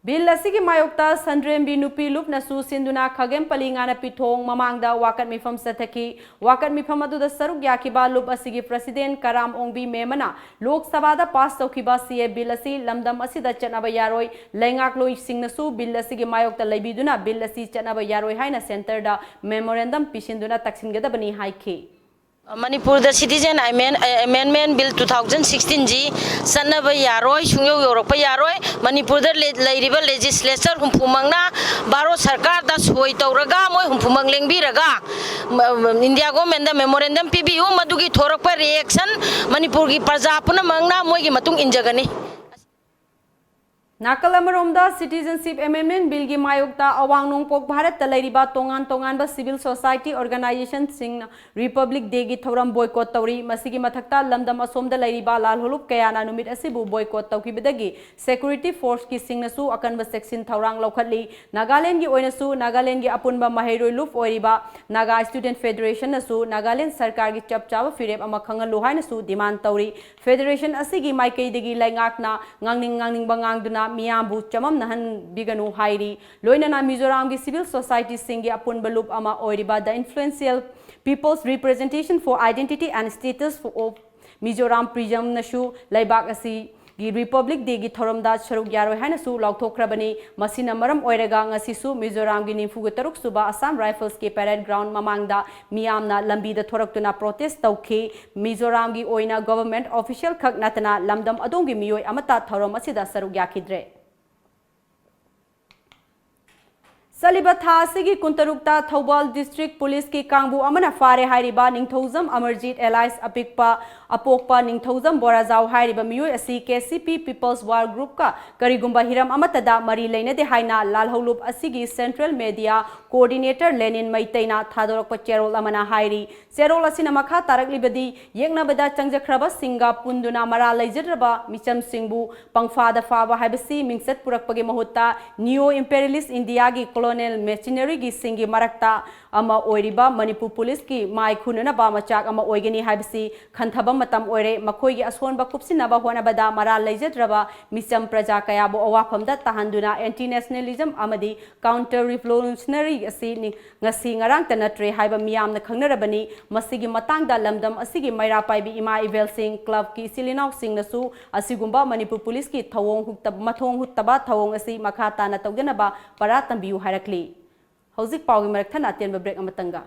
Bill ꯑꯁꯤꯒꯤ ꯃꯥꯌꯣꯛꯇ ꯁꯟꯗ꯭ꯔꯦꯝꯕꯤ ꯅꯨꯄꯤ ꯂꯨꯞꯅꯁꯨ ꯁꯤꯟꯗꯨꯅ ꯈꯥꯒꯦꯝꯄꯂꯤ ꯉꯥꯅꯄꯤꯊꯣꯡ ꯃꯃꯥꯡꯗ ꯋꯥꯀꯠ ꯃꯤꯐꯝ ꯆꯠꯊꯈꯤ꯫ ꯋꯥꯀꯠ ꯃꯤꯐꯝ ꯑꯗꯨꯗ ꯁꯔꯨꯛ ꯌꯥꯈꯤꯕ ꯂꯨꯞ ꯑꯁꯤꯒꯤ President ꯀꯔꯥꯝ ꯑꯣꯡꯕꯤ ꯃꯦꯝꯅ ꯂꯣꯛ ꯁꯚꯥꯗ ꯄꯥꯁ ꯇꯧꯈꯤꯕ C A Bill ꯑꯁꯤ ꯂꯝꯗꯝ ꯑꯁꯤꯗ ꯆꯠꯅꯕ ꯌꯥꯔꯣꯏ, ꯂꯩꯉꯥꯛꯂꯣꯏꯁꯤꯡꯅꯁꯨ Bill ꯑꯁꯤꯒꯤ ꯃꯥꯌꯣꯛꯇ ꯂꯩꯕꯤꯗꯨꯅ Bill ꯑꯁꯤ ꯆꯠꯅꯕ ꯌꯥꯔꯣꯏ ꯍꯥꯏꯅ ꯁꯦꯟꯇꯔꯗ memorandum ꯄꯤꯁꯤꯟꯗꯨꯅ ꯇꯛꯁꯤꯟꯒꯗꯕꯅꯤ ꯍꯥꯏꯈꯤ꯫ ꯃꯅꯤꯄꯨꯔꯗ Citizen Amendment Bill two thousand sixteen ꯁꯤ ꯆꯠꯅꯕ ꯌꯥꯔꯣꯏ, ꯁꯨꯡꯌꯧ ꯌꯧꯔꯛꯄ ꯌꯥꯔꯣꯏ꯫ ꯃꯅꯤꯄꯨꯔꯗ ꯂꯩ-, ꯂꯩꯔꯤꯕ legislature ꯍꯨꯝꯐꯨꯃꯛꯅ ꯚꯥꯔꯠ ꯁꯔꯀꯥꯔꯗ ꯁꯣꯏ ꯇꯧꯔꯒ, ꯃꯣꯏ ꯍꯨꯝꯐꯨꯃꯛ ꯂꯦꯡꯕꯤꯔꯒ, ꯃ-, ꯃ-, ꯏꯟꯗꯤꯌꯥ ꯒꯣꯔꯃꯦꯟꯗ memorandum ꯄꯤꯕꯤꯌꯨ, ꯃꯗꯨꯒꯤ ꯊꯣꯔꯛꯄ reaction ꯃꯅꯤꯄꯨꯔꯒꯤ ꯄ꯭ꯔꯖꯥ ꯄꯨꯝꯅꯃꯛꯅ ꯃꯣꯏꯒꯤ ꯃꯇꯨꯡ ꯏꯟꯖꯒꯅꯤ꯫ ꯅꯥꯀꯜ ꯑꯃꯔꯣꯝꯗ, Citizenship Amendment Billꯒꯤ ꯃꯥꯌꯣꯛꯇ ꯑꯋꯥꯡ ꯅꯣꯡꯄꯣꯛ ꯚꯥꯔꯠꯇ ꯂꯩꯔꯤꯕ ꯇꯣꯉꯥꯟ ꯇꯣꯉꯥꯟꯕ civil society organizationꯁꯤꯡꯅ Republic Dayꯒꯤ ꯊꯧꯔꯝ boycott ꯇꯧꯔꯤ꯫ ꯃꯁꯤꯒꯤ ꯃꯊꯛꯇ, ꯂꯝꯗꯝ ꯑꯁꯣꯝꯗ ꯂꯩꯔꯤꯕ ꯂꯥꯜꯍꯧꯂꯨꯞ ꯀꯌꯥꯅ ꯅꯨꯃꯤꯠ ꯑꯁꯤꯕꯨ boycott ꯇꯧꯈꯤꯕꯗꯒꯤ security forceꯀꯤꯁꯤꯡꯅꯁꯨ ꯑꯀꯟꯕ ꯆꯦꯛꯁꯤꯟ ꯊꯧꯔꯥꯡ ꯂꯧꯈꯠꯂꯤ꯫ ꯅꯥꯒꯥꯂꯦꯟꯗꯒꯤ ꯑꯣꯏꯅꯁꯨ ꯅꯥꯒꯥꯂꯦꯟꯗꯒꯤ ꯑꯄꯨꯟꯕ ꯃꯍꯩꯔꯣꯏ ꯂꯨꯞ ꯑꯣꯏꯔꯤꯕ Naga Student Federationꯅꯁꯨ ꯅꯥꯒꯥꯂꯦꯟꯗ ꯁꯔꯀꯥꯔꯒꯤ ꯆꯞ ꯆꯥꯕ ꯐꯤꯔꯦꯞ ꯑꯃ ꯈꯪꯍꯜꯂꯨ ꯍꯥꯏꯅꯁꯨ demand ꯇꯧꯔꯤ꯫ Federation ꯑꯁꯤꯒꯤ ꯃꯥꯏꯀꯩꯗꯒꯤ ꯂꯩꯉꯥꯛꯅ ꯉꯥꯡꯅꯤꯡ ꯉꯥꯡꯅꯤꯡꯕ ꯉꯥꯡꯗꯨꯅ ꯃꯤꯌꯥꯝꯕꯨ ꯆꯃꯝꯅꯍꯟꯕꯤꯒꯅꯨ ꯍꯥꯏꯔꯤ꯫ ꯂꯣꯏꯅꯅ ꯃꯤꯖꯣꯔꯥꯝꯒꯤ civil societyꯁꯤꯡꯒꯤ ꯑꯄꯨꯟꯕ ꯂꯨꯞ ꯑꯃ ꯑꯣꯏꯔꯤꯕ The Influential People's Representation for Identity and Status of Mizoram, PRISMNASU ꯂꯩꯕꯥꯛ ꯑꯁꯤꯒꯤ Republic Dayꯒꯤ ꯊꯧꯔꯝꯗ ꯁꯔꯨꯛ ꯌꯥꯔꯣꯏ ꯍꯥꯏꯅꯁꯨ ꯂꯥꯎꯊꯣꯛꯈ꯭ꯔꯕꯅꯤ꯫ ꯃꯁꯤꯅ ꯃꯔꯝ ꯑꯣꯏꯔꯒ ꯉꯁꯤꯁꯨ ꯃꯤꯖꯣꯔꯥꯝꯒꯤ ꯅꯤꯐꯨꯒ ꯇꯔꯨꯛ ꯁꯨꯕ Assam Riflesꯀꯤ parade ground ꯃꯃꯥꯡꯗ ꯃꯤꯌꯥꯝꯅ ꯂꯝꯕꯤꯗ ꯊꯣꯔꯛꯇꯨꯅ protest ꯇꯧꯈꯤ꯫ ꯃꯤꯖꯣꯔꯥꯝꯒꯤ ꯑꯣꯏꯅ government official ꯈꯛ ꯅꯠꯇꯅ ꯂꯝꯗꯝ ꯑꯗꯣꯝꯒꯤ ꯃꯤꯑꯣꯏ ꯑꯃꯠꯇ ꯊꯧꯔꯝ ꯑꯁꯤꯗ ꯁꯔꯨꯛ ꯌꯥꯈꯤꯗ꯭ꯔꯦ꯫ ꯆꯠꯂꯤꯕ ꯊꯥ ꯑꯁꯤꯒꯤ ꯀꯨꯟꯇꯔꯨꯛꯇ ꯊꯧꯕꯥꯜ District Policeꯀꯤ ꯀꯥꯡꯕꯨ ꯑꯃꯅ ꯐꯥꯔꯦ ꯍꯥꯏꯔꯤꯕ ꯅꯤꯡꯊꯧꯖꯝ ꯑꯃꯔꯖꯤꯠ alias ꯑꯄꯤꯛꯄ ꯑꯄꯣꯛꯄ ꯅꯤꯡꯊꯧꯖꯝ ꯕꯣꯔꯥꯖꯥꯎ ꯍꯥꯏꯔꯤꯕ ꯃꯤꯑꯣꯏ ꯑꯁꯤ KCP People's War Groupꯀ ꯀꯔꯤꯒꯨꯝꯕ ꯍꯤꯔꯝ ꯑꯃꯠꯇꯗ ꯃꯔꯤ ꯂꯩꯅꯗꯦ ꯍꯥꯏꯅ ꯂꯥꯜꯍꯧꯂꯨꯞ ꯑꯁꯤꯒꯤ Central Media Coordinator ꯂꯦꯅꯤꯟ ꯃꯩꯇꯩꯅ ꯊꯥꯗꯣꯔꯛꯄ ꯆꯦꯔꯣꯜ ꯑꯃꯅ ꯍꯥꯏꯔꯤ꯫ ꯆꯦꯔꯣꯜ ꯑꯁꯤꯅ ꯃꯈꯥ ꯇꯥꯔꯛꯂꯤꯕꯗꯤ, ꯌꯦꯛꯅꯕꯗ ꯆꯪꯖꯈ꯭ꯔꯕꯁꯤꯡꯒ ꯄꯨꯟꯗꯨꯅ ꯃꯔꯥꯜ ꯂꯩꯖꯗ꯭ꯔꯕ ꯃꯤꯆꯝꯁꯤꯡꯕꯨ ꯄꯪꯐꯥꯗ ꯐꯥꯕ ꯍꯥꯏꯕꯁꯤ ꯃꯤꯡꯆꯠ ꯄꯨꯔꯛꯄꯒꯤ ꯃꯍꯨꯠꯇ neo imperialist Indiaꯒꯤ colonial machineryꯒꯤꯁꯤꯡꯒꯤ ꯃꯔꯛꯇ ꯑꯃ ꯑꯣꯏꯔꯤꯕ ꯃꯅꯤꯄꯨꯔ Policeꯀꯤ ꯃꯥꯏ ꯈꯨꯅꯅꯕ ꯃꯆꯥꯛ ꯑꯃ ꯑꯣꯏꯒꯅꯤ ꯍꯥꯏꯕꯁꯤ ꯈꯟꯊꯕ ꯃꯇꯝ ꯑꯣꯏꯔꯦ꯫ ꯃꯈꯣꯏꯒꯤ ꯑꯁꯣꯟꯕ ꯀꯨꯞꯁꯤꯟꯅꯕ ꯍꯣꯠꯅꯕꯗ ꯃꯔꯥꯜ ꯂꯩꯖꯗ꯭ꯔꯕ ꯃꯤꯆꯝ ꯄ꯭ꯔꯖꯥ ꯀꯌꯥꯕꯨ ꯑꯋꯥꯐꯝꯗ ꯇꯥꯍꯟꯗꯨꯅ anti nationalism ꯑꯃꯗꯤ counter revolutionary ꯑꯁꯤ ꯅꯤ-, ꯉꯁꯤ ꯉꯔꯥꯡꯇ ꯅꯠꯇ꯭ꯔꯦ ꯍꯥꯏꯕ ꯃꯤꯌꯥꯝꯅ ꯈꯪꯅꯔꯕꯅꯤ꯫ ꯃꯁꯤꯒꯤ ꯃꯇꯥꯡꯗ ꯂꯝꯗꯝ ꯑꯁꯤꯒꯤ ꯃꯩꯔꯥ ꯄꯥꯏꯕꯤ ꯏꯃꯥ ꯏꯕꯦꯜꯁꯤꯡ, clubꯀꯤ ꯏꯆꯤꯜ ꯏꯅꯥꯎꯁꯤꯡꯅꯁꯨ ꯑꯁꯤꯒꯨꯝꯕ ꯃꯅꯤꯄꯨꯔ Policeꯀꯤ ꯊꯧꯑꯣꯡ ꯍꯨꯛꯇ-, ꯃꯊꯣꯡ ꯍꯨꯠꯇꯕ ꯊꯧꯑꯣꯡ ꯑꯁꯤ ꯃꯈꯥ ꯇꯥꯅ ꯇꯧꯗꯅꯕ ꯄꯔꯥ ꯇꯝꯕꯤꯌꯨ ꯍꯥꯏꯔꯛꯂꯤ꯫ ꯍꯧꯖꯤꯛ ꯄꯥꯎꯒꯤ ꯃꯔꯛ ꯊꯠꯅ ꯑꯇꯦꯟꯕ break ꯑꯃꯇꯪꯒ꯫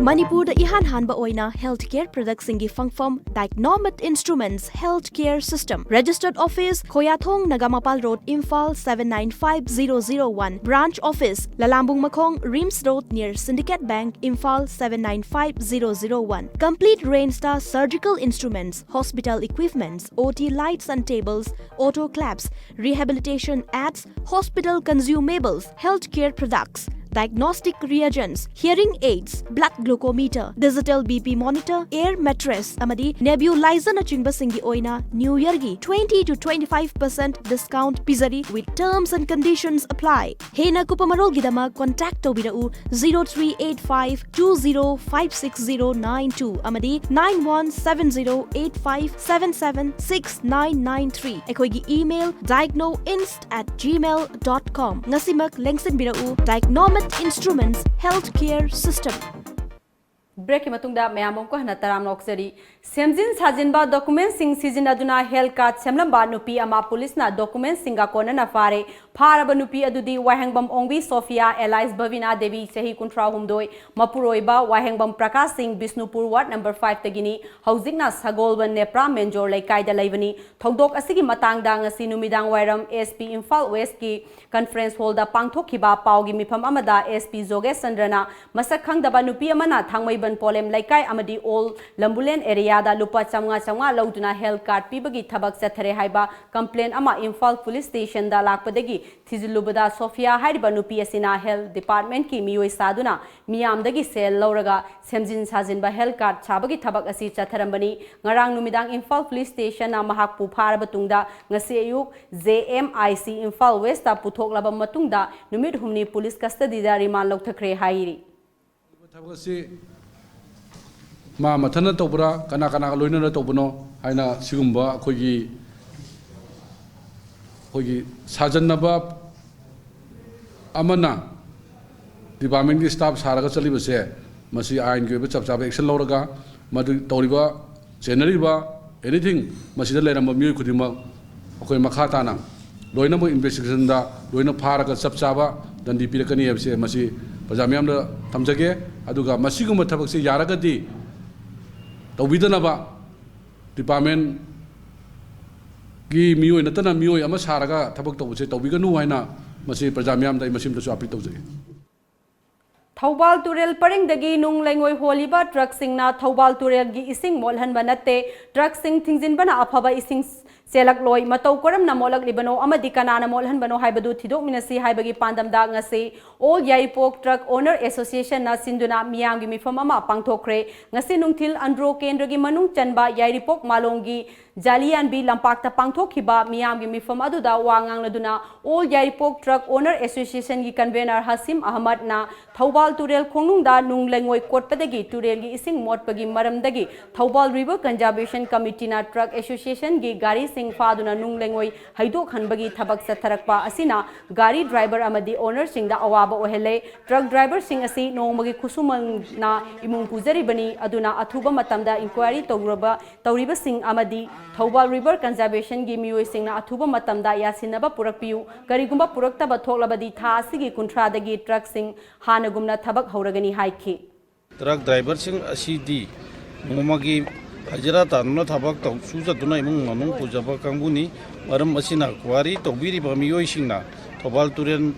ꯃꯅꯤꯄꯨꯔꯗ ꯏꯍꯥꯟ ꯍꯥꯟꯕ ꯑꯣꯏꯅ health care productꯁꯤꯡꯒꯤ ꯐꯪꯐꯝ Dicnomate Instruments Health Care System, Registered Office, ꯈꯣꯌꯥꯊꯣꯡ, Nagamapal Road, Imphal seven nine five zero zero one. Branch Office, Lalambung Makhong, RIMS Road, near Syndicate Bank, Imphal seven nine five zero zero one. Complete range ta surgical instruments, hospital equipments, O T lights and tables, autoclaves, rehabilitation aids, hospital consumables, healthcare products, diagnostic reagents, hearing aids, blood glucometer, digital B P monitor, air mattress ꯑꯃꯗꯤ nebulizer ꯅꯆꯤꯡꯕꯁꯤꯡꯒꯤ ꯑꯣꯏꯅ New Yearꯒꯤ twenty to twenty five percent discount ꯄꯤꯖꯔꯤ, with terms and conditions apply. ꯍꯦꯟꯅ ꯀꯨꯞꯄ ꯃꯔꯣꯜꯒꯤꯗꯃꯛ contact ꯇꯧꯕꯤꯔꯛꯎ zero three eight five two zero five six zero nine two ꯑꯃꯗꯤ nine one seven zero eight five seven seven six nine nine three꯫ ꯑꯩꯈꯣꯏꯒꯤ email dicnoinst at gmail dot com꯫ ꯉꯁꯤꯃꯛ ꯂꯦꯡꯁꯤꯟꯕꯤꯔꯛꯎ Dicnomate Instruments Healthcare System꯫ Breakꯀꯤ ꯃꯇꯨꯡꯗ ꯃꯌꯥꯝ ꯑꯃꯨꯛꯀ ꯍꯟꯅ ꯇꯔꯥꯝꯅ ꯑꯣꯛꯆꯔꯤ꯫ ꯁꯦꯝꯖꯤꯟ ꯁꯥꯖꯤꯟꯕ documentꯁꯤꯡ ꯁꯤꯖꯤꯟꯅꯗꯨꯅ health card ꯁꯦꯝꯂꯝꯕ ꯅꯨꯄꯤ ꯑꯃ ꯄꯨꯂꯤꯁꯅ documentꯁꯤꯡꯒ ꯀꯣꯟꯅꯅ ꯐꯥꯔꯦ꯫ ꯐꯥꯔꯕ ꯅꯨꯄꯤ ꯑꯗꯨꯗꯤ ꯋꯥꯍꯦꯡꯕꯝ ꯑꯣꯡꯕꯤ ꯁꯣꯐꯤꯌꯥ alias ꯕꯕꯤꯅꯥ ꯗꯦꯕꯤ, ꯆꯍꯤ ꯀꯨꯟꯊ꯭ꯔꯥ ꯍꯨꯝꯗꯣꯏ, ꯃꯄꯨꯔꯣꯏꯕ ꯋꯥꯍꯦꯡꯕꯝ ꯄ꯭ꯔꯀꯥꯁ ꯁꯤꯡ, ꯕꯤꯁꯅꯨꯄꯨꯔ ward number five ꯇꯒꯤꯅꯤ꯫ ꯍꯧꯖꯤꯛꯅ ꯁꯒꯣꯜꯕꯟ ꯅꯦꯄ꯭ꯔꯥ ꯃꯦꯟꯖꯣꯔ ꯂꯩꯀꯥꯏꯗ ꯂꯩꯕꯅꯤ꯫ ꯊꯧꯗꯣꯛ ꯑꯁꯤꯒꯤ ꯃꯇꯥꯡꯗ ꯉꯁꯤ ꯅꯨꯃꯤꯗꯥꯡ ꯋꯥꯏꯔꯝ S P ꯏꯝꯐꯥꯜ Westꯀꯤ conference hallꯗ ꯄꯥꯡꯊꯣꯛꯈꯤꯕ ꯄꯥꯎꯒꯤ ꯃꯤꯐꯝ ꯑꯃꯗ S P ꯖꯣꯒꯦꯁ ꯆꯟꯗ꯭ꯔꯅ ꯃꯁꯛ ꯈꯪꯗꯕ ꯅꯨꯄꯤ ꯑꯃꯅ ꯊꯥꯡꯃꯩꯕꯟ ꯄꯣꯂꯦꯝ ꯂꯩꯀꯥꯏ ꯑꯃꯗꯤ ꯑꯣꯜ ꯂꯝꯕꯨꯂꯦꯟ areaꯗ ꯂꯨꯄꯥ ꯆꯥꯝꯃꯉꯥ ꯆꯥꯝꯃꯉꯥ ꯂꯧꯗꯨꯅ health card ꯄꯤꯕꯒꯤ ꯊꯕꯛ ꯆꯠꯊꯔꯦ ꯍꯥꯏꯕ complaint ꯑꯃ ꯏꯝꯐꯥꯜ police stationꯗ ꯂꯥꯛꯄꯗꯒꯤ ꯊꯤꯖꯤꯜꯂꯨꯕꯗ ꯁꯣꯐꯤꯌꯥ ꯍꯥꯏꯔꯤꯕ ꯅꯨꯄꯤ ꯑꯁꯤꯅ health departmentꯀꯤ ꯃꯤꯑꯣꯏ ꯁꯥꯗꯨꯅ ꯃꯤꯌꯥꯝꯗꯒꯤ ꯁꯦꯜ ꯂꯧꯔꯒ ꯁꯦꯝꯖꯤꯟ ꯁꯥꯖꯤꯟꯕ health card ꯁꯥꯕꯒꯤ ꯊꯕꯛ ꯑꯁꯤ ꯆꯠꯊꯔꯝꯕꯅꯤ꯫ ꯉꯔꯥꯡ ꯅꯨꯃꯤꯗꯥꯡ ꯏꯝꯐꯥꯜ police stationꯅ ꯃꯍꯥꯛꯄꯨ ꯐꯥꯔꯕ ꯇꯨꯡꯗ ꯉꯁꯤ ꯑꯌꯨꯛ J M I C Imphal Westꯇ ꯄꯨꯊꯣꯛꯂꯕ ꯃꯇꯨꯡꯗ ꯅꯨꯃꯤꯠ ꯍꯨꯝꯅꯤ police custodyꯗ remand ꯂꯧꯊꯈ꯭ꯔꯦ ꯍꯥꯏꯔꯤ꯫ ꯊꯕꯛ ꯑꯁꯤ ꯃꯥ ꯃꯊꯟꯇ ꯇꯧꯕ꯭ꯔꯥ, ꯀꯅꯥ ꯀꯅꯥꯒ ꯂꯣꯏꯅꯅ ꯇꯧꯕꯅꯣ ꯍꯥꯏꯅ ꯁꯤꯒꯨꯝꯕ ꯑꯩꯈꯣꯏꯒꯤ, ꯑꯩꯈꯣꯏꯒꯤ ꯁꯥꯖꯟꯅꯕ ꯑꯃꯅ departmentꯀꯤ staff ꯁꯥꯔꯒ ꯆꯠꯂꯤꯕꯁꯦ, ꯃꯁꯤ ꯑꯥꯏꯟꯒꯤ ꯑꯣꯏꯕ ꯆꯞ ꯆꯥꯕ action ꯂꯧꯔꯒ ꯃꯗꯨ ꯇꯧꯔꯤꯕ, ꯆꯦꯟꯅꯔꯤꯕ anything ꯃꯁꯤꯗ ꯂꯩꯔꯝꯕ ꯃꯤꯑꯣꯏ ꯈꯨꯗꯤꯡꯃꯛ ꯑꯩꯈꯣꯏ ꯃꯈꯥ ꯇꯥꯅ ꯂꯣꯏꯅꯃꯛ investigationꯗ ꯂꯣꯏꯅ ꯐꯥꯔꯒ ꯆꯞ ꯆꯥꯕ ꯗꯟꯗꯤ ꯄꯤꯔꯛꯀꯅꯤ ꯍꯥꯏꯕꯁꯦ ꯃꯁꯤ ꯄ꯭ꯔꯖꯥ ꯃꯤꯌꯥꯝꯗ ꯊꯝꯖꯒꯦ꯫ ꯑꯗꯨꯒ ꯃꯁꯤꯒꯨꯝꯕ ꯊꯕꯛꯁꯦ ꯌꯥꯔꯒꯗꯤ ꯇꯧꯕꯤꯗꯅꯕ department ꯀꯤ ꯃꯤꯑꯣꯏ ꯅꯠꯇꯅ ꯃꯤꯑꯣꯏ ꯑꯃ ꯁꯥꯔꯒ ꯊꯕꯛ ꯇꯧꯕꯁꯦ ꯇꯧꯕꯤꯒꯅꯨ ꯍꯥꯏꯅ ꯃꯁꯤ ꯄ꯭ꯔꯖꯥ ꯃꯤꯌꯥꯝꯗ ꯑꯩ ꯃꯁꯤꯃꯇꯁꯨ appeal ꯇꯧꯖꯒꯦ꯫ ꯊꯧꯕꯥꯜ ꯇꯨꯔꯦꯜ ꯄꯔꯤꯡꯗꯒꯤ ꯅꯨꯡ ꯂꯩꯉꯣꯏ ꯍꯣꯜꯂꯤꯕ truckꯁꯤꯡꯅ ꯊꯧꯕꯥꯜ ꯇꯨꯔꯦꯜꯒꯤ ꯏꯁꯤꯡ ꯃꯣꯠꯍꯟꯕ ꯅꯠꯇꯦ, truckꯁꯤꯡ ꯊꯤꯡꯖꯤꯟꯕꯅ ꯑꯐꯕ ꯏꯁꯤꯡ ꯆꯦꯜꯂꯛꯂꯣꯏ꯫ ꯃꯇꯧ ꯀꯔꯝꯅ ꯃꯣꯠꯂꯛꯂꯤꯕꯅꯣ ꯑꯃꯗꯤ ꯀꯅꯥꯅ ꯃꯣꯠꯍꯟꯕꯅꯣ ꯍꯥꯏꯕꯗꯨ ꯊꯤꯗꯣꯛꯃꯤꯟꯅꯁꯤ ꯍꯥꯏꯕꯒꯤ ꯄꯥꯟꯗꯝꯗ ꯉꯁꯤ All Yairipok Truck Owner Associationꯅ ꯁꯤꯟꯗꯨꯅ ꯃꯤꯌꯥꯝꯒꯤ ꯃꯤꯐꯝ ꯑꯃ ꯄꯥꯡꯊꯣꯛꯈ꯭ꯔꯦ꯫ ꯉꯁꯤ ꯅꯨꯡꯊꯤꯜ ꯑꯟꯗ꯭ꯔꯣ ꯀꯦꯟꯗ꯭ꯔꯒꯤ ꯃꯅꯨꯡ ꯆꯟꯕ ꯌꯥꯏꯔꯤꯄꯣꯛ ꯃꯥꯂꯣꯝꯒꯤ ꯖꯥꯂꯤꯌꯥꯟꯕꯤ ꯂꯝꯄꯥꯛꯇ ꯄꯥꯡꯊꯣꯛꯈꯤꯕ ꯃꯤꯌꯥꯝꯒꯤ ꯃꯤꯐꯝ ꯑꯗꯨꯗ ꯋꯥ ꯉꯥꯡꯂꯗꯨꯅ All Yairipok Truck Owner Associationꯒꯤ convener ꯍꯥꯁꯤꯝ ꯑꯍꯃꯗꯅ Thoubal ꯇꯨꯔꯦꯜ ꯈꯣꯡꯅꯨꯡꯗ ꯅꯨꯡ ꯂꯩꯉꯣꯏ ꯀꯣꯠꯄꯗꯒꯤ ꯇꯨꯔꯦꯜꯒꯤ ꯏꯁꯤꯡ ꯃꯣꯠꯄꯒꯤ ꯃꯔꯝꯗꯒꯤ ꯊꯧꯕꯥꯜ River Conservation Committeeꯅ Truck Associationꯒꯤ ꯒꯥꯔꯤꯁꯤꯡ ꯐꯥꯗꯨꯅ ꯅꯨꯡ ꯂꯩꯉꯣꯏ ꯍꯩꯗꯣꯛꯍꯟꯕꯒꯤ ꯊꯕꯛ ꯆꯠꯊꯔꯛꯄ ꯑꯁꯤꯅ ꯒꯥꯔꯤ driver ꯑꯃꯗꯤ ownerꯁꯤꯡꯗ ꯑꯋꯥꯕ ꯑꯣꯏꯍꯜꯂꯦ꯫ Truck driverꯁꯤꯡ ꯑꯁꯤ ꯅꯣꯡꯃꯒꯤ ꯈꯨꯠꯁꯨꯃꯟꯅ ꯏꯃꯨꯡ ꯄꯨꯖꯔꯤꯕꯅꯤ, ꯑꯗꯨꯅ ꯑꯊꯨꯕ ꯃꯇꯝꯗ inquiry ꯇꯧꯔꯕ, ꯇꯧꯔꯤꯕꯁꯤꯡ ꯑꯃꯗꯤ ꯊꯧꯕꯥꯜ River Conservationꯒꯤ ꯃꯤꯑꯣꯏꯁꯤꯡꯅ ꯑꯊꯨꯕ ꯃꯇꯝꯗ ꯌꯥꯁꯤꯟꯅꯕ ꯄꯨꯔꯛꯄꯤꯌꯨ꯫ ꯀꯔꯤꯒꯨꯝꯕ ꯄꯨꯔꯛꯇꯕ ꯊꯣꯛꯂꯕꯗꯤ ꯊꯥ ꯑꯁꯤꯒꯤ ꯀꯨꯟꯊ꯭ꯔꯥꯗꯒꯤ truckꯁꯤꯡ ꯍꯥꯟꯅꯒꯨꯝꯅ ꯊꯕꯛ ꯍꯧꯔꯒꯅꯤ ꯍꯥꯏꯈꯤ꯫ Truck driverꯁꯤꯡ ꯑꯁꯤꯗꯤ ꯅꯣꯡꯃꯒꯤ ꯍꯖꯤꯔꯥ ꯇꯥꯟꯗꯨꯅ ꯊꯕꯛ ꯇꯧ-, ꯁꯨꯖꯗꯨꯅ ꯏꯃꯨꯡ ꯃꯅꯨꯡ ꯄꯨꯖꯕ ꯀꯥꯡꯕꯨꯅꯤ꯫ ꯃꯔꯝ ꯑꯁꯤꯅ ꯀ꯭ꯋꯥꯔꯤ ꯇꯧꯕꯤꯔꯤꯕ ꯃꯤꯑꯣꯏꯁꯤꯡꯅ ꯊꯧꯕꯥꯜ ꯇꯨꯔꯦꯜ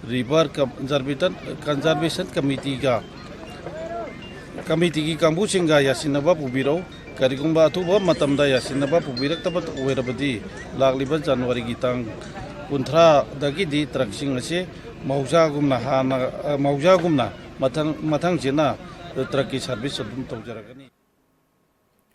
River Con-, Conservation, Conservation Committeeꯒ, committeeꯒꯤ ꯀꯥꯡꯕꯨꯁꯤꯡꯒ ꯌꯥꯁꯤꯟꯅꯕ ꯄꯨꯕꯤꯔꯧ꯫ ꯀꯔꯤꯒꯨꯝꯕ ꯑꯊꯨꯕ ꯃꯇꯝꯗ ꯌꯥꯁꯤꯟꯅꯕ ꯄꯨꯕꯤꯔꯛꯇꯕ ꯑꯣꯏꯔꯕꯗꯤ ꯂꯥꯛꯂꯤꯕ Januaryꯒꯤ ꯇꯥꯡ ꯀꯨꯟꯊ꯭ꯔꯥꯗꯒꯤꯗꯤ truckꯁꯤꯡ ꯑꯁꯤ ꯃꯍꯧꯁꯥꯒꯨꯝꯅ ꯍꯥꯟꯅ, ꯑ, ꯃꯍꯧꯁꯥꯒꯨꯝꯅ ꯃꯊꯪ, ꯃꯊꯪꯁꯤꯅ truckꯀꯤ service ꯑꯗꯨꯝ ꯇꯧꯖꯔꯛꯀꯅꯤ꯫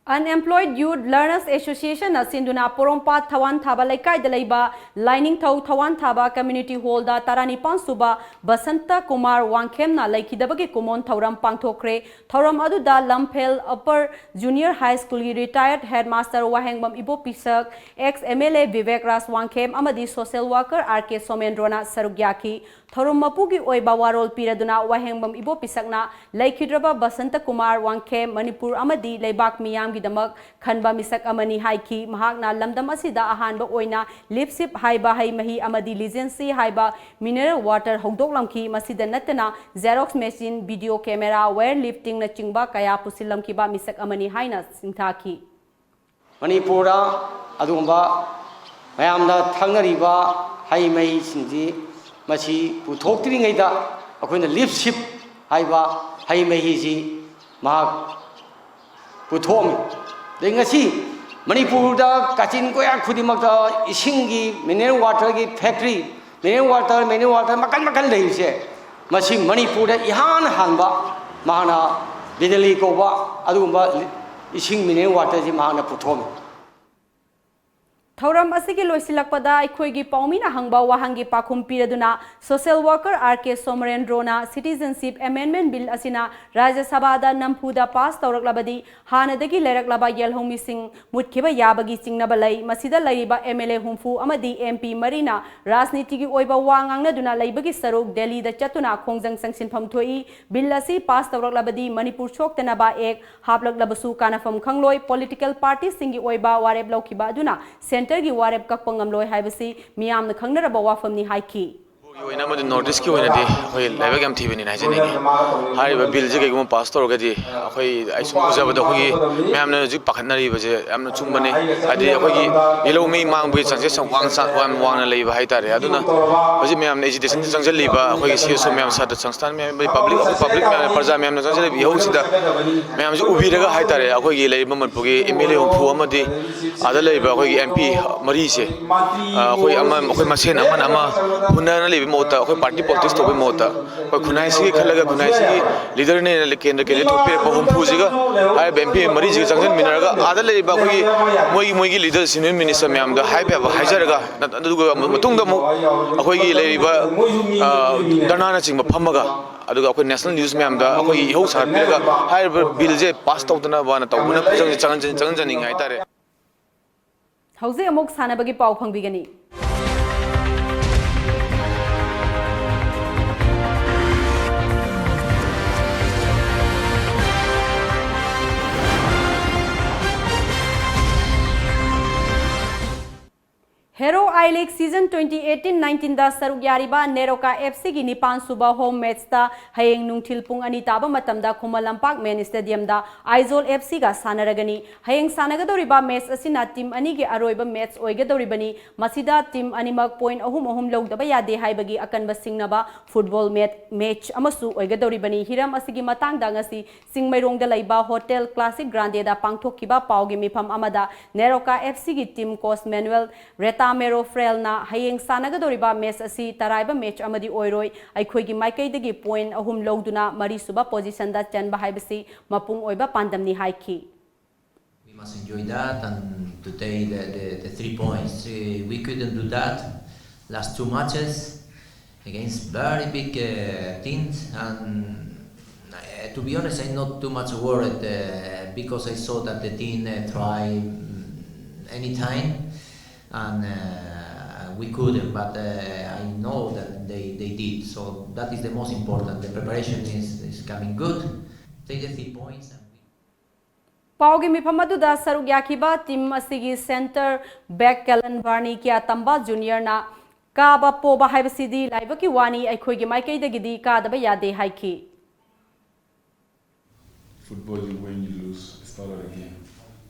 Unemployed Youth Learners Associationꯅ ꯁꯤꯟꯗꯨꯅ ꯄꯣꯔꯣꯝꯄꯥꯠ ꯊꯋꯥꯟ ꯊꯥꯕ ꯂꯩꯀꯥꯏꯗ ꯂꯩꯕ ꯂꯥꯏꯅꯤꯡꯊꯧ ꯊꯋꯥꯟ ꯊꯥꯕ Community Hallꯗ ꯇꯔꯥꯅꯤꯄꯥꯟ ꯁꯨꯕ ꯕꯁꯟꯇ ꯀꯨꯃꯥꯔ ꯋꯥꯡꯈꯦꯝꯅ ꯂꯩꯈꯤꯗꯕꯒꯤ ꯀꯨꯃꯣꯟ ꯊꯧꯔꯝ ꯄꯥꯡꯊꯣꯛꯈ꯭ꯔꯦ꯫ ꯊꯧꯔꯝ ꯑꯗꯨꯗ ꯂꯝꯐꯦꯜ Upper Junior High Schoolꯒꯤ retired headmaster ꯋꯥꯍꯦꯡꯕꯝ ꯏꯕꯣꯄꯤꯁꯛ, ex MLA ꯕꯤꯕꯦꯛ ꯔꯥꯖ ꯋꯥꯡꯈꯦꯝ ꯑꯃꯗꯤ social worker ꯑꯥꯔ ꯀꯦ ꯁꯣꯃꯦꯟꯗ꯭ꯔꯣꯅ ꯁꯔꯨꯛ ꯌꯥꯈꯤ꯫ ꯊꯧꯔꯝ ꯃꯄꯨꯒꯤ ꯑꯣꯏꯕ ꯋꯥꯔꯣꯜ ꯄꯤꯔꯗꯨꯅ ꯋꯥꯍꯦꯡꯕꯝ ꯏꯕꯣꯄꯤꯁꯛꯅ ꯂꯩꯈꯤꯗ꯭ꯔꯕ ꯕꯁꯟꯇ ꯀꯨꯃꯥꯔ ꯋꯥꯡꯈꯦꯝ ꯃꯅꯤꯄꯨꯔ ꯑꯃꯗꯤ ꯂꯩꯕꯥꯛ ꯃꯤꯌꯥꯝ ꯒꯤꯗꯃꯛ ꯈꯟꯕ ꯃꯤꯁꯛ ꯑꯃꯅꯤ ꯍꯥꯏꯈꯤ꯫ ꯃꯍꯥꯛꯅ ꯂꯝꯗꯝ ꯑꯁꯤꯗ ꯑꯍꯥꯟꯕ ꯑꯣꯏꯅ ꯂꯤꯞꯁꯤꯞ ꯍꯥꯏꯕ ꯍꯩ ꯃꯍꯤ ꯑꯃꯗꯤ ꯂꯤꯖꯦꯟꯁꯤ ꯍꯥꯏꯕ ꯃꯤꯅꯔꯦꯜ ꯋꯥꯇꯔ ꯍꯧꯗꯣꯛꯂꯝꯈꯤ꯫ ꯃꯁꯤꯗ ꯅꯠꯇꯅ ꯖꯦꯔꯣꯛꯁ ꯃꯦꯆꯤꯟ, ꯚꯤꯗꯤꯑꯣ ꯀꯦꯃꯦꯔꯥ, ꯋꯦꯌꯔ ꯂꯤꯐꯇꯤꯡꯅꯆꯤꯡꯕ ꯀꯌꯥ ꯄꯨꯁꯤꯜꯂꯝꯈꯤꯕ ꯃꯤꯁꯛ ꯑꯃꯅꯤ ꯍꯥꯏꯅ ꯁꯤꯡꯊꯥꯈꯤ꯫ ꯃꯅꯤꯄꯨꯔꯗ ꯑꯗꯨꯒꯨꯝꯕ ꯃꯌꯥꯝꯅ ꯊꯛꯅꯔꯤꯕ ꯍꯩ ꯃꯍꯤꯁꯤꯡꯁꯤ, ꯃꯁꯤ ꯄꯨꯊꯣꯛꯇ꯭ꯔꯤꯉꯩꯗ ꯑꯩꯈꯣꯏꯅ ꯂꯤꯞꯁꯤꯞ ꯍꯥꯏꯕ ꯍꯩ ꯃꯍꯤꯁꯤ ꯃꯍꯥꯛ ꯄꯨꯊꯣꯛꯑꯝꯃꯤ꯫ ꯑꯗꯩ ꯉꯁꯤ ꯃꯅꯤꯄꯨꯔꯗ ꯀꯥꯆꯤꯟ ꯀꯣꯌꯥ ꯈꯨꯗꯤꯡꯃꯛꯇ ꯏꯁꯤꯡꯒꯤ, ꯃꯤꯅꯔꯦꯜ ꯋꯥꯇꯔꯒꯤ factory, mineral water, mineral water ꯃꯈꯜ ꯃꯈꯜ ꯂꯩꯔꯤꯁꯦ, ꯃꯁꯤ ꯃꯅꯤꯄꯨꯔꯗ ꯏꯍꯥꯟ ꯍꯥꯟꯕ ꯃꯍꯥꯛꯅ ꯕꯤꯗꯂꯤ ꯀꯧꯕ ꯑꯗꯨꯒꯨꯝꯕ ꯏꯁꯤꯡ, ꯃꯤꯅꯔꯦꯜ ꯋꯥꯇꯔꯁꯤ ꯃꯍꯥꯛꯅ ꯄꯨꯊꯣꯛꯑꯝꯃꯤ꯫ ꯊꯧꯔꯝ ꯑꯁꯤꯒꯤ ꯂꯣꯏꯁꯤꯜꯂꯛꯄꯗ ꯑꯩꯈꯣꯏꯒꯤ ꯄꯥꯎꯃꯤꯅ ꯍꯪꯕ ꯋꯥꯍꯪꯒꯤ ꯄꯥꯎꯈꯨꯝ ꯄꯤꯔꯗꯨꯅ ꯁꯣꯁꯤꯌꯦꯜ ꯋꯥꯔꯀꯔ ꯑꯥꯔ ꯀꯦ ꯁꯣꯃꯔꯦꯟꯗ꯭ꯔꯣꯅ Citizenship Amendment Bill ꯑꯁꯤꯅ ꯔꯥꯖ꯭ꯌ ꯁꯚꯥꯗ ꯅꯝꯐꯨꯗ ꯄꯥꯁ ꯇꯧꯔꯛꯂꯕꯗꯤ ꯍꯥꯟꯅꯗꯒꯤ ꯂꯩꯔꯛꯂꯕ ꯌꯦꯜꯍꯧꯃꯤꯁꯤꯡ ꯃꯨꯠꯈꯤꯕ ꯌꯥꯕꯒꯤ ꯆꯤꯡꯅꯕ ꯂꯩ꯫ ꯃꯁꯤꯗ ꯂꯩꯔꯤꯕ ꯑꯦꯝ ꯑꯦꯜ ꯑꯦ ꯍꯨꯝꯐꯨ ꯑꯃꯗꯤ ꯑꯦꯝ ꯄꯤ ꯃꯔꯤꯅ ꯔꯥꯖꯅꯤꯇꯤꯒꯤ ꯑꯣꯏꯕ ꯋꯥ ꯉꯥꯡꯅꯗꯨꯅ ꯂꯩꯕꯒꯤ ꯁꯔꯨꯛ ꯗꯦꯜꯂꯤꯗ ꯆꯠꯇꯨꯅ ꯈꯣꯡꯖꯪ ꯆꯪꯁꯤꯟꯐꯝ ꯊꯣꯛꯏ꯫ ꯕꯤꯜ ꯑꯁꯤ ꯄꯥꯁ ꯇꯧꯔꯛꯂꯕꯗꯤ ꯃꯅꯤꯄꯨꯔ ꯁꯣꯛꯇꯅꯕ ꯑꯦꯛ ꯍꯥꯞꯂꯛꯂꯕꯁꯨ ꯀꯥꯟꯅꯐꯝ ꯈꯪꯂꯣꯏ꯫ ꯄꯣꯂꯤꯇꯤꯀꯦꯜ ꯄꯥꯔꯇꯤꯁꯤꯡꯒꯤ ꯑꯣꯏꯕ ꯋꯥꯔꯦꯞ ꯂꯧꯈꯤꯕ ꯑꯗꯨꯅ ꯁꯦꯟꯇꯔꯒꯤ ꯋꯥꯔꯦꯞ ꯀꯛꯄ ꯉꯝꯂꯣꯏ ꯍꯥꯏꯕꯁꯤ ꯃꯤꯌꯥꯝꯅ ꯈꯪꯅꯔꯕ ꯋꯥꯐꯝꯅꯤ ꯍꯥꯏꯈꯤ꯫ ꯒꯤ ꯑꯣꯏꯅ ꯑꯃꯗꯤ ꯅꯣꯔꯠ ꯏꯁꯀꯤ ꯑꯣꯏꯅꯗꯤ ꯑꯩꯈꯣꯏ ꯂꯥꯏꯕꯛ ꯌꯥꯝ ꯊꯤꯕꯅꯤꯅ ꯍꯥꯏꯖꯅꯤꯡꯉꯤ꯫ ꯍꯥꯏꯔꯤꯕ ꯕꯤꯜꯁꯦ ꯀꯩꯒꯨꯝꯕ ꯄꯥꯁ ꯇꯧꯔꯒꯗꯤ ꯑꯩꯈꯣꯏ, ꯑꯩ ꯁꯨꯝ ꯎꯖꯕꯗ ꯑꯩꯈꯣꯏꯒꯤ ꯃꯌꯥꯝꯅ ꯍꯧꯖꯤꯛ ꯄꯥꯈꯠꯅꯔꯤꯕꯁꯦ ꯌꯥꯝꯅ ꯆꯨꯝꯕꯅꯤ꯫ ꯍꯥꯏꯗꯤ ꯑꯩꯈꯣꯏꯒꯤ ꯌꯦꯜꯍꯧꯃꯤ ꯃꯥꯡꯕꯒꯤ ꯆꯥꯟꯁꯦꯁ ꯌꯥꯝ ꯋꯥꯡ ꯆꯥ-, ꯌꯥꯝ ꯋꯥꯡꯅ ꯂꯩꯕ ꯍꯥꯏꯇꯥꯔꯦ꯫ ꯑꯗꯨꯅ ꯍꯧꯖꯤꯛ ꯃꯌꯥꯝꯅ ꯑꯦꯖꯤꯇꯦꯁꯟꯗ ꯆꯪꯁꯤꯜꯂꯤꯕ ꯑꯩꯈꯣꯏꯒꯤ ꯁꯤ ꯑꯦꯁ ꯑꯣ ꯃꯌꯥꯝ, ꯁꯥꯇ꯭ꯔ ꯁꯪꯁꯊꯥꯟ ꯃꯌꯥꯝ, ꯄꯕ꯭ꯂꯤꯛ, ꯄꯕ꯭ꯂꯤꯛ ꯃꯌꯥꯝ, ꯄ꯭ꯔꯖꯥ ꯃꯌꯥꯝꯅ ꯆꯪꯁꯤꯜꯂꯤꯕ ꯏꯍꯧꯁꯤꯗ ꯃꯌꯥꯝꯁꯤ ꯎꯕꯤꯔꯒ ꯍꯥꯏꯇꯥꯔꯦ, ꯑꯩꯈꯣꯏꯒꯤ ꯂꯩꯔꯤꯕ ꯃꯅꯤꯄꯨꯔꯒꯤ ꯑꯦꯝ ꯑꯦꯜ ꯑꯦ ꯍꯨꯝꯐꯨ ꯑꯃꯗꯤ ꯑꯥꯗ ꯂꯩꯔꯤꯕ ꯑꯩꯈꯣꯏꯒꯤ ꯑꯦꯝ ꯄꯤ ꯃꯔꯤꯁꯦ, ꯑ, ꯑꯩꯈꯣꯏ ꯑꯃ, ꯑꯩꯈꯣꯏ ꯃꯁꯦꯟ ꯑꯃꯅ ꯑꯃ ꯍꯨꯟꯅꯅ ꯂꯩꯕꯒꯤ ꯃꯍꯨꯠꯇ, ꯑꯩꯈꯣꯏ ꯄꯥꯔꯇꯤ ꯄꯣꯂꯤꯇꯤꯛꯁ ꯇꯧꯕꯒꯤ ꯃꯍꯨꯠꯇ, ꯑꯩꯈꯣꯏ ꯈꯨꯟꯅꯥꯏꯁꯤꯒꯤ ꯈꯜꯂꯒ, ꯈꯨꯟꯅꯥꯏꯁꯤꯒꯤ ꯂꯤꯗꯔꯅꯦꯅ ꯀꯦꯟꯗ꯭ꯔ ꯀꯦꯟꯗ꯭ꯔ ꯊꯣꯛꯄꯤꯔꯛꯄ ꯍꯨꯝꯐꯨꯁꯤꯒ ꯍꯥꯏꯔꯤꯕ ꯑꯦꯝ ꯄꯤ ꯃꯔꯤꯁꯤꯒ ꯆꯪꯁꯤꯟꯃꯤꯟꯅꯔꯒ, ꯑꯥꯗ ꯂꯩꯔꯤꯕ ꯑꯩꯈꯣꯏꯒꯤ ꯃꯣꯏꯒꯤ, ꯃꯣꯏꯒꯤ ꯂꯤꯗꯔꯁ, ꯌꯨꯅꯤꯌꯟ ꯃꯤꯅꯤꯁꯇꯔ ꯃꯌꯥꯝꯗ ꯍꯥꯏꯕ ꯌꯥꯕ ꯍꯥꯏꯖꯔꯒ, ꯑꯗꯨꯒ ꯃꯇꯨꯡꯗ ꯑꯃꯨꯛ ꯑꯩꯈꯣꯏꯒꯤ ꯂꯩꯔꯤꯕ, ꯑ, ꯙꯔꯅꯥꯅꯆꯤꯡꯕ ꯐꯝꯃꯒ, ꯑꯗꯨꯒ ꯑꯩꯈꯣꯏ ꯅꯦꯁꯅꯦꯜ ꯅ꯭ꯌꯨꯁ ꯃꯌꯥꯝꯗ ꯑꯩꯈꯣꯏꯒꯤ ꯏꯍꯧ ꯁꯥꯍꯟꯕꯤꯔꯒ ꯍꯥꯏꯔꯤꯕ ꯕꯤꯜꯁꯦ ꯄꯥꯁ ꯇꯧꯗꯅꯕꯅ ꯇꯧꯕꯅ ꯈꯣꯡꯖꯪꯁꯦ ꯆꯪꯍꯟ-, ꯆꯪꯍꯟꯖꯅꯤꯡꯉꯦ ꯍꯥꯏꯇꯥꯔꯦ꯫ ꯍꯧꯖꯤꯛ ꯑꯃꯨꯛ ꯁꯥꯟꯅꯕꯒꯤ ꯄꯥꯎ ꯐꯪꯕꯤꯒꯅꯤ꯫ I League season twenty eighteen nineteen ꯗ ꯁꯔꯨꯛ ꯌꯥꯔꯤꯕ ꯅꯦꯔꯣꯀꯥ F C ꯒꯤ ꯅꯤꯄꯥꯟ ꯁꯨꯕ home match ꯇ ꯍꯌꯦꯡ ꯅꯨꯡꯊꯤꯜ ꯄꯨꯡ ꯑꯅꯤ ꯇꯥꯕ ꯃꯇꯝꯗ ꯈꯨꯃꯟ ꯂꯝꯄꯥꯛ main stadium ꯗ ꯑꯥꯏꯖꯣꯜ F C ꯒ ꯁꯥꯟꯅꯔꯒꯅꯤ꯫ ꯍꯌꯦꯡ ꯁꯥꯟꯅꯒꯗꯧꯔꯤꯕ match ꯑꯁꯤꯅ team ꯑꯅꯤꯒꯤ ꯑꯔꯣꯏꯕ match ꯑꯣꯏꯒꯗꯧꯔꯤꯕꯅꯤ꯫ ꯃꯁꯤꯗ team ꯑꯅꯤꯃꯛ point ꯑꯍꯨꯝ ꯑꯍꯨꯝ ꯂꯧꯗꯕ ꯌꯥꯗꯦ ꯍꯥꯏꯕꯒꯤ ꯑꯀꯟꯕ ꯁꯤꯡꯅꯕ football mat-, match ꯑꯃꯁꯨ ꯑꯣꯏꯒꯗꯧꯔꯤꯕꯅꯤ꯫ ꯍꯤꯔꯝ ꯑꯁꯤꯒꯤ ꯃꯇꯥꯡꯗ ꯉꯁꯤ ꯆꯤꯡꯃꯩꯔꯣꯡꯗ ꯂꯩꯕ Hotel Classic Grande ꯗ ꯄꯥꯡꯊꯣꯛꯈꯤꯕ ꯄꯥꯎꯒꯤ ꯃꯤꯐꯝ ꯑꯃꯗ ꯅꯦꯔꯣꯀꯥ F C ꯒꯤ team coach Manuel Retamero Frelꯅ ꯍꯌꯦꯡ ꯁꯥꯟꯅꯒꯗꯧꯔꯤꯕ match ꯑꯁꯤ ꯇꯔꯥꯏꯕ match ꯑꯃꯗꯤ ꯑꯣꯏꯔꯣꯏ, ꯑꯩꯈꯣꯏꯒꯤ ꯃꯥꯏꯀꯩꯗꯒꯤ point ꯑꯍꯨꯝ ꯂꯧꯗꯨꯅ ꯃꯔꯤꯁꯨꯕ position ꯗ ꯆꯟꯕ ꯍꯥꯏꯕꯁꯤ ꯃꯄꯨꯡ ꯑꯣꯏꯕ ꯄꯥꯟꯗꯝꯅꯤ ꯍꯥꯏꯈꯤ꯫ We must enjoy that and to take the, the, the three points. Uh, we couldn't do that last two matches against very big uh, teams, and uh, to be honest, I'm not too much worried uh, because I saw that the team uh, try mm, anytime, and uh, we couldn't. But uh, I know that they, they did. So that is the most important. The preparation is, is coming good. Take the three points and we ꯄꯥꯎꯒꯤ ꯃꯤꯐꯝ ꯑꯗꯨꯗ ꯁꯔꯨꯛ ꯌꯥꯈꯤꯕ team ꯑꯁꯤꯒꯤ center back Kellen Varney Kiatamba Juniorꯅ ꯀꯥꯕ ꯄꯣꯕ ꯍꯥꯏꯕꯁꯤꯗꯤ ꯂꯥꯏꯕꯛꯀꯤ ꯋꯥꯅꯤ, ꯑꯩꯈꯣꯏꯒꯤ ꯃꯥꯏꯀꯩꯗꯒꯤꯗꯤ ꯀꯥꯗꯕ ꯌꯥꯗꯦ ꯍꯥꯏꯈꯤ꯫ Football, you win, you lose. It's part of the game.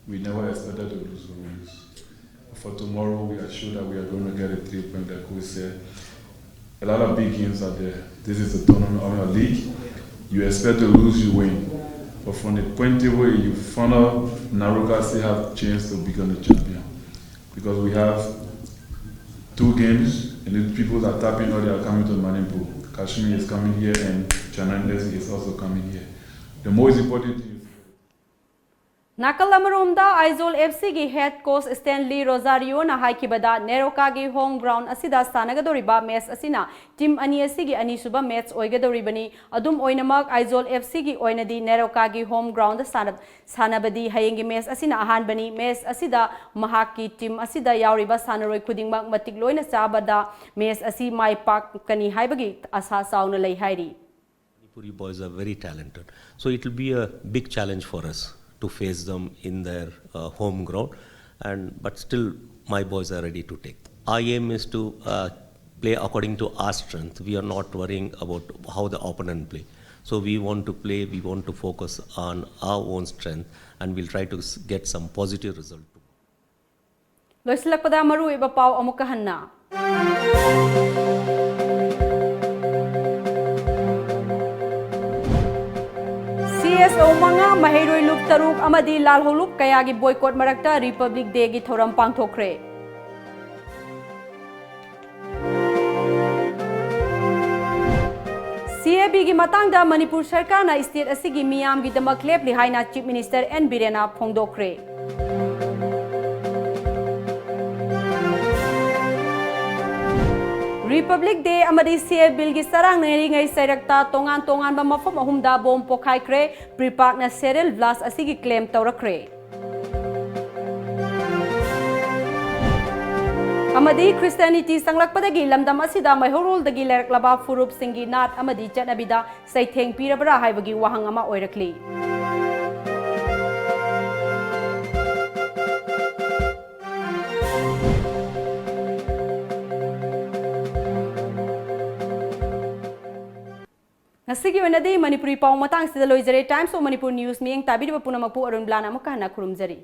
We never expected to lose or win. But for tomorrow, we are sure that we are going to get a three point, like we said. A lot of big games are there. This is a tournament of a league. You expect to lose, you win. But from the point table, you found out Naroka still have chance to become the champion. Because we have two games, and the people that tap in, they are coming to Manipur. Kashmir is coming here, and Chennai F C is also coming here. The most important thing is ꯅꯥꯀꯜ ꯑꯃꯔꯣꯝꯗ Aizawl F C ꯒꯤ head coach Stanley Rosarioꯅ ꯍꯥꯏꯈꯤꯕꯗ, ꯅꯦꯔꯣꯀꯥꯒꯤ home ground ꯑꯁꯤꯗ ꯁꯥꯟꯅꯒꯗꯧꯔꯤꯕ match ꯑꯁꯤꯅ team ꯑꯅꯤ ꯑꯁꯤꯒꯤ ꯑꯅꯤꯁꯨꯕ match ꯑꯣꯏꯒꯗꯧꯔꯤꯕꯅꯤ꯫ ꯑꯗꯨꯝ ꯑꯣꯏꯅꯃꯛ, ꯑꯥꯏꯖꯣꯜ F C ꯒꯤ ꯑꯣꯏꯅꯗꯤ ꯅꯦꯔꯣꯀꯥꯒꯤ home ground ꯗ ꯁꯥꯟꯅ-, ꯁꯥꯟꯅꯕꯗꯤ ꯍꯌꯦꯡꯒꯤ match ꯑꯁꯤꯅ ꯑꯍꯥꯟꯕꯅꯤ꯫ Match ꯑꯁꯤꯗ ꯃꯍꯥꯛꯀꯤ team ꯑꯁꯤꯗ ꯌꯥꯎꯔꯤꯕ ꯁꯥꯟꯅꯔꯣꯏ ꯈꯨꯗꯤꯡꯃꯛ ꯃꯇꯤꯛ ꯂꯣꯏꯅ ꯆꯥꯕꯗ match ꯑꯁꯤ ꯃꯥꯏ ꯄꯥꯛꯀꯅꯤ ꯍꯥꯏꯕꯒꯤ ꯑꯁꯥ ꯆꯥꯎꯅ ꯂꯩ ꯍꯥꯏꯔꯤ꯫ Manipuri boys are very talented. So it will be a big challenge for us to face them in their uh, home ground. And but still, my boys are ready to take them. Our aim is to uh, play according to our strength. We are not worrying about how the opponent play. So we want to play, we want to focus on our own strength, and we'll try to s- get some positive result. ꯂꯣꯏꯁꯤꯜꯂꯛꯄꯗ ꯃꯔꯨꯑꯣꯏꯕ ꯄꯥꯎ ꯑꯃꯨꯛꯀ ꯍꯟꯅ꯫ C S ꯑꯣ ꯃꯉꯥ, ꯃꯍꯩꯔꯣꯏ ꯂꯨꯞ ꯇꯔꯨꯛ ꯑꯃꯗꯤ ꯂꯥꯜꯍꯧꯂꯨꯞ ꯀꯌꯥꯒꯤ ꯕꯣꯏꯀꯣꯠ ꯃꯔꯛꯇ ꯔꯤꯄꯕ꯭ꯂꯤꯛ ꯗꯦꯒꯤ ꯊꯧꯔꯝ ꯄꯥꯡꯊꯣꯛꯈ꯭ꯔꯦ꯫ ꯁꯤ ꯑꯦ ꯕꯤꯒꯤ ꯃꯇꯥꯡꯗ ꯃꯅꯤꯄꯨꯔ ꯁꯔꯀꯥꯔꯅ ꯁ꯭ꯇꯦꯠ ꯑꯁꯤꯒꯤ ꯃꯤꯌꯥꯝꯒꯤꯗꯃꯛ ꯂꯦꯞꯂꯤ ꯍꯥꯏꯅ chief minister and ꯕꯤꯔꯦꯟꯅ ꯐꯣꯡꯗꯣꯛꯈ꯭ꯔꯦ꯫ Republic day ꯑꯃꯗꯤ ꯁꯤ ꯑꯦ ꯕꯤꯜꯒꯤ ꯆꯔꯥꯡꯅꯔꯤꯉꯩ ꯆꯩꯔꯛꯇ ꯇꯣꯉꯥꯟ ꯇꯣꯉꯥꯟꯕ ꯃꯐꯝ ꯑꯍꯨꯝꯗ ꯕꯣꯝ ꯄꯣꯈꯥꯏꯈ꯭ꯔꯦ꯫ ꯄ꯭ꯔꯤꯄꯥꯛꯅ ꯁꯦꯔꯤꯜ ꯕ꯭ꯂꯥꯁ ꯑꯁꯤꯒꯤ ꯀ꯭ꯂꯦꯝ ꯇꯧꯔꯛꯈ꯭ꯔꯦ꯫ ꯑꯃꯗꯤ ꯈ꯭ꯔꯤꯁꯇꯤꯌꯥꯅꯤꯇꯤ ꯆꯪꯂꯛꯄꯗꯒꯤ ꯂꯝꯗꯝ ꯑꯁꯤꯗ ꯃꯩꯍꯧꯔꯣꯜꯗꯒꯤ ꯂꯩꯔꯛꯂꯕ ꯐꯨꯔꯨꯞꯁꯤꯡꯒꯤ ꯅꯥꯠ ꯑꯃꯗꯤ ꯆꯠꯅꯕꯤꯗ ꯆꯩꯊꯦꯡ ꯄꯤꯔꯕ꯭ꯔꯥ ꯍꯥꯏꯕꯒꯤ ꯋꯥꯍꯪ ꯑꯃ ꯑꯣꯏꯔꯛꯂꯤ꯫ ꯉꯁꯤꯒꯤ ꯑꯣꯏꯅꯗꯤ ꯃꯅꯤꯄꯨꯔꯤ ꯄꯥꯎ ꯃꯇꯥꯡꯁꯤꯗ ꯂꯣꯏꯖꯔꯦ꯫ Times of Manipur News ꯃꯤꯠꯌꯦꯡ ꯇꯥꯕꯤꯔꯤꯕ ꯄꯨꯝꯅꯃꯛꯄꯨ ꯑꯔꯨꯟ ꯕ꯭ꯂꯥꯅ ꯑꯃꯨꯛꯀ ꯍꯟꯅ ꯈꯨꯔꯨꯝꯖꯔꯤ꯫